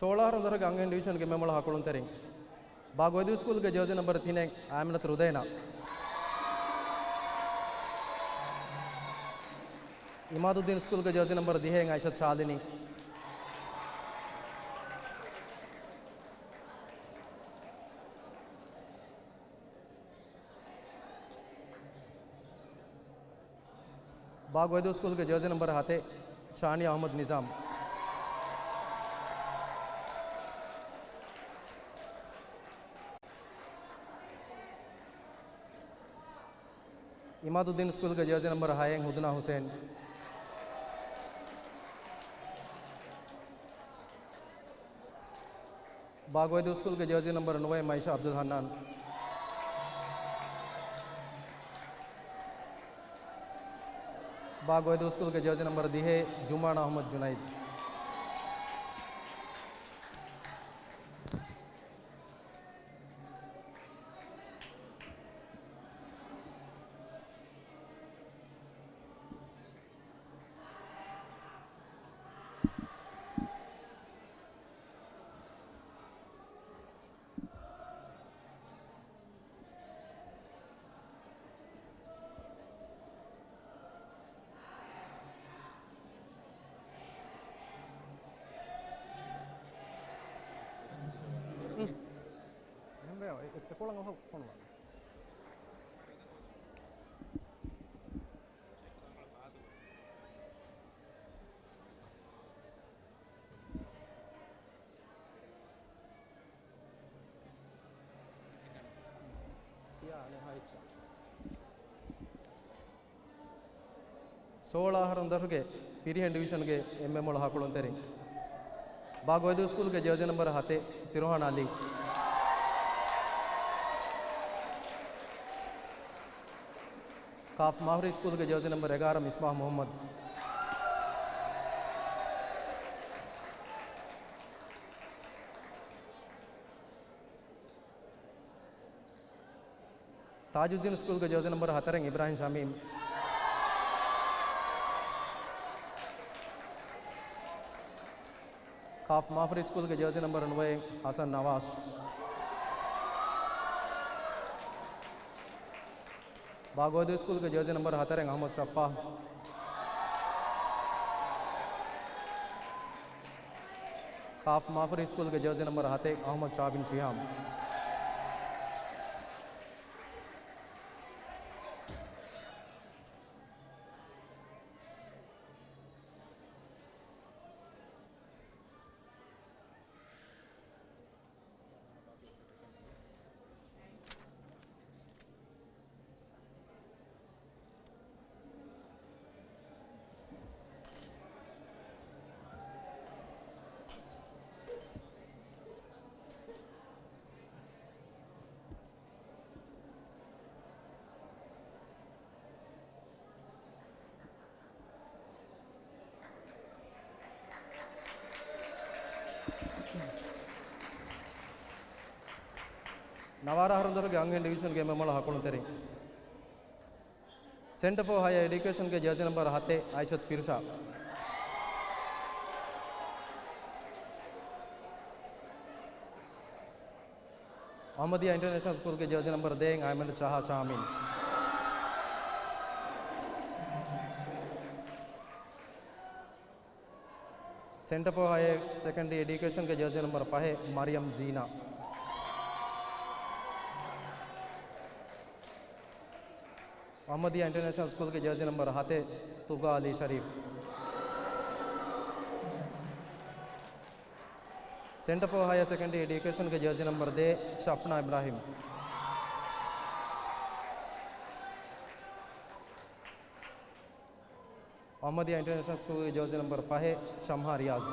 ސޯޅަ އަހަރު ދޮރުގެ އަންހެން ޑިވިޝަންގެ މެމޮޅު ހަކުޅުންތެރިން. ބާ ގޮއިދޫ ސްކޫލްގެ ޖާޒީ ނަމްބަރު ތިނެއް، އާމިނަތު ރުދޭނާ. އިމާދުއްދީން ސްކޫލްގެ ޖާޒީ ނަމްބަރު ދިހައެއް، އައިޝަތު ޝާލިނީ. ބާ ގޮއިދޫ ސްކޫލްގެ ޖާޒީ ނަމްބަރު ހަތެއް، ޝާނިޔާ އަހްމަދު ނިޒާމް. އިމާދުއްދީން ސްކޫލްގެ ޖާޒީ ނަމްބަރު ހައެއް، ހުދުނާ ހުސެން. ބާ ގޮއިދޫ ސްކޫލްގެ ޖާޒީ ނަމްބަރު ނުވައެއް، މައިޝާ އަބްދުލް ހަންނާން. ބާ ގޮއިދޫ ސްކޫލްގެ ޖާޒީ ނަމްބަރު ދިހައެއް، ޖުމާން އަހްމަދު ޖުނައިދު. އެކޮޅަށް އަހަ ފޮނުވާ. ތިޔާ އަނެއްހާ އެއްޗެއް. ސޯޅަ އަހަރުން ދަށުގެ ފިރިހެން ޑިވިޝަންގެ އެންމެ މޮޅު ހަކުޅުންތެރިން. ބާ ގޮއިދޫ ސްކޫލްގެ ޖާޒީ ނަމްބަރު ހަތެއް، ސިރުހާން އަލީ. ކާފް މާފަރި ސްކޫލްގެ ޖާޒީ ނަމްބަރު އެގާރަ، މިސްބާހް މުހައްމަދު. ތާޖުއްދީން ސްކޫލްގެ ޖާޒީ ނަމްބަރު ހަތަރެއް، އިބްރާހިމް ޝަމީމް. ކާފް މާފަރި ސްކޫލްގެ ޖާޒީ ނަމްބަރު ނުވައެއް، ހަސަން ނަވާޝް. ބާ ގޮއިދޫ ސްކޫލްގެ ޖާޒީ ނަމްބަރު ހަތަރެއް، އަހްމަދު ޝައްފާހް. ކާފް މާފަރި ސްކޫލްގެ ޖާޒީ ނަމްބަރު ހަތެއް، އަހްމަދު ޝާބިން ޝިހާމް. ނަވާރަ އަހަރުން ދޮރުގެ އަންހެން ޑިވިޝަންގެ މެމޮޅަ ހަކުޅުންތެރިން. ސެންޓަރ ފޯ ހަޔަރ އެޑިއުކޭޝަންގެ ޖާޒީ ނަމްބަރ ހަތެއް އައިޝަތު ފިރުޝާ. އަޙްމަދިއްޔާ އިންޓަރނޭޝަނަލް ސްކޫލްގެ ޖާޒީ ނަމްބަރ ދޭއް އަހްމަދު ޝާހާ ޝާމިން. ސެންޓަރ ފޯ ހަޔަރ ސެކަންޑްރީ އެޑިއުކޭޝަންގެ ޖާޒީ ނަމްބަރ ފަހެއް މަރިޔަމް ޒީނާ. އަޙްމަދިއްޔާ އިންޓަރނޭޝަނަލް ސްކޫލްގެ ޖާޒީ ނަމްބަރ ހަތެއް ތުގާ އަލީ ޝަރީފް. ސެންޓަރ ފޯ ހަޔަރ ސެކަންޑްރީ އެޑިއުކޭޝަންގެ ޖާޒީ ނަމްބަރ ދޭއް ޝަފްނާ އިބްރާހިމް. އަޙްމަދިއްޔާ އިންޓަރނޭޝަނަލް ސްކޫލްގެ ޖާޒީ ނަމްބަރ ފަހެއް ޝަމްހާ ރިޔާޒް.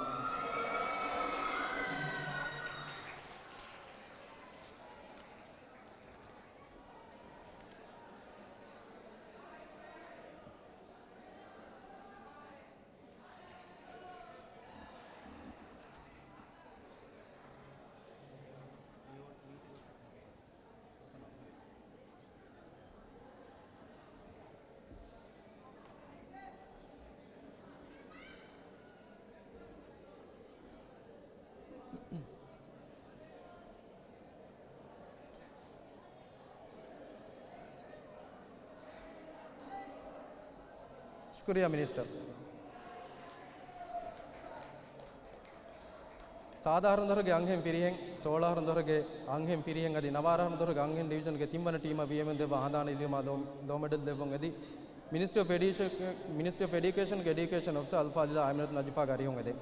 ޝުކުރިއްޔާ މިނިސްޓަރ. ސާދަ އަހަރުން ދޮރުގެ އަންހެން ފިރިހެން، ސޯޅަ އަހަރުން ދޮރުގެ އަންހެން ފިރިހެން އަދި ނަވާރަ އަހަރުން ދޮރުގެ އަންހެން ޑިވިޝަންގެ ތިންވަނަ ޓީމަށް ވީއެމްއިން ދެއްވާ ހަނދާން އިލުވުމާ ލޯ، ލޯ މެޑަލް ދެއްވުން އެދި، މިނިސްޓްރީ އޮފް އެޑިއުކޭޝަން، މިނިސްޓްރީ އޮފް އެޑިއުކޭޝަންގެ އެޑިއުކޭޝަން އޮފިސަރ އަލްފާޟިލާ އަހްމަދު ނަޖިފާގެ އަރިހުން އެދެން.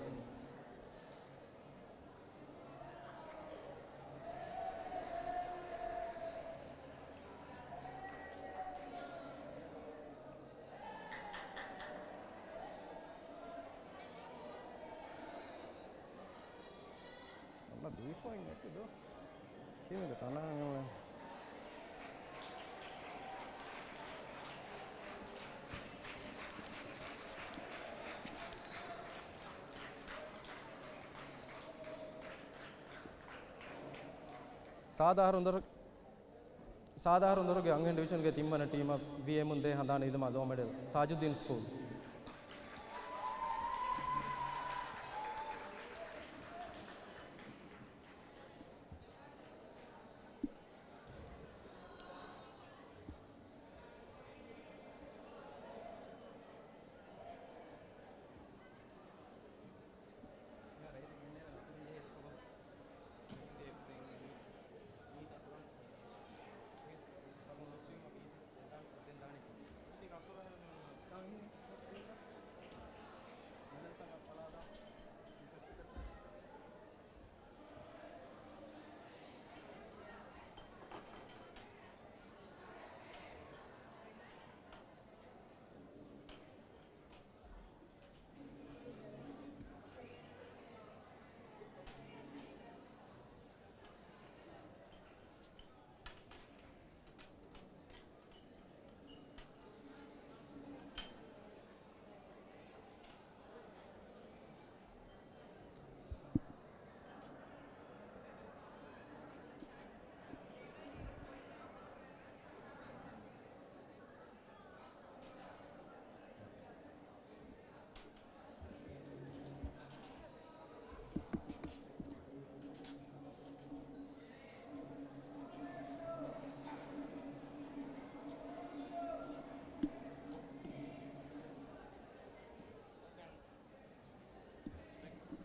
އަންނަ ދީފައިން އެކި ދޯ. ކީއްވެގެން ތަނާ ނޫން. ސާދަ އަހަރުން ދޮރު، ސާދަ އަހަރުން ދޮރުގެ އަންހެން ޑިވިޝަންގެ ތިންވަނަ ޓީމަށް ވީއެމްއިން ދޭ ހަނދާން އިލުމާ ލޯ މެޑަލް ތާޖުއްދީން ސްކޫލް.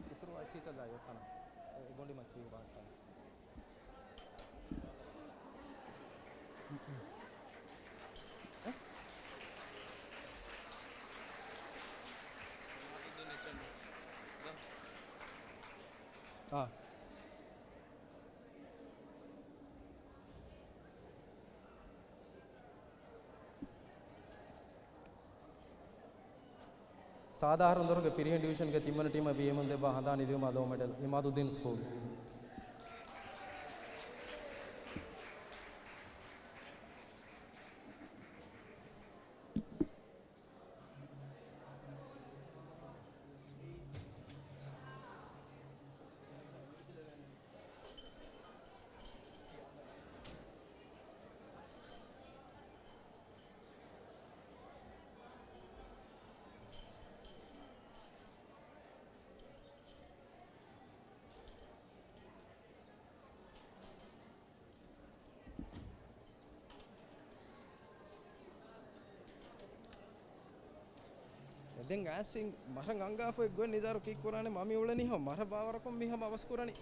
އިތުރު އައްޗިތަލާ އޮތްތަނަށް އެ ގޮނޑި މައްޗި ވާންތަން. އާ. ސާދަ އަހަރުން ދޮރުގެ ފިރިހެން ޑިވިޝަންގެ ތިންވަނަ ޓީމަށް ވީއެމްއިން ދެއްވާ ހަނދާން އިލުވުމާ ލޯ މެޑަލް އިމާދުއްދީން ސްކޫލް. ދެން އާސިން މަރަށް އަންގާފައި ގޮތް ނިޒާރު ކީއްކުރާނެ؟ މަމި އުޅެނީ ހަމަ މަރަށް ބާވަރަކުން މި ހަމަ އަވަސްކުރަނީ.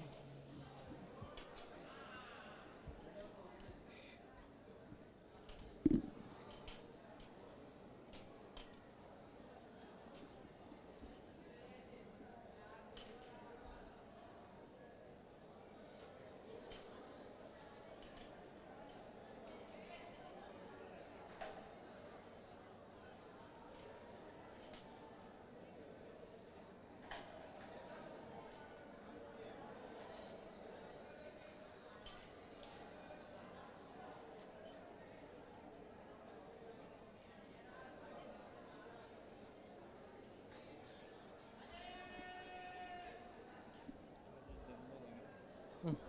ހުން.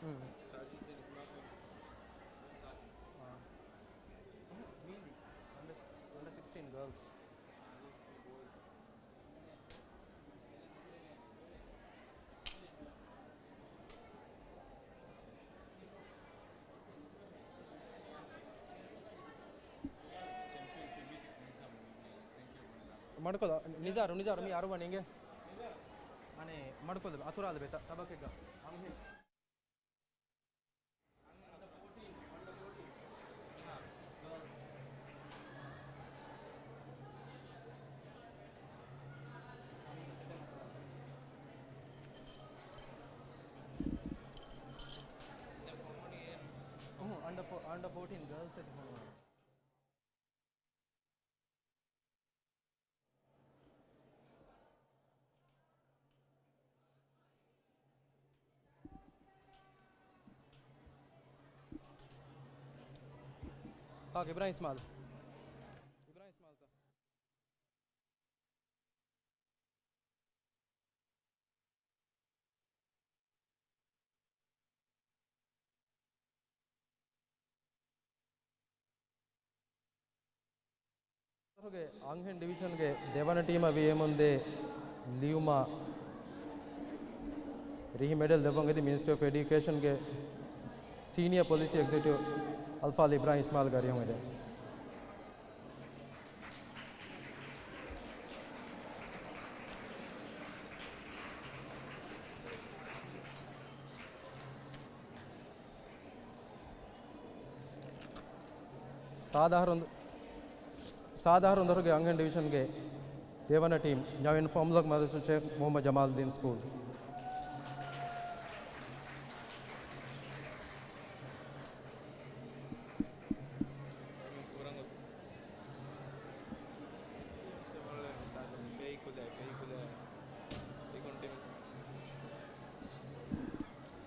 ހުން. މީން އަންޑަ، އަންޑަ ސިކްސްޓީން ގާލްސް. މަޑުކޮށްލަ، ނިޒާރު، ނިޒާރު، މީ އަރުވަން އިނގޭ. އަނެއް މަޑުކޮށްލަ، އަތުރާލަ ބޭތަ، ތަބަކެއްގަ. އަންހެން. އުހު، އަންޑަ ފޯ، އަންޑަ ފޯޓީން ގާލްސް އެއް ފޮނުވާ. ކާކު އިބްރާހިމް އިސްމާލް. އިބްރާހިމް އިސްމާލްތަ؟ ގެ އަންހެން ޑިވިޝަންގެ ދެވަނަ ޓީމަށް ވީއެމުންދޭ ލިޔުމަށް ރިހި މެޑަލް ލެއްވަން އެދި މިނިސްޓްރީ އޮފް އެޑިއުކޭޝަންގެ ސީނިއަ ޕޮލިސީ އެގްޒެކެޓިވް އަލްފާޟިލް އިބްރާހިމް އިސްމާލްގެ އަރިހުން އެދެން. ސާދަ އަހަރުން، ސާދަ އަހަރުން ދޮރުގެ އަންހެން ޑިވިޝަންގެ ދެވަނަ ޓީމް، ނަވީން ފާމުލަކް މަދްރަސަ ޝޭޚް މުޙައްމަދު ޖަމާލުއްދީން ސްކޫލް.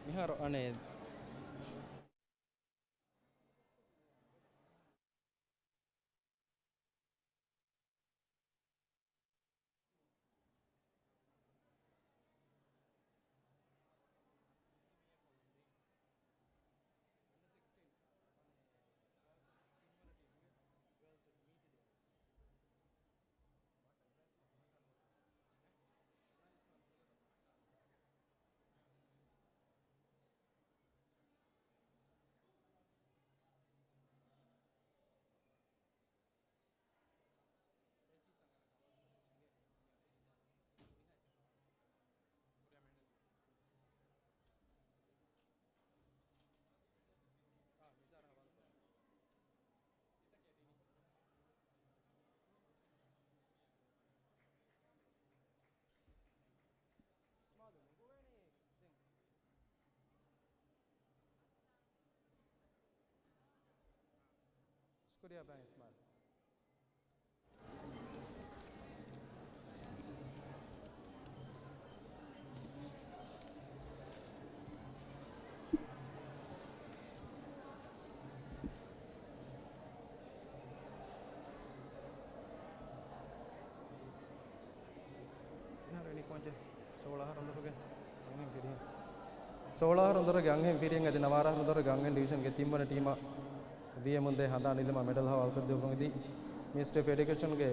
މިހާރު އަނެއް ޝުކުރިއްޔާ އިބްރާހިމް އިސްމާއިލް. މިހާރު އެނިކޯންޗެއް ސޯޅަ އަހަރު އަނދުރުގެ އަންހެން ފިރިހެން. ސޯޅަ އަހަރު އަނދުރުގެ އަންހެން ފިރިހެން އަދި ނަވާރަ އަހަރު އަނދުރުގެ އަންހެން ޑިވިޝަންގެ ތިންވަނަ ޓީމަށް ވީއެމުންދޭ ހަނދާން ނިލުމަށް މެޑަލް ހަވާލުކޮށްދެއްވަން އެދި މިނިސްޓްރީ އޮފް އެޑިއުކޭޝަންގެ